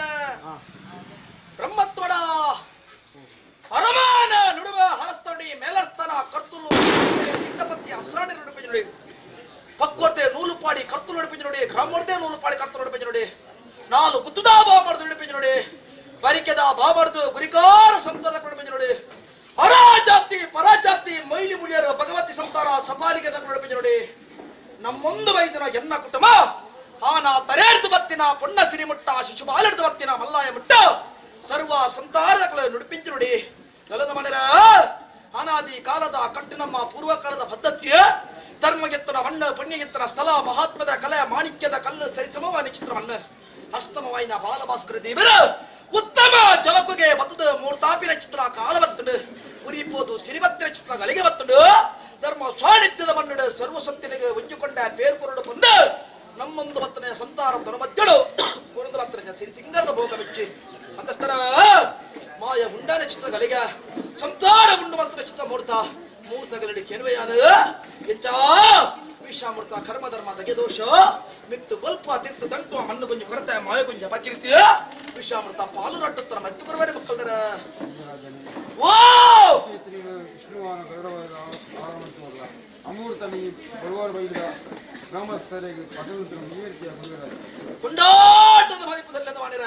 ಬ್ರಹ್ಮತ್ವಡ ಅರಮಾನ ನುಡುವ ಹರಸ್ತಡಿ ಮೇಲರ್ತನ ಕರ್ತುಲು ಪಿಂಡಪತಿ ಅಸ್ರಾಣಿ ನಡುಪಿ ನೋಡಿ ಪಕ್ಕೋರ್ತೆ ನೂಲುಪಾಡಿ ಕರ್ತುಲು ನಡುಪಿ ನೋಡಿ ಗ್ರಾಮೋರ್ತೆ ನೂಲುಪಾಡಿ ಕರ್ತುಲು ನಡುಪಿ ನೋಡಿ ನಾಲು ಗುತ್ತುದಾ ಬಾ ಮಾಡ್ದು ನಡುಪಿ ನೋಡಿ ಬರಿಕೆದ ಬಾ ಮಾಡ್ದು ಗುರಿಕಾರ ಸಂತಾರದ ನಡುಪಿ ನೋಡಿ ಅರಾಜಾತಿ ಪರಾಜಾತಿ ಮೈಲಿ ಮುಳಿಯರು ಭಗವತಿ ಸಂತಾರ ಸಪಾಲಿಗೆ ನಡುಪಿ ನೋಡಿ ನಮ್ಮೊಂದು ವೈದ್ಯನ ಎನ್ನ ಕುಟುಂಬ ಆನ ತರೇರ್ದು ಬತ್ತಿನ ಪೊನ್ನ ಸಿರಿಮುಟ್ಟ ಶಿಶುಪಾಲೆಡ್ದು ಬತ್ತಿನ ಮಲ್ಲಾಯ ಮುಟ್ಟ ಸರ್ವ ಸಂತಾರದ ನುಡಿಪಿಂಚು ನೋಡಿ ಗಲದ ಮನೆರ ಅನಾದಿ ಕಾಲದ ಕಟ್ಟು ನಮ್ಮ ಪೂರ್ವಕಾಲದ ಪದ್ಧತಿಯ ಧರ್ಮಗೆತ್ತನ ಮಣ್ಣು ಪುಣ್ಯಗೆತ್ತನ ಸ್ಥಳ ಮಹಾತ್ಮದ ಕಲೆ ಮಾಣಿಕ್ಯದ ಕಲ್ಲು ಸರಿಸಮವ ನಿಚಿತ್ರಮಣ್ಣು ಅಸ್ತಮವಾಯಿನ ಬಾಲಭಾಸ್ಕರ ದೇವರ ಉತ್ತಮ ಜಲಕುಗೆ ಬತ್ತದ ಮೂರ್ತಾಪಿನ ಚಿತ್ರ ಕಾಲ ಬತ್ತುಂಡು ಉರಿಪೋದು ಸಿರಿಬತ್ತಿನ ಚಿತ್ರ ಗಲಿಗೆ ಬತ್ತುಂಡು ಧರ್ಮ ಸ್ವಾಣಿತ್ಯದ ಮಣ್ಣು ಸರ್ವಸತ್ತಿನಿಗೆ ಉಂಜುಕೊಂಡ ಪೇರ್ಕೊರಡು ಬಂದು ನಮ್ಮೊಂದು ಬತ್ತನೆಯ ಸಂತಾರ ಧರ್ಮದ್ಯಳು ಕೊರಂದು ಬತ್ತನೆಯ ಸಿರಿ ಸಿಂಗರದ ಭೋಗ ಮೆಚ್ಚಿ ಅಂತಸ್ತರ ಮಾಯ ಉಂಡಾನ ಚಿತ್ರ ಗಲಿಗೆ ಸಂತಾರ ಉಂಡು ಮಂತ್ರ ಚಿತ್ರ ಮೂರ್ತ ಮೂರ್ತಗಳಲ್ಲಿ ಕೆನುವೆಯಾನ ಎಂಚಾ ವಿಷಾಮೃತ ಕರ್ಮ ಧರ್ಮ ದಗೆ ದೋಷ ಮಿತ್ತು ಗೊಲ್ಪ ತೀರ್ಥ ದಂಟು ಮಣ್ಣು ಗುಂಜು ಕೊರತೆ ಮಾಯ ಗುಂಜ ಬಕಿರ್ತಿಯ ವಿಷಾಮೃತ ಪಾಲು ರಟ್ಟುತ್ತರ ಮತ್ತು ಕೊರವರೆ ಮಕ್ಕಳದರ ಓ ವಿಷ್ಣುವಾನ ಗೌರವ ಅಮೂರ್ತನಿ ಬರುವಾರ ಬೈದ ಗ್ರಾಮಸ್ಥರಿಗೆ ಪಟಲುತ್ರ ನೀವೇರ್ತಿಯ ಕೊಂಡಾಟದ ಮದಿಪುದಲ್ಲದ ಮಾಡಿರ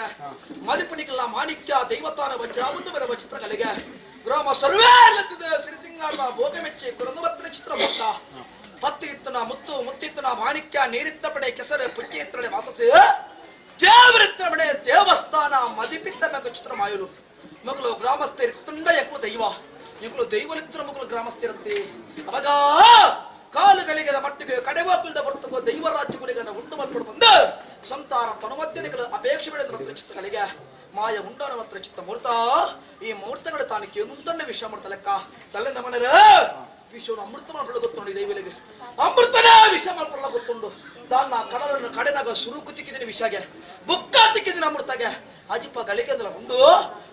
ಮದಿಪುನಿಕಲ್ಲ ಮಾಣಿಕ್ಯ ದೈವತಾನ ವಜ್ರಾವಂದು ಬರ ಚಿತ್ರಕಲೆಗೆ ಗ್ರಾಮ ಸರ್ವೇ ಲತ್ತಿದ ಶ್ರೀಸಿಂಗಾರದ ಭೋಗ ಮೆಚ್ಚಿ ಕುರಂದುವತ್ತಿನ ಚಿತ್ರ ಮುತ್ತ ಪತ್ತು ಇತ್ತನ ಮುತ್ತು ಮುತ್ತಿತ್ತನ ಮಾಣಿಕ್ಯ ನೀರಿತ್ತ ಪಡೆ ಕೆಸರು ಪುಕ್ಕಿ ಇತ್ತಳೆ ವಾಸಸೆ ದೇವರಿತ್ತನ ಪಡೆ ದೇವಸ್ಥಾನ ಮದಿಪಿತ್ತ ಮೆಂಗ ಚಿತ್ರ ಮಾಯಲು ಮಗಳು ಗ್ರಾಮಸ್ಥರಿತ್ತಂಡ ಎಕ್ಕಳು ದೈವ ಎಕ್ಕಳು ದೈವಲಿತ್ರ ಮಗಳು ಗ್ರಾಮಸ್ಥಿರತ್ತೆ ಅವಾಗ ಕಾಲುಗಳಿಗದ ಮಟ್ಟಿಗೆ ಕಡೆವಾಕುಲ್ದ ಬರ್ತಕೋ ದೈವರಾಜ್ಯಗಳಿಗೆ ಉಂಡು ಮಲ್ಪಡು ಬಂದು ಸಂತಾರ ತನುಮಧ್ಯದಿಗಳ ಅಪೇಕ್ಷೆ ಬೆಳೆದ ಮಾತ್ರ ಚಿತ್ತಗಳಿಗೆ ಮಾಯ ಉಂಡಾನ ಮಾತ್ರ ಚಿತ್ತ ಮೂರ್ತ ಈ ಮೂರ್ತಗಳು ತಾನು ಕೆಂತಣ್ಣ ವಿಷ ಮೂರ್ತ ಲೆಕ್ಕ ತಲೆಂದ ಮನೆರ ವಿಷವನ್ನು ಅಮೃತ ಮಾಡ್ಕೊಳ್ಳೋ ಗೊತ್ತುಂಡು ದೈವಲಿಗೆ ಅಮೃತನೇ ವಿಷ ಮಾಡ್ಕೊಳ್ಳೋ ಗೊತ್ತುಂಡು ದಾನ್ನ ಕಡಲನ್ನು ಕಡೆನಾಗ ಸುರುಕು ತಿಕ್ಕಿದ್ದೀನಿ ವಿಷಗೆ ಬುಕ್ಕ ತಿಕ್ಕಿದ್ದೀನಿ ಅಮೃತಗೆ ಅಜಿಪ ಗಲಿಗೆಂದಲ ಉಂಡು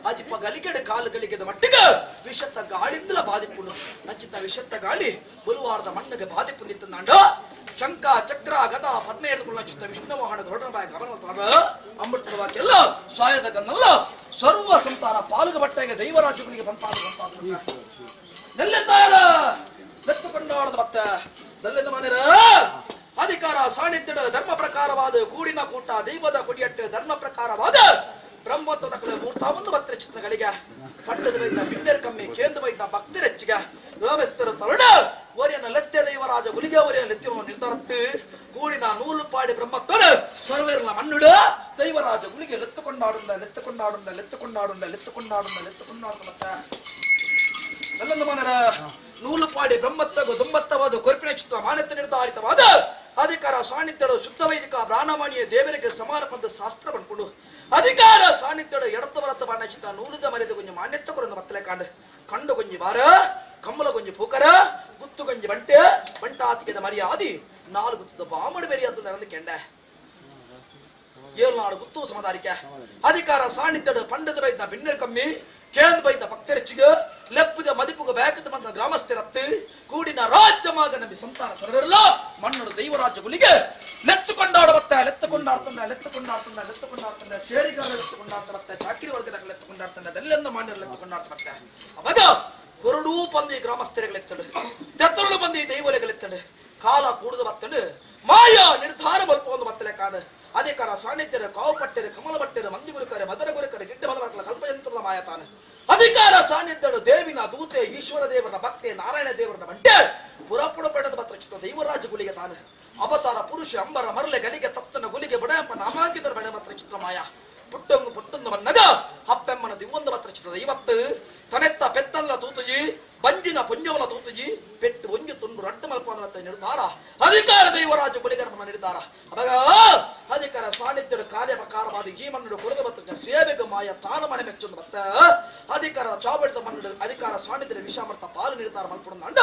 ಅಜಿಪ ಗಲಿಗೆಡೆ ಕಾಲು ಗಲಿಗೆದ ಮಟ್ಟಿಗೆ ವಿಷತ್ತ ಗಾಳಿಂದಲ ಬಾಧಿಪುಂಡು ಅಂಚಿತ ವಿಷತ್ತ ಗಾಳಿ ಬುಲುವಾರದ ಮಣ್ಣಿಗೆ ಬಾಧಿಪು ನಿಂತಂದಾಂಡು ಶಂಕ ಚಕ್ರ ಗದ ಪದ್ಮ ಹಿಡಿದುಕೊಳ್ಳ ಚಿತ್ತ ವಿಷ್ಣುವಾಹನ ಗರುಡನ ಬಾಯ ಗಮನ ಅಮೃತದ ವಾಕ್ಯಲ್ಲ ಸ್ವಾಯದ ಗನ್ನಲ್ಲ ಸರ್ವ ಸಂತಾನ ಪಾಲುಗ ಬಟ್ಟೆಗೆ ದೈವರಾಜುಗಳಿಗೆ ಬಂತಾದ ನೆಲ್ಲೆತ್ತಾರ ನೆತ್ತುಕೊಂಡಾಡದ ಬತ್ತ ದಲ್ಲೆಂದ ಮನೆರ ಅಧಿಕಾರ ಸಾಣಿತ್ಯದ ಧರ್ಮ ಪ್ರಕಾರವಾದ ಕೂಡಿನ ಕೂಟ ದೈವದ ಕೊಡಿಯಟ್ಟು ಧರ್ಮ ಪ್ರಕಾರವಾದ ಬ್ರಹ್ಮತ್ವದ ಕಡೆ ಮೂರ್ತಾವನ್ನು ಬತ್ತಿನ ಚಿತ್ರಗಳಿಗೆ ಪಂಡದ ಬೈದ ಬಿಣ್ಣೆರ್ ಕಮ್ಮಿ ಕೇಂದ್ರ ಬೈದ ಭಕ್ತರೆಚ್ಚಿಗೆ ಗ್ರಾಮಸ್ಥರು ತರಡ ಒರಿಯನ ಲತ್ಯ ದೈವರಾಜ ಗುಲಿಗೆ ಒರಿಯನ ಲತ್ಯವನ್ನು ನಿರ್ಧಾರತ್ತು ಕೂಡಿನ ನೂಲು ಪಾಡಿ ಬ್ರಹ್ಮತ್ವನ ಸರ್ವೇರ್ನ ಮಣ್ಣುಡು ದೈವರಾಜ ಗುಲಿಗೆ ಲೆತ್ತುಕೊಂಡಾಡುಂಡ ಲೆತ್ತುಕೊಂಡಾಡುಂಡ ಲೆತ್ತುಕೊಂಡಾಡುಂಡ ಲೆತ್ತುಕೊಂಡಾಡುಂಡ ಲೆತ್ತುಕೊಂಡಾಡುಂಡ ಮತ್ತೆ ನಲ್ಲಂದ ನೂಲುಪಾಡಿ ಬ್ರಹ್ಮತ್ವಗೂ ದುಂಬತ್ತವಾದ ಕೊರ್ಪಿನ ಚಿತ್ರ ಮಾನ್ಯತೆ ನಿರ್ಧಾರಿತವಾದ ಅಧಿಕಾರ ಸಾನ್ನಿಧ್ಯಡು ಶುದ್ಧ ವೈದಿಕ ಬ್ರಾಹ್ಮಣಿಯ ದೇವರಿಗೆ ಸಮಾನ ಪಂದ ಶಾಸ್ತ್ರ ಬಂದ್ಕೊಂಡು ಅಧಿಕಾರ ಸಾನ್ನಿಧ್ಯಡು ಎಡತ್ತ ಬಲತ್ತ ಬಾಣ ಚಿತ್ರ ನೂಲುದ ಮರೆದ ಕೊಂಜ ಮಾನ್ಯತೆ ಕೊರಂದು ಮತ್ತಲೆ ಕಾಂಡು ಕಂಡು ಕೊಂಜಿ ಬಾರ ಕಮ್ಮಲ ಕೊಂಜಿ ಪೂಕರ ಗುತ್ತು ಕೊಂಜಿ ಬಂಟೆ ಬಂಟಾತಿಗೆದ ಮರ್ಯಾದಿ ನಾಲ್ಕು ಗುತ್ತದ ಬಾಮಡು ಬೆರಿಯದ್ದು ನಡೆದು ಕೆಂಡೆ ಏಳು ನಾಡು ಗುತ್ತು ಸಮದಾರಿಕೆ ಅಧಿಕಾರ ಸಾನ್ನಿಧ್ಯಡು ಪಂಡದ ಬೈದ ಬಿನ್ನರ್ ಕಮ್ಮಿ ಕೇಂದ್ರ ಬೈದ ಭಕ್ತರೆಚ್ಚಿಗೆ ಲೆಪ್ಪದ ಮದಿಪುಗ ಬೇಕದ ಬಂದ ಗ್ರಾಮಸ್ಥರತ್ತು ಕೂಡಿನ ರಾಜ್ಯಮಾಗ ನಂಬಿ ಸಂತಾನ ಸರ್ವೆರಲ್ಲ ಮಣ್ಣು ದೈವರಾಜ್ಯಗಳಿಗೆ ಲೆತ್ತುಕೊಂಡಾಡಬತ್ತ ಲೆತ್ತುಕೊಂಡಾಡ್ತಂದ ಲೆತ್ತುಕೊಂಡಾಡ್ತಂದ ಲೆತ್ತುಕೊಂಡಾಡ್ತಂದ ಶೇರಿಗಾರ ಲೆತ್ತುಕೊಂಡಾಡ್ತ ಚಾಕಿರಿ ವರ್ಗದ ಲೆತ್ತುಕೊಂಡಾಡ್ತಂದ ಅದೆಲ್ಲ ಮಾನ್ಯರು ಲೆತ್ತುಕೊಂಡಾಡ್ತ ಮತ್ತೆ ಅವಾಗ ಕೊರಡೂ ಪಂದಿ ಗ್ರಾಮಸ್ಥರುಗಳೆತ್ತಡು ತೆತ್ತರಳು ಬಂದಿ ದೈವಲೆಗಳೆತ್ತಡು ಕಾಲ ಕೂಡದ ಬತ್ತಡು ಮಾಯ ನಿರ್ಧಾರ ಮಲ್ಪ ಒಂದು ಬತ್ತಲೆ ಕಾಡು ಅಧಿಕಾರ ಸಾನ್ನಿಧ್ಯರು ಕಾವು ಪಟ್ಟೆರು ಕಮಲ ಪಟ್ಟೆರು ಮಂದಿ ಗುರುಕರೆ ಮದರ ಗುರುಕರೆ ಗಿಡ್ಡ ಮಲಮಕ್ಕಳ ಕಲ್ಪಯಂತ್ರದ ಮಾಯ ತಾನು ಅಧಿಕಾರ ಸಾನ್ನಿಧ್ಯರು ದೇವಿನ ದೂತೆ ಈಶ್ವರ ದೇವರ ಭಕ್ತೆ ನಾರಾಯಣ ದೇವರನ ಬಂಟೆ ಪುರಪುಡ ಪಡೆದ ಪತ್ರ ಚಿತ್ತ ದೈವರಾಜ ಗುಲಿಗೆ ತಾನು ಅವತಾರ ಪುರುಷ ಅಂಬರ ಮರಲೆ ಗಲಿಗೆ ತತ್ತನ ಗುಲಿಗೆ ಬಡಯಂಪ ನಾಮಾಂಕಿತರ ಬೆಳೆ ಮಾತ್ರ ಚಿತ್ರ ಮಾಯ ಪುಟ್ಟಂಗು ಪುಟ್ಟಂದು ಬನ್ನಗ ಅಪ್ಪೆಮ್ಮನ ದಿವ್ವೊಂದು ಮಾತ್ರ ಚಿತ್ರದ ಇವತ್ತು ತನೆತ್ತ ಪೆತ್ತಲ್ಲ ತೂತುಜಿ ಬಂಜಿನ ಪುಂಜವನ ತೂತುಜಿ ಪೆಟ್ಟು ಒಂಜು ತುಂಡು ರಡ್ಡು ಮಲ್ಪನ ಮತ್ತೆ ನಿರ್ಧಾರ ಅಧಿಕಾರ ದೈವರಾಜ ಬಲಿಗರ್ಮನ ನಿರ್ಧಾರ ಅವಾಗ ಅಧಿಕಾರ ಸಾನ್ನಿಧ್ಯದ ಕಾರ್ಯ ಪ್ರಕಾರವಾದ ಈ ಮಣ್ಣು ಕೊರೆದ ಬತ್ತ ಸೇವೆಗೆ ಮಾಯ ತಾನು ಮನೆ ಮೆಚ್ಚೊಂದು ಬತ್ತ ಅಧಿಕಾರ ಚಾವಡಿದ ಮಣ್ಣು ಅಧಿಕಾರ ಸಾನ್ನಿಧ್ಯದ ವಿಷಾಮೃತ ಪಾಲು ನಿರ್ಧಾರ ಮಲ್ಪಡ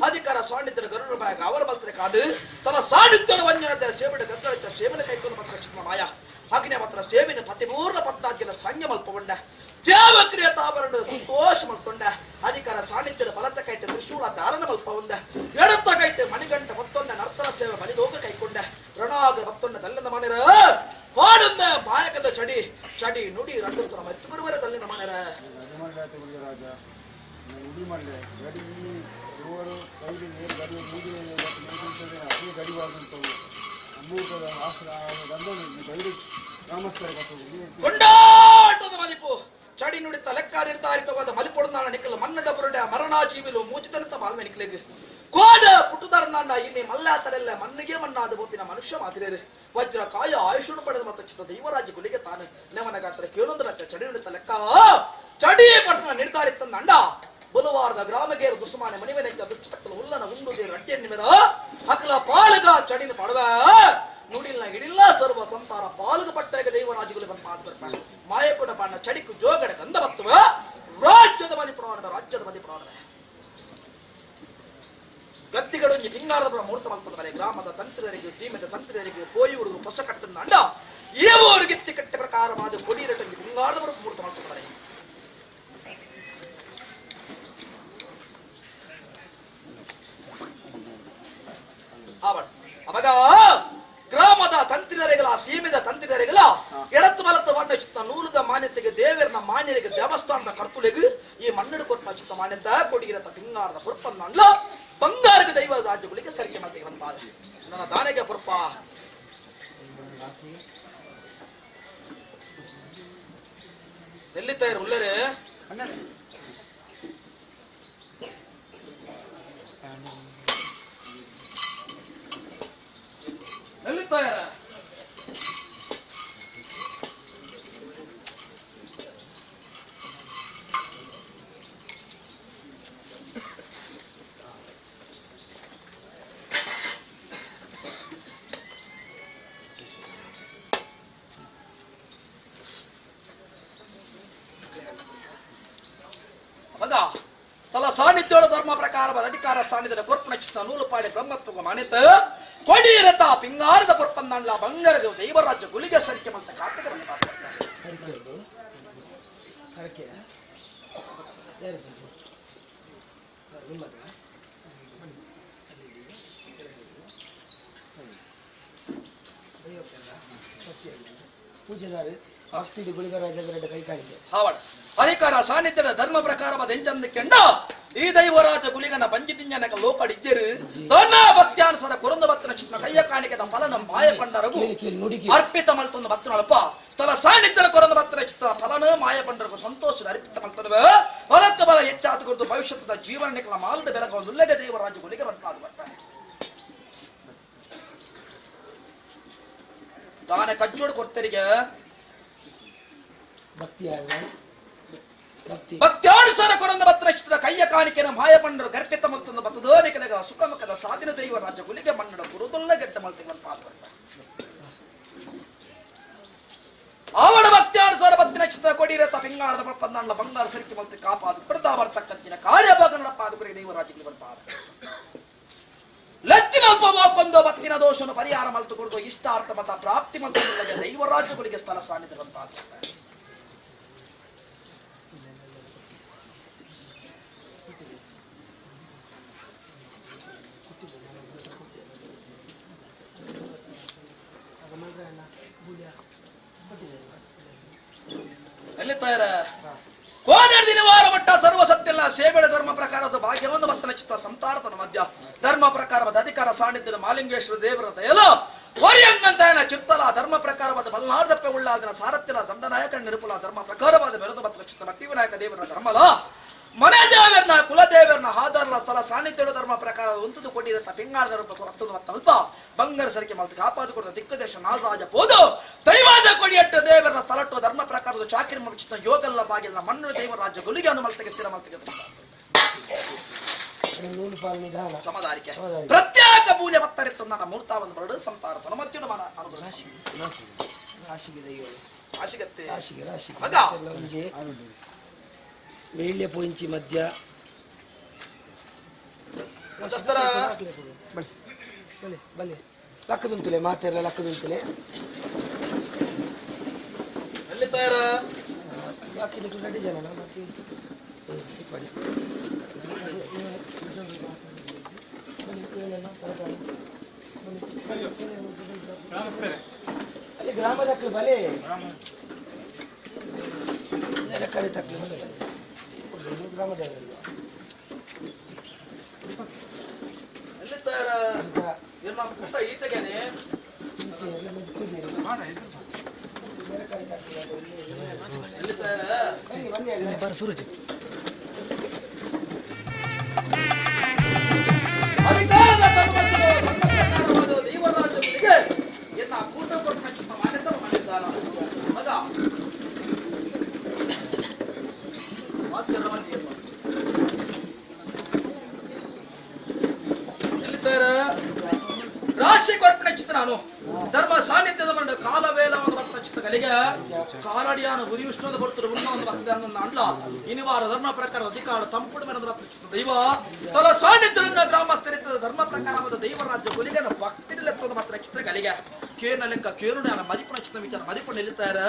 ಅಧಿಕಾರ ಸಾನ್ನಿಧ್ಯದ ಗರುಡ ಬಾಯಗ ಅವರ ಮಲ್ತರೆ ಕಾಡು ತನ್ನ ಸಾನ್ನಿಧ್ಯದ ವಂಜನದ ಸೇವೆಡ ಗದ್ದಳಿತ ಸೇವನೆ ಕೈಕೊಂಡು ಮಾತ್ರ ಚಿತ್ರ ಮಾಯ ಅಗ್ನಿ ಮಾತ್ರ ಸೇವಿನ ಪತಿಪೂರ್ಣ ಪತ್ನಾಗಿನ ಸಂಜ್ಞೆ ಮಲ್ಪಗೊಂಡ ದೇವಕ್ರಿಯ ತಾಬರಣ ಸಂತೋಷ ಮಲ್ತೊಂಡ ಅಧಿಕಾರ ಸಾನ್ನಿಧ್ಯದ ಬಲತ ಕೈಟೆ ತ್ರಿಶೂಲ ಧಾರಣ ಮಲ್ಪ ಉಂದ ಎಡತ್ತ ಕೈಟೆ ಮಣಿಗಂಟ ಮತ್ತೊಂದ ನರ್ತನ ಸೇವೆ ಬಲಿದೋಗ ಕೈಕೊಂಡ ರಣಾಗ್ರ ಮತ್ತೊಂದ ದಲ್ಲದ ಮನೆರ ಪಾಡುಂದ ಮಾಯಕದ ಚಡಿ ಚಡಿ ನುಡಿ ರಂಡು ತರ ಮೆತ್ತು ಬರುವರೆ ದಲ್ಲಿನ ಮನೆರ ರಾಜ ನುಡಿ ಮಲ್ಲೆ ಗಡಿ ಮೂವರು ಕೈಗೆ ನೀರು ಗಡಿ ಮೂಗಿನ ಅದೇ ಗಡಿವಾದಂಥವು ಅಮೂರ್ತದ ಆಸರ ಗೈಡು ಗ್ರಾಮಸ್ಥರ ಕೊಂಡಾಟದ ಮದಿಪು ಚಡಿ ನುಡಿತ ಲೆಕ್ಕ ನಿರ್ಧಾರಿತವಾದ ಮಲಿಪೊಡನಾಡ ನಿಕ್ಕಲು ಮನ್ನದ ಬುರುಡೆ ಮರಣಾ ಜೀವಿಲು ಮೂಚಿತನತ ಬಾಲ್ಮೆ ನಿಕ್ಕಲಿಗೆ ಕೋಡ ಪುಟ್ಟುದಾರನಾಂಡ ಇನ್ನಿ ಮಲ್ಲಾತರೆಲ್ಲ ಮಣ್ಣಿಗೆ ಮಣ್ಣಾದ ಬೋಪಿನ ಮನುಷ್ಯ ಮಾತಿರೇರು ವಜ್ರ ಕಾಯ ಆಯುಷುಡು ಪಡೆದ ಮತ್ತು ಚಿತ್ತ ದೈವರಾಜ ಗುಲಿಗೆ ತಾನು ನೆವನ ಗಾತ್ರ ಕೇಳೊಂದು ಬೆತ್ತ ಚಡಿ ನುಡಿತ ಲೆಕ್ಕ ಚಡಿ ಪಟ್ಟಣ ನಿರ್ಧಾರಿತಂದ ಬುಲವಾರದ ಗ್ರಾಮಗೇರು ದುಸ್ಮಾನೆ ಮಣಿವೆನೆಕ್ಕ ದುಷ್ಟತಕ್ಕಲು ಉಲ್ಲನ ಉಂಡುದೇರು ಅಡ್ಡಿಯನ್ನಿಮೆರ ಅಕಲ ಪಾಲಗ ಚಡಿನ ಪಡವ ನುಡಿಲ್ಲ ಹಿಡಿಲ್ಲ ಸರ್ವ ಸಂತಾರ ಪಾಲುಗ ಪಟ್ಟಾಗ ದೈವರಾಜುಗಳು ಬಂದ ಮಾತು ಬರ್ಪ ಮಾಯಕುಡ ಬಣ್ಣ ಚಡಿಕು ಜೋಗಡ ಗಂಧ ಬತ್ತುವ ರಾಜ್ಯದ ಮದಿ ಪಡವನ ರಾಜ್ಯದ ಮದಿ ಪಡವನ ಗತ್ತಿಗಡೊಂಜಿ ಪಿಂಗಾಳದ ಮುಹೂರ್ತ ಮಲ್ಪದ ಬಲೆ ಗ್ರಾಮದ ತಂತ್ರಿದರಿಗೆ ಸೀಮೆದ ತಂತ್ರಿದರಿಗೆ ಪೋಯೂರಿಗೆ ಪೊಸ ಕಟ್ಟದ ಅಂಡ ಏವೂರು ಗಿತ್ತಿ ಕಟ್ಟೆ ಪ್ರಕಾರವಾದ ಕೊಡಿರಟೊಂಜಿ ಪಿಂಗಾಳದ ಮುಹೂರ್ತ ಮಲ್ಪದ ಬಲೆ ಅವಾಗ ಗ್ರಾಮದ ತಂತ್ರಿದರಿಗಲ ಸೀಮೆದ ತಂತ್ರಿದರಿಗಲ ಎಡತ್ತು ಬಲತ್ತ ಬಣ್ಣ ಚಿತ್ತ ನೂಲದ ಮಾನ್ಯತೆಗೆ ದೇವರನ ಮಾನ್ಯರಿಗೆ ದೇವಸ್ಥಾನದ ಕರ್ತುಲೆಗು ಈ ಮಣ್ಣು ಕೊಟ್ಟ ಚಿತ್ತ ಮಾನ್ಯತೆ ಕೊಡಿಗಿರತ್ತ ಪಿಂಗಾರದ ಪುರ್ಪನ್ನಲ್ಲ ಬಂಗಾರಗ ದೈವ ರಾಜ್ಯಗಳಿಗೆ ಸರಿಕೆ ಮಾಡ್ತೀವಿ ಬಂದ ನನ್ನ ದಾನೆಗೆ ಪುರ್ಪ ಎಲ್ಲಿತ್ತಾರ ಉಳ್ಳರೆ ಎಲ್ಲಿತ್ತಾರ ಮಗ ಸ್ಥಳ ಸಾನ್ನಿಧ್ಯೋಳ ಧರ್ಮ ಪ್ರಕಾರವಾದ ಅಧಿಕಾರ ಸಾನ್ನಿಧ್ಯದ ಕೊರ್ಪಣ ಚಿತ್ತ ನೂಲುಪಾಡಿ ಬ್ರಹ್ಮತ್ವ ಮಾನ್ಯತ ಕೊಡಿರತ ಪಿಂಗಾರದ ಪೊರ್ಪಂದಂಡ್ಲ ಬಂಗರಗ ದೈವರಾಜ್ಯ ಗುಲಿಗೆ ಸರಿಕೆ ಮಂತ ಕಾರ್ತಿಕ ಬಂದ ಪೂಜೆದಾರು ಭಕ್ತಿಡಿ ಗುಳಿಗರಾಜಗರಡ ಕೈ ಕಾಣಿಕೆ ಹಾವಡ ಅಧಿಕಾರ ಸಾನ್ನಿಧ್ಯದ ಧರ್ಮ ಪ್ರಕಾರವಾದ ಎಂಚಂದ ಕೆಂಡ ಈ ದೈವರಾಜ ಗುಲಿಗನ ಪಂಚಿತಿಂಜನಕ ಲೋಕಡಿಜ್ಜರು ತನ್ನ ಭಕ್ತ್ಯಾನುಸಾರ ಕುರಂದ ಭಕ್ತನ ಚಿತ್ನ ಕೈಯ ಕಾಣಿಕೆದ ಫಲನ ಮಾಯ ಪಂಡರಗು ಅರ್ಪಿತ ಮಲ್ತೊಂದು ಭಕ್ತನೊಳಪ ಸ್ಥಳ ಸಾನ್ನಿಧ್ಯದ ಕೊರಂದ ಭಕ್ತನ ಚಿತ್ರ ಫಲನ ಮಾಯ ಪಂಡರಗು ಸಂತೋಷದ ಅರ್ಪಿತ ಮಲ್ತನವ ಫಲಕ್ಕ ಬಲ ಹೆಚ್ಚಾದ ಕುರಿತು ಭವಿಷ್ಯದ ಜೀವನ ನಿಕಲ ಮಾಲದ ಬೆಲಗ ಒಂದು ಉಲ್ಲಗ ದೈವರಾಜ ಗುಲಿಗೆ ಬಂಟಾದ ಬರ್ತಾರೆ ತಾನೆ ಕಜ್ಜೋಡು ಕೊಡ್ತರಿಗೆ ಭಕ್ತ್ಯಾನುಸಾರ ಕೊರಂದ ಭಕ್ತರ ಚಿತ್ರ ಕೈಯ ಕಾಣಿಕೆನ ಮಾಯ ಪಂಡರು ಗರ್ಪಿತ ಮಲ್ತಂದು ಬತ್ತದೋನಿಕನಗ ಸುಖಮುಖದ ಸಾಧಿನ ದೈವ ರಾಜ ಗುಲಿಗೆ ಮನ್ನಡ ಗುರುದೊಲ್ಲ ಗೆಡ್ಡ ಮಲ್ತಿಗೆ ಪಾದ ಆವಡ ಭಕ್ತ್ಯಾನುಸಾರ ಭಕ್ತಿನ ಚಿತ್ರ ಕೊಡಿರತ ಪಿಂಗಾಳದ ಪಂದಾಂಡ ಬಂಗಾರ ಸರಿಕೆ ಮಲ್ತಿ ಕಾಪಾದು ಪ್ರತಾಪ ಬರ್ತಕ್ಕಂತಿನ ಕಾರ್ಯಭಾಗ ನಡಪಾದು ಕುರಿಗೆ ದೈವ ರಾಜ್ಯಗಳಿಗೆ ಬಂಪಾದ ಲಚ್ಚಿನ ಉಪಭೋಗೊಂದು ಭಕ್ತಿನ ದೋಷನು ಪರಿಹಾರ ಮಲ್ತು ಕೊಡುದು ಇಷ್ಟಾರ್ಥ ಮತ ಪ್ರಾಪ್ತಿ ಮಂತ್ರ ದೈವ ರಾಜ್ಯಗಳಿಗೆ ಸ್ಥಳ ಸಾನ್ನಿಧ್ಯ ಬಂಪಾದ ಎಲ್ಲಿತ್ತಾರ ಕೋನೆರಡು ದಿನ ವಾರ ಮಟ್ಟ ಸರ್ವ ಸತ್ಯಲ್ಲ ಸೇವೆಡ ಧರ್ಮ ಪ್ರಕಾರದ ಭಾಗ್ಯವನ್ನು ಭಕ್ತನ ಚಿತ್ತ ಸಂತಾರತನ ಮಧ್ಯ ಧರ್ಮ ಪ್ರಕಾರವಾದ ಅಧಿಕಾರ ಸಾನ್ನಿಧ್ಯದ ಮಾಲಿಂಗೇಶ್ವರ ದೇವರ ದಯಲು ಹೊರಿಯಂಗಂತಾಯನ ಚಿರ್ತಲ ಧರ್ಮ ಪ್ರಕಾರವಾದ ಬಲ್ನಾಡದಪ್ಪೆ ಉಳ್ಳಾದನ ಸಾರಥ್ಯಲ ದಂಡನಾಯಕ ನಿರುಪುಲ ಧರ್ಮ ಪ್ರಕಾರವಾದ ಬೆರೆದ ಭಕ್ತನ ಚಿತ್ತ ಮಟ್ಟಿವಿನಾಯಕ ದೇವರ ಧರ್ಮಲ ಮನೆ ದೇವರನ್ನ ಕುಲದೇವರನ್ನ ಹಾದಾರಲ ಸ್ಥಳ ಸಾನ್ನಿಧ್ಯದ ಧರ್ಮ ಪ್ರಕಾರ ಉಂತುದು ಕೊಟ್ಟಿರತ್ತ ಪಿಂಗಾಳದ ರೂಪ ಹತ್ತೊಂದು ಮತ್ತು ಅಲ್ಪ ಬಂಗಾರ ಸರಿಕೆ ಮಲ್ತು ಕಾಪಾದು ಕೊಡುತ್ತ ದಿಕ್ಕದೇಶ ನಾಲ್ರಾಜ ಪೋದು ದೈವಾದ ಕೊಡಿಯಟ್ಟು ದೇವರನ್ನ ಸ್ಥಳಟ್ಟು ಧರ್ಮ ಪ್ರಕಾರದ ಚಾಕಿರಿ ಮುಚ್ಚಿದ ಯೋಗಲ್ಲ ಬಾಗಿಲ ಮಣ್ಣು ದೇವರ ರಾಜ್ಯ ಗುಲಿಗೆ ಅನು ಮಲ್ತಗೆ ಸ್ಥಿರ ಮಲ್ತಗೆ ಸಮದಾರಿಕೆ ಪ್ರತ್ಯೇಕ ಮೂಲ್ಯ ಬತ್ತರಿತ್ತು ನನ್ನ ಮೂರ್ತಾವನ್ನು ಬರಡು ಸಂತಾರ ತೊನಮತ್ಯುನ ಮನ ಅನುಗ್ರಹ ರಾಶಿಗೆ ದೈವ ರಾಶಿಗತ್ತೆ ರಾಶಿಗೆ ರಾಶಿಗೆ ಮಗ ಒಂಜಿ ವೇಳ್ಯ ಪೋಯಿಂಚಿ ಮಧ್ಯ ದಸ್ತರ ಬಲೆ ಬಲೆ ಬಲೆ ಲಕ್ಕದುಂತುಲೆ ಮಾತೆಲ್ಲ ಲಕ್ಕದುಂತುಲೆ ಎಲ್ಲಿತ್ತಾರ ಬಾಕಿ ನಿಕ್ಲು ರೆಡಿ ಜನ ಬಾಕಿ ಅಲ್ಲಿ ಗ್ರಾಮದ ಬಲೆ ನೆರೆಕರೆ ತಕ್ಲು ಗ್ರಾಮದ ಸೂರಜ್ ಅಧಿಕಾರದ ದೇವರಾಜನಿಗೆ ಎನ್ನ ಕೂಟ ಮಾನ್ಯತೆ ಮಾಡಿದ್ದಾನ ಮಗ ರಾಶಿ ಕೊರ್ಪಣೆ ಚಿತ್ರ ನಾನು ಧರ್ಮ ಸಾನ್ನಿಧ್ಯದ ಮಂಡ ಕಾಲವೇಲ ಒಂದು ಭಕ್ತ ಚಿತ್ರಗಳಿಗೆ ಕಾಲಡಿಯಾನ ಉರಿ ವಿಷ್ಣುದ ಬರ್ತರು ಉನ್ನ ಒಂದು ಭಕ್ತ ಅಂಡ್ಲ ಇನಿವಾರ ಧರ್ಮ ಪ್ರಕಾರ ಅಧಿಕಾರ ತಂಪುಡು ಮೇಲೆ ಭಕ್ತ ಚಿತ್ರ ದೈವ ತಲ ಸಾನ್ನಿಧ್ಯನ ಗ್ರಾಮಸ್ಥರಿತದ ಧರ್ಮ ಪ್ರಕಾರವಾದ ದೈವರಾಜ್ಯ ಕೊಲಿಗೆ ಭಕ್ತಿರಲೆತ್ತದ ಮಾತ್ರ ಚಿತ್ರಗಳಿಗೆ ಕೇನ ಲೆಕ್ಕ ಕೇನುಡ ಮದಿಪುಣ ಚಿತ್ರ ವಿಚಾರ ಮದಿಪುಣ ನಿಲ್ಲುತ್ತಾರೆ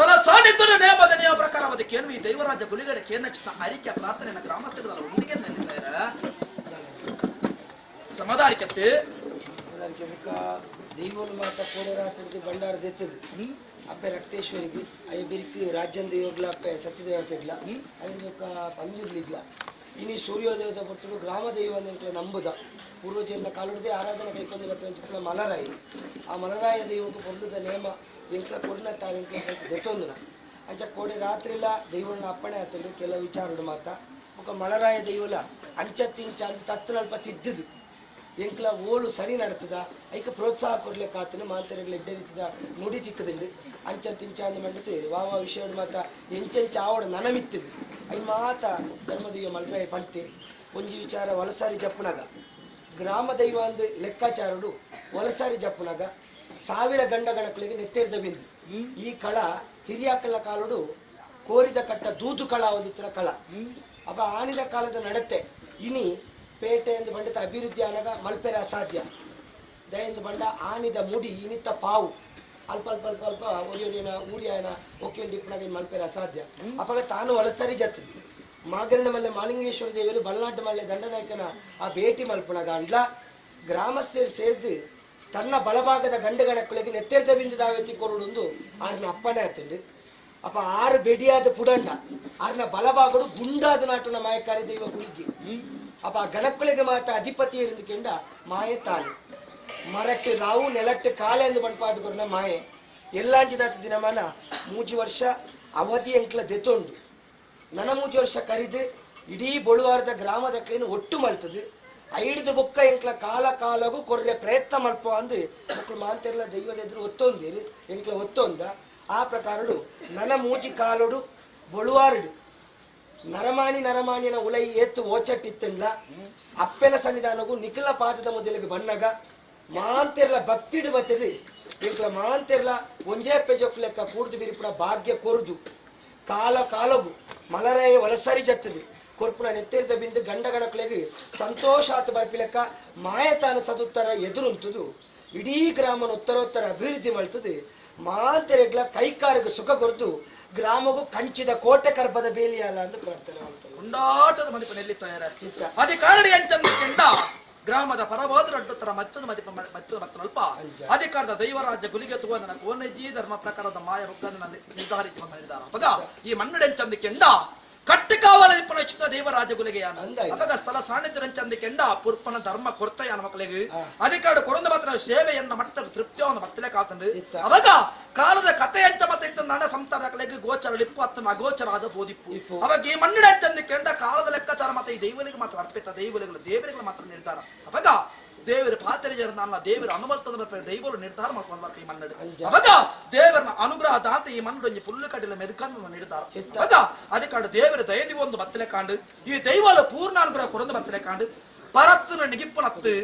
ತಲ ಸಾನ್ನಿಧ್ಯದ ನೇಮದ ನಿಯಮ ಪ್ರಕಾರವಾದ ಕೇನು ಈ ದೈವರಾಜ್ಯ ಗುಲಿಗಡೆ ಕೇನ ಚಿತ್ರ ಅರಿಕೆ ಪ್ರಾರ್ಥನೆ ಗ್ರಾಮಸ್ಥರಿದಲ್ಲ ಉಂಡಿಗೆ ನಿಲ್ಲುತ್ತಾರೆ ಸಮಾಧಾನಿಕತ್ತೆ ದೈವನು ಮಾತ ಕೋಡೆ ಭಂಡಾರ ದೆತ್ತದು ಅಪ್ಪೆ ರಕ್ತೇಶ್ವರಿಗೆ ಅಯ್ಯ ಬಿರಿಕ್ ರಾಜ್ಯಂದ ಯೋಗ್ಲ ಅಪ್ಪೆ ಸತ್ಯದೇವತೆಗ್ಲ ಅಯ್ಯ ಪಂಜುರ್ಲಿಗ್ಲ ಇನಿ ಸೂರ್ಯೋದಯದ ಬರ್ತಡು ಗ್ರಾಮ ದೈವ ಅಂತ ನಂಬುದ ಪೂರ್ವಜರ ಕಾಲುಡದೆ ಆರಾಧನೆ ಕೈಕೊಂಡು ಬರ್ತಾನೆ ಚಿತ್ರ ಮಲರಾಯಿ ಆ ಮಲರಾಯ ದೈವಕ್ಕೆ ಪೊರ್ಲುದ ನೇಮ ಎಂಕ್ಲ ಕೊರ್ನ ತಾನು ದೆತ್ತೊಂದುನ ಅಂಚ ಕೋಡೆ ರಾತ್ರಿಲ ದೈವನ ಅಪ್ಪಣೆ ಆತಂಡು ಕೆಲವು ವಿಚಾರಡು ಮಾತ ಬೊಕ ಮಲರಾಯ ದೈವಲ ಅಂಚ ತಿಂಚ ಅಂತ ತತ್ತನಲ್ಪ ತಿದ್ದುದು ಎಂಕ್ಲ ಓಲು ಸರಿ ನಡತದ ಐಕ ಪ್ರೋತ್ಸಾಹ ಕೊಡ್ಲಿಕ್ಕೆ ಮಾಂತರಗಳ ಎಡ್ಡೆ ನುಡಿ ತಿಕ್ಕದಿಂಡು ಅಂಚ ತಿಂಚ ಅಂದ ಮಂಡತಿ ವಾವ ವಿಷಯ ಮಾತ ಎಂಚೆಂಚ ಆವಡ ನನಮಿತ್ತದು I ಮಾತ ಧರ್ಮದೈವ ಮಲ್ರಾಯ ಪಲ್ತೆ ಒಂಜಿ ವಿಚಾರ ವಲಸಾರಿ ಜಪ್ಪುನಗ ಗ್ರಾಮ ದೈವ ಅಂದು ಲೆಕ್ಕಾಚಾರಡು ವಲಸಾರಿ ಜಪ್ಪುನಗ ಸಾವಿರ ಗಂಡ ಗಣಕಳಿಗೆ ನೆತ್ತೇರ್ದ ಬಿಂದು ಈ ಕಳ ಹಿರಿಯಾಕಳ ಕಾಲಡು ಕೋರಿದ ಕಟ್ಟ ದೂದು ಕಳ ಒಂದಿತ್ತರ ಕಳ ಅಪ್ಪ ಆನಿದ ಕಾಲದ ನಡತೆ ಇನಿ ಪೇಟೆ ಎಂದು ಬಂಡಿತ ಅಭಿವೃದ್ಧಿ ಅನಗ ಮಲ್ಪೆರೆ ಅಸಾಧ್ಯ ದಯೆಂದು ಬಂಡ ಆನಿದ ಮುಡಿ ಇನಿತ ಪಾವು ಅಲ್ಪ ಅಲ್ಪ ಅಲ್ಪ ಅಲ್ಪ ಒರಿಯೊರಿಯನ ಊರಿಯನ ಒಕ್ಕೇಲ್ ಡಿಪ್ಪನಾಗ ಮಲ್ಪೆರೆ ಅಸಾಧ್ಯ ಅಪ್ಪಾಗ ತಾನು ವಲಸರಿ ಜತ್ತದು ಮಾಗರಣ ಮಲ್ಲೆ ಮಾಲಿಂಗೇಶ್ವರ ದೇವರು ಬಲ್ನಾಟ ಮಲ್ಲೆ ದಂಡನಾಯಕನ ಆ ಭೇಟಿ ಮಲ್ಪುಣಗ ಅಂಡ್ಲ ಗ್ರಾಮಸ್ಥರು ಸೇರಿದು ತನ್ನ ಬಲಭಾಗದ ಗಂಡಗಣಕ್ಕಳಿಗೆ ನೆತ್ತೆರ್ದ ಬಿಂದು ದಾವೆತ್ತಿ ಕೊರುಡೊಂದು ಆರ್ನ ಅಪ್ಪನೇ ಆತಂಡು ಅಪ್ಪ ಆರು ಬೆಡಿಯಾದ ಪುಡಂಡ ಆರ್ನ ಬಲಭಾಗಡು ಗುಂಡಾದ ನಾಟುನ ಮಾಯಕಾರಿ ದೈವ ಗುಳಿಗೆ ಅಪ್ಪ ಗಣಕ್ಕಳಿಗೆ ಮಾತ ಅಧಿಪತಿ ಕೆಂಡ ಮಾಯೆ ತಾನು ಮರಟ್ಟು ರಾವು ನೆಲಟ್ಟು ಕಾಲೆ ಎಂದು ಬಣ್ಪಾದ ಮಾಯೆ ಎಲ್ಲಾಂಚಿದಾತ ದಿನಮಾನ ಮೂಜಿ ವರ್ಷ ಅವಧಿ ಎಂಕ್ಲ ದೆತ್ತೊಂಡು ನನ ಮೂಜಿ ವರ್ಷ ಕರಿದು ಇಡೀ ಬೊಳುವಾರದ ಗ್ರಾಮದ ಕ್ಲೀನ್ ಒಟ್ಟು ಮಲ್ತದು ಐಡ್ದು ಬೊಕ್ಕ ಎಂಕ್ಲ ಕಾಲ ಕಾಲಗೂ ಕೊರ್ರೆ ಪ್ರಯತ್ನ ಮಲ್ಪ ಅಂದು ಮಕ್ಕಳು ಮಾಂತೆರ್ಲ ದೈವದ ಎದುರು ಒತ್ತೊಂದಿರು ಎಂಕ್ಲ ಒತ್ತೊಂದ ಆ ಪ್ರಕಾರಡು ನನ ಮೂಜಿ ಕಾಲಡು ಬೊಳುವಾರಡು ನರಮಾನಿ ನರಮಾನಿನ ಉಲೈ ಏತ್ತು ಓಚಟ್ಟಿತ್ತಂಡ್ಲ ಅಪ್ಪೆನ ಸನ್ನಿಧಾನಗೂ ನಿಖಿಲ ಪಾದದ ಮೊದಲಿಗೆ ಬನ್ನಗ ಮಾಂತೆರ್ಲ ಭಕ್ತಿಡು ಬತ್ತಿರಿ ಎಂಕ್ಲ ಮಾಂತೆರ್ಲ ಒಂಜೇ ಪೆಜೊಕ್ಲೆಕ್ಕ ಕೂಡ್ದು ಬಿರಿಪುಡ ಭಾಗ್ಯ ಕೊರುದು ಕಾಲ ಕಾಲಗು ಮಲರಾಯ ವಲಸರಿ ಜತ್ತದು ಕೊರ್ಪುನ ನೆತ್ತೆರ್ದ ಬಿಂದು ಗಂಡ ಗಣಕಲೆಗೆ ಸಂತೋಷ ಆತ ಬರ್ಪಿಲೆಕ್ಕ ಮಾಯತಾನ ಸದುತ್ತರ ಎದುರುಂತುದು ಇಡೀ ಗ್ರಾಮನ ಉತ್ತರೋತ್ತರ ಅಭಿವೃದ್ಧಿ ಮಲ್ತದೆ ಮಾಂತೆರೆಗ್ಲ ಕೈಕಾರಿಗೆ ಸುಖ ಕೊರದು ಗ್ರಾಮಗೂ ಕಂಚಿದ ಕೋಟೆ ಕರ್ಬದ ಬೇಲಿಯಲ್ಲ ಅಂತ ಪ್ರಾರ್ಥನೆ ಮಾಡ್ತಾರೆ. ಉಂಡಾಟದ ಮದಿಪನಲ್ಲಿ ತಯಾರ ಅಧಿಕಾರಡಿ ಎಂಚಂದ ಗ್ರಾಮದ ಪರವಾದ ಅಡ್ಡುತ್ತರ ಮತ್ತೊಂದು ಮದಿಪ ಮತ್ತೊಂದು ಮತ್ತೊಲ್ಪ ಅಧಿಕಾರದ ದೈವರಾಜ್ಯ ಗುಲಿಗೆ ತುವ ನನ್ನ ಕೋನಜಿ ಧರ್ಮ ಪ್ರಕಾರದ ಮಾಯ ಮುಖಂಡ ನಿರ್ಧಾರಿತ ಹೇಳಿದಾರ. ಅಪಗ ಈ ಮನ್ನಡೆಂಚಂದ ಕೆಂಡ ಕಟ್ಟಿಕಾವಲ ಚಿತ್ರ ದೇವರಾಜ ಗುಲಿಗೆಯಾನ ಅಪಗ ಸ್ಥಳ ಸಾನ್ನಿಧ್ಯರಂಚಂದ ಕೆಂಡ ಪುರ್ಪನ ಧರ್ಮ ಕೊರ್ತಯಾನ ಮಕ್ಕಳಿಗೆ ಅಧಿಕಾರ ಕೊರಂದ ಮಾತ್ರ ಸೇವೆಯನ್ನ ಮಟ್ಟ ತೃಪ್ತಿಯ ಮತ್ತಲೇ ಕಾತಂಡು. ಅವಾಗ ಕಾಲದ ಕಥೆ ಎಂಚ ಮತ್ತ ಇತ್ತಂದಾಣ ಸಂತಾನಗಳಿಗೆ ಗೋಚರ ಲಿಪ್ಪು ಅತ್ತನ ಅಗೋಚರ ಆದ ಬೋಧಿಪ್ಪು. ಅವಾಗ ಈ ಮಣ್ಣಿಡ ಕೆಂಡ ಕಾಲದ ಲೆಕ್ಕಾಚಾರ ಮಾತ್ರ ಈ ದೈವಲಿಗೆ ಮಾತ್ರ ಅರ್ಪಿತ ದೈವಲಿಗಳು ದೇವರಿಗೆ ಮಾತ್ರ ನಿರ್ಧಾರ. ಅವಾಗ ದೇವರ ಪಾತ್ರೆ ಜನ ದೇವರ ಅನುಮರ್ತದ ದೈವರು ನಿರ್ಧಾರ ಮಾಡ್ಕೊಂಡು ಈ ಮನ್ನಡು. ಅವಾಗ ದೇವರನ್ನ ಅನುಗ್ರಹ ದಾತ ಈ ಮನ್ನಡು ಪುಲ್ಲು ಕಡಿಲ ಮೆದುಕಂದು ನಿರ್ಧಾರ. ಅವಾಗ ಅದಕ್ಕಾಡು ದೇವರ ದಯದಿ ಒಂದು ಬತ್ತಲೆ ಕಾಂಡು ಈ ದೈವಲ ಪೂರ್ಣ ಅನುಗ್ರಹ ಕೊಡೊಂದು ಬತ್ತಲೆ ಕಾಂಡು ಪರತ್ತನ ನಿಗಿಪ್ಪನತ್ತು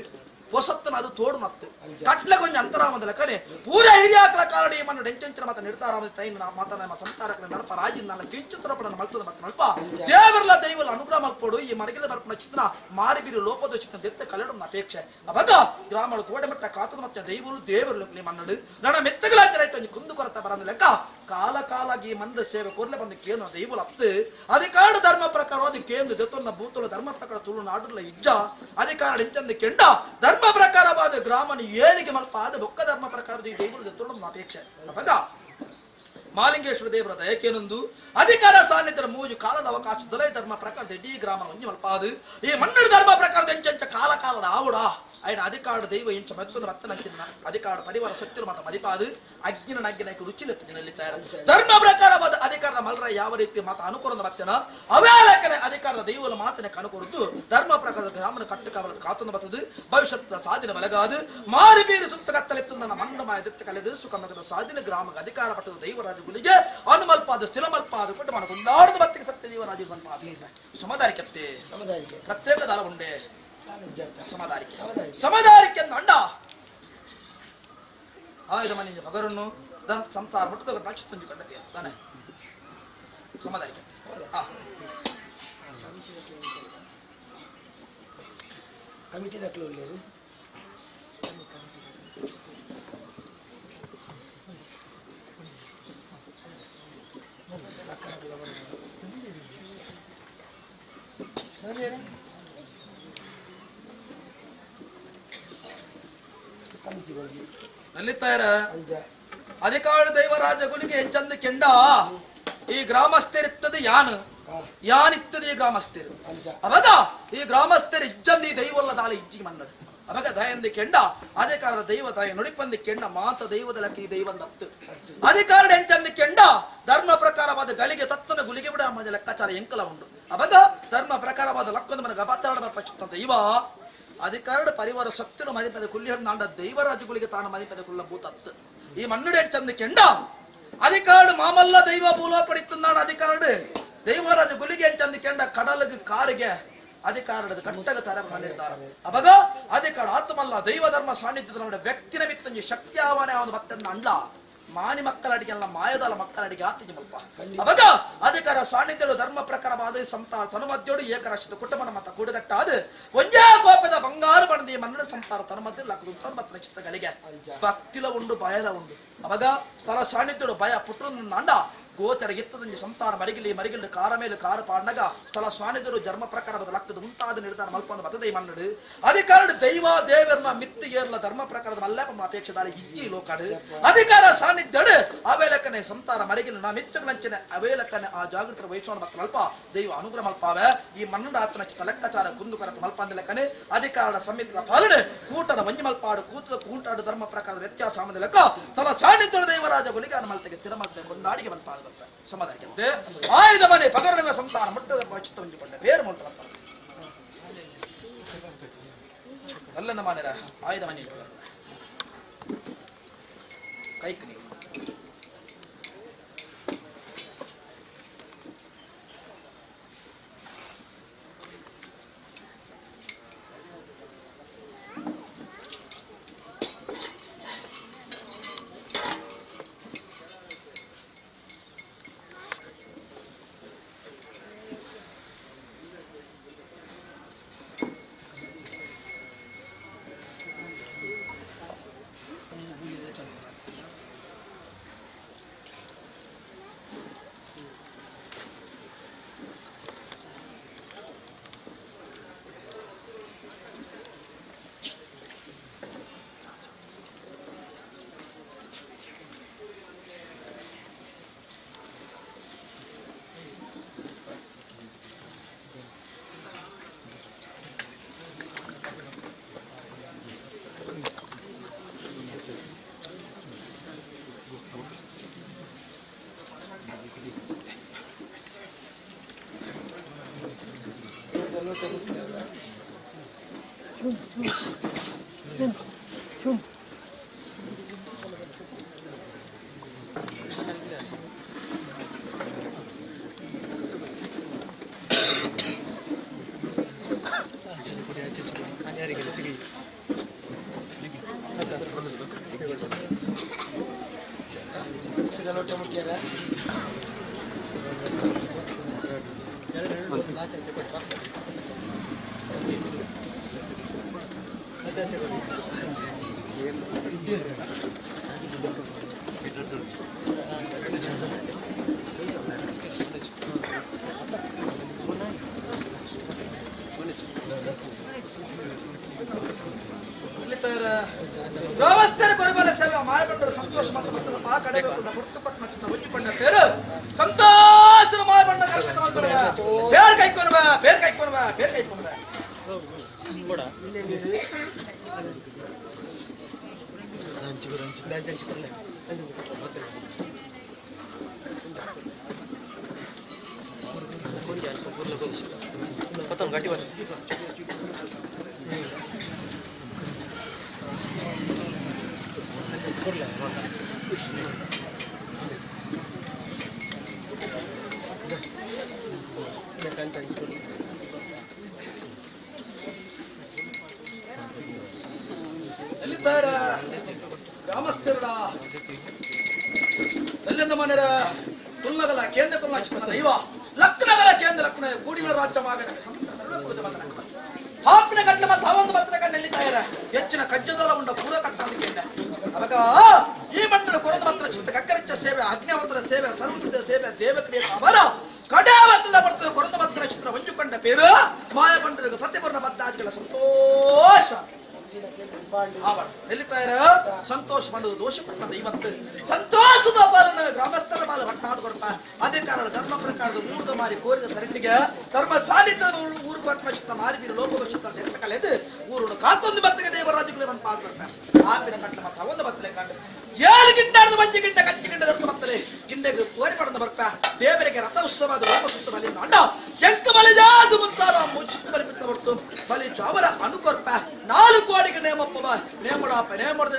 ಹೊಸತ್ತನ ಅದು ತೋಡು ನತ್ತು ಕಟ್ಲೆ ಕೊಂಚ ಅಂತರಾಮದ ಲೆಕ್ಕನೆ ಪೂರ ಹಿರಿಯಾಕಲ ಕಾಲಡಿ ಮಣ್ಣು ಎಂಚಂಚನ ಮಾತ ನಿರ್ಧಾರ ತೈನ ಮಾತ ನಮ್ಮ ಸಂಸಾರಕ್ಕೆ ನರಪ ರಾಜಿನ ಕಿಂಚಿತರ ಪಡ ಮಲ್ತದ ಮತ್ತೆ ಮಲ್ಪ ದೇವರಲ್ಲ ದೈವಲ ಅನುಗ್ರಹ ಮಲ್ಪೋಡು ಈ ಮರಗಿಲ ಬರ್ಪಣ ಚಿತ್ರ ಮಾರಿ ಬಿರು ಲೋಪದ ಚಿತ್ರ ದೆತ್ತ ಕಲೆಡು ಅಪೇಕ್ಷೆ. ಅವಾಗ ಗ್ರಾಮಗಳು ಕೋಟೆ ಮಟ್ಟ ಕಾತದ ಮತ್ತೆ ದೈವರು ದೇವರು ಮನ್ನಡು ನನ್ನ ಮೆತ್ತಗಲಾಂತರ ಕುಂದು ಕೊರತ ಬರಂದ ಲೆಕ್ಕ ಕಾಲ ಕಾಲಾಗಿ ಮಂಡ ಸೇವೆ ಕೊರ್ಲೆ ಬಂದ ಕೇನು ದೈವಲಪ್ತು ಅಧಿಕಾರ ಧರ್ಮ ಪ್ರಕಾರ ಅದು ಕೇಂದ್ರ ದತ್ತೊನ್ನ ಭೂತೊಳ ಧರ್ಮ ಪ್ರಕಾರ ತುಳು ನಾಡುಲ ಇಜ್ಜ ಅಧಿಕಾರ ಇಂಚಂದ ಕೆಂಡ ಧರ್ಮ ಪ್ರಕಾರವಾದ ಗ್ರಾಮನ ಏಳಿಗೆ ಮಲ್ಪ ಆದ ಬೊಕ್ಕ ಧರ್ಮ ಪ್ರಕಾರದ ಈ ದೈವಲ ದತ್ತೊಳ ಅಪೇಕ್ಷೆ ಅವಾಗ ಮಾಲಿಂಗೇಶ್ವರ ದೇವರ ದಯಕೇನೊಂದು ಅಧಿಕಾರ ಸಾನ್ನಿಧ್ಯದ ಮೂಜು ಕಾಲದ ಅವಕಾಶದಲ್ಲೇ ಧರ್ಮ ಪ್ರಕಾರದ ಇಡೀ ಗ್ರಾಮ ಒಂಜಿ ಮಲ್ಪಾದು ಈ ಮನ್ನಡ ಧರ್ಮ ಪ್ರಕಾರದ ಎಂಚೆಂಚ ಕಾಲ ಕಾಲದ ಆವುಡ ఆయన ಅಧಿಕಾರ ದೈವ ಇಂಚ ಮತ್ತೊಂದು ಮತ್ತನಂಚಿನ ಅಧಿಕಾರ ಪರಿವಾರ ಸತ್ಯರು ಮಾತ ಮದಿಪಾದು ಅಗ್ನಿನ ನಗ್ಗಿನ ರುಚಿ ಲೆಪ್ಪಿನಲ್ಲಿದ್ದಾರೆ ಧರ್ಮ ಪ್ರಕಾರವಾದ ಅಧಿಕಾರದ ಮಲ್ರ ಯಾವ ರೀತಿ ಮಾತ ಅನುಕೂಲದ ಮತ್ತನ ಅವೇ ಲೆಕ್ಕನೆ ಅಧಿಕಾರದ ದೈವಲ ಮಾತನೆ ಕನುಕೊರದು ಧರ್ಮ ಪ್ರಕಾರದ ಗ್ರಾಮನ ಕಟ್ಟುಕಾವಲದ ಕಾತೊಂದು ಬರ್ತದೆ ಭವಿಷ್ಯದ ಸಾಧನೆ ಬಲಗಾದು ಮಾರಿ ಬೀರಿ ಸುತ್ತ ಕತ್ತಲೆತ್ತು ನನ್ನ ಮಣ್ಣು ಮಾಯದತ್ತ ಕಲೆದು ಸುಖಮಗದ ಸಾಧನೆ ಗ್ರಾಮಕ್ಕೆ ಅಧಿಕಾರ ಪಟ್ಟದ ದೈವರಾಜಗುಳಿಗೆ ಅನುಮಲ್ಪಾದ ಸ್ಥಿರಮಲ್ಪಾದ ಕೊಟ್ಟು ಮನ ಕೊಂಡಾಡದ ಮತ್ತಿಗೆ ಸತ್ಯ ದೇವರಾಜ ಸಮದಾರಿಕೆ ಪ್ರತ್ಯೇಕ ದಾಲ ಉಂಡೆ ಸಮದಾರಿಕೆ ಸಮದಾರಿಕೆ ಅಂದ ಅಂಡ ಆಯುಧ ಮನೆಯ ಪಗರನ್ನು ಸಂಸಾರ ಹುಟ್ಟದ ನಕ್ಷತ್ರ ಕಂಡಕ್ಕೆ ತಾನೆ ಸಮದಾರಿಕೆ ಕಮಿಟಿ ದಾಖಲು ಹೋಗ್ಲಿ ನಲ್ಲಿತ್ತಾರ ಅಧಿಕಾರ ದೈವರಾಜ ಗುಲಿಗೆ ಎಂಚಂದ ಕೆಂಡ ಈ ಗ್ರಾಮಸ್ಥರಿತ್ತದ ಯಾನು ಯಾನಿತ್ತದ ಈ ಗ್ರಾಮಸ್ಥರು ಅವಾಗ ಈ ಗ್ರಾಮಸ್ಥರು ಇಜ್ಜಂದಿ ದೈವಲ್ಲ ದಾಳಿ ಇಜ್ಜಿಗೆ ಮನ್ನಡು ಅವಾಗ ದಯಂದಿ ಕೆಂಡ ಅಧಿಕಾರದ ದೈವ ತಾಯಿ ನುಡಿಪಂದಿ ಕೆಂಡ ಮಾತ ದೈವದ ಲೆಕ್ಕ ಈ ದೈವಂದತ್ತು ಅಧಿಕಾರ ಎಂಚಂದಿ ಕೆಂಡ ಧರ್ಮ ಪ್ರಕಾರವಾದ ಗಲಿಗೆ ತತ್ತನ ಗುಲಿಗೆ ಬಿಡ ಮಜ ಲೆಕ್ಕಾಚಾರ ಎಂಕಲ ಉಂಡು ಅವಾಗ ಧರ್ಮ ಪ್ರಕಾರವಾದ ಲಕ್ಕೊಂದು ಮನ ಗಬಾತಾಡ ಬರ್ಪಚ್ಚಂತ ದೈವ ಅಧಿಕಾರ ಪರಿವಾರ ಸತ್ಯನು ಮದಿಪದ ಕುಲ್ಲಿ ನಾಂಡ ದೈವರಾಜುಗಳಿಗೆ ತಾನು ಮದಿಪದ ಕುಲ್ಲ ಭೂತತ್ತು ಈ ಮಣ್ಣುಡೆ ಚಂದ ಕೆಂಡ ಅಧಿಕಾರ ಮಾಮಲ್ಲ ದೈವ ಭೂಲೋ ಪಡಿತನ್ನಾಡು ಅಧಿಕಾರ ದೈವರಾಜ ಗುಲಿಗೆ ಚಂದ ಕೆಂಡ ಕಡಲಗೆ ಕಾರಿಗೆ ಅಧಿಕಾರದ ಕಟ್ಟಗ ತರ ಮಾಡಿರ್ತಾರೆ ಅವಾಗ ಅಧಿಕಾರ ಆತ್ಮಲ್ಲ ದೈವ ಧರ್ಮ ಸಾನ್ನಿಧ್ಯದ ನಮ್ಮ ವ್ಯಕ್ತಿನ ಮಿತ್ತಂಜಿ ಶಕ್ತಿ ಆವಾನೆ ಅವನು ಮತ್ತನ್ನ ಅಂಡ್ಲ ಮಾನಿ ಮಕ್ಕಳ ಅಡಿಗೆ ಅಲ್ಲ ಮಾಯದಲ್ಲ ಮಕ್ಕಳ ಅಡಿಗೆ ಆತಿಜಿ ಮಲ್ಪ ಅವಾಗ ಅಧಿಕಾರ ಸಾನ್ನಿಧ್ಯಡು ಧರ್ಮ ಪ್ರಕಾರವಾದ ಸಂತಾರ ತನುಮಧ್ಯೋಡು ಏಕರಾಷ್ಟ್ರದ ಕುಟುಂಬನ ಮತ ಕೂಡುಗಟ್ಟಾದ ಒಂಜೇ ಕೋಪದ ಬಂಗಾರು ಬಣದಿ ಮನ್ನಡ ಸಂತಾರ ತನುಮಧ್ಯ ಲಕ್ಕದು ಮತ್ತ ನಕ್ಷತ್ರಗಳಿಗೆ ಭಕ್ತಿಲ ಉಂಡು ಭಯದ ಉಂಡು ಅವಾಗ ಸ್ಥಳ ಸಾನ್ನಿಧ್ಯಡು ಭಯ ಪುಟ್ರು ಅಂಡ ಗೋಚರ ಇತ್ತದಂಜಿ ಸಂತಾನ ಮರಿಗಿಲಿ ಮರಿಗಿಲ್ಲು ಕಾರ ಮೇಲೆ ಕಾರು ಪಾಡ್ನಗ ಸ್ಥಳ ಸ್ವಾನಿದರು ಜನ್ಮ ಪ್ರಕಾರ ಲಕ್ಕದ ಉಂಟಾದ ನಿರ್ಧಾರ ಮಲ್ಪೊಂದು ಮತದೈ ಮನ್ನಡು ಅಧಿಕಾರ ದೈವ ದೇವರನ್ನ ಮಿತ್ತು ಏರ್ಲ ಧರ್ಮ ಪ್ರಕಾರದ ಮಲ್ಲೇಪ ಅಪೇಕ್ಷೆದಾರಿ ಇಜ್ಜಿ ಲೋಕಾಡು ಅಧಿಕಾರ ಸಾನ್ನಿಧ್ಯಡು ಅವೇಲಕ್ಕನೆ ಸಂತಾನ ಮರಿಗಿಲು ನಾ ಮಿತ್ತುಗಳಂಚನೆ ಅವೇಲಕ್ಕನೆ ಆ ಜಾಗೃತರ ವಹಿಸೋಣ ಮಕ್ಕಳ ಅಲ್ಪ ದೈವ ಅನುಗ್ರಹ ಮಲ್ಪಾವೆ ಈ ಮನ್ನಡ ಆತನ ಚಿತ್ತ ಲೆಕ್ಕಾಚಾರ ಕುಂದು ಕರತ ಮಲ್ಪಂದ ಲೆಕ್ಕನೆ ಅಧಿಕಾರದ ಸಮಿತಿಯ ಪಾಲನೆ ಕೂಟನ ಮಂಜು ಮಲ್ಪಾಡು ಕೂತಲ ಕೂಟಾಡು ಧರ್ಮ ಪ್ರಕಾರದ ವ್ಯತ್ಯಾಸ ಆಮದ ಲೆಕ್ಕ ಸ್ಥಳ ಸಾನ್ನಿಧ್ಯಡು ದೈವರಾಜ ಗುಲಿಗೆ ಮಲ್ತೆಗೆ ಸ್ಥಿರ ಮಲ್ತೆ ಕೊಂಡಾಡಿಗೆ ಮಲ್ಪಾದ ಸಮಾಧಾನಕ್ಕೆ ಆಯುಧ ಮನೆ ಪಗರಣ ಸಂತಾನ ಮುಟ್ಟದ ಚಿತ್ತ ಹೊಂದಿಕೊಂಡ ಬೇರೆ ಮುಟ್ಟ ಅಲ್ಲಂದ ಮಾನ್ಯರ ಆಯುಧ ಮನೆ ಕೈಕ್ ನೀವು ಗ್ರಾಮಸ್ಥರ ಕೊರಬಲ ಸೇವೆ ಮಾಯಬಂಡರು ಸಂತೋಷ ಮತ್ತು ಮತ್ತು ಆ ಕಡೆ ಮುರ್ತು ಕೊಟ್ಟು ಮಚ್ಚುತ್ತ ಒಂಜಿಕೊಂಡ ಪೇರು ಸಂತೋಷದ ಮಾಯಬಂಡ ಕಲ್ಪಿತ ಮಾಡ್ಕೊಡುವ ಬೇರ್ ಕೈಕೊನುವ ಬೇರ್ ಕೈಕೊನುವ ಬೇರ್ ಕೈಕೊನುವ. ಗಟ್ಟಿ. ಎಲ್ಲಿದ್ದಾರೆ ಗ್ರಾಮಸ್ಥರುಡ? ಎಲ್ಲಿಂದ ಮನೆರ ತುಲ್ನಗಲ ಕೇಂದ್ರ ಕುಲ್ಲ ದೈವ ಲಕ್ನಗಲ ಕೇಂದ್ರ ಲಕ್ನ ಕೂಡಿನ ರಾಜ್ಯ ಮಾಗನ ಹಾಪಿನ ಕಟ್ಲೆ ಮತ್ತು ಅವೊಂದು ಮಾತ್ರ ಕಣ್ಣೆಲ್ಲಿದ್ದಾರೆ ಹೆಚ್ಚಿನ ಕಜ್ಜದಲ ಉಂಡ ಪೂರ ಕಟ್ಟಲಿಕ್ಕೆ ಅವಾಗ ಈ ಮಂಡಲ ಕೊರದ ಮಾತ್ರ ಚಿತ್ತ ಕಕ್ಕರಚ್ಚ ಸೇವೆ ಅಗ್ನಿವತರ ಸೇವೆ ಸರ್ವವಿಧ ಸೇವೆ ದೇವಕ್ರಿಯೆ ಅವರ ಕಡಾವತ್ತದ ಬರ್ತದೆ. ಕೊರದ ಮಾತ್ರ ಚಿತ್ರ ಹೊಂಜುಕೊಂಡ ಪೇರು ಮಾಯಬಂಡರಿಗೆ ಫತೆಪೂರ್ಣ ಬದ್ದಾಜಿಗಳ ಸಂತೋಷ ಎಲ್ಲಿತ್ತಾರ ಸಂತೋಷ ಮಾಡುವುದು ದೋಷ ಕೊಟ್ಟ ಇವತ್ತು ಸಂತೋಷದ ಪಾಲನ ಗ್ರಾಮಸ್ಥರ ಪಾಲ ಹೊಟ್ಟಾದ ಕೊರಪ. ಅದೇ ಕಾರಣ ಧರ್ಮ ಪ್ರಕಾರದ ಊರ್ದ ಮಾರಿ ಕೋರಿದ ತರಂಡಿಗೆ ಧರ್ಮ ಸಾನ್ನಿಧ್ಯ ಊರಿಗೆ ಆತ್ಮಚಿತ್ತ ಮಾರಿ ಬೀರು ಲೋಕದೋಷ ನೆತ್ತ ಕಲೆದು ಊರುನು ಕಾತೊಂದು ಬತ್ತಿಗೆ ದೇವರಾಜುಗಳು ಬಂದು ಪಾದ ಕೊರಪ. ಆಪಿನ ಕಟ್ಟ ಮತ್ತು ಅವೊಂದು ಬತ್ತಲೆ ಕಂಡು ಏಳು ಗಿಂಡಾರ್ದು ಮಂಜು ಗಿಂಡ ಕಚ್ಚಿ ಗಿಂಡ ದರ್ತ ಬತ್ತಲೆ ಗಿಂಡೆಗೆ ಕೋರಿ ಪಡೆದ ಬರ್ಪ. ದೇವರಿಗೆ ರಥ ಉತ್ಸವ ಅದು ಲೋಕ ಸುತ್ತ ಬಲಿ ಅಂಡ ಎಂಕ ಬಲಿಜಾದು ಮುಂತಾದ ಮುಚ್ಚುತ್ತ ಬಲಿ ಬಿತ್ತ ಬರ್ತು ಬಲಿ ಚಾವರ ಅನುಕೊರ್ಪ. 4 ಕೋಡಿಗೆ ನೇಮಪ್ಪವ ನೇಮಡಾಪ ನೇಮಡದ.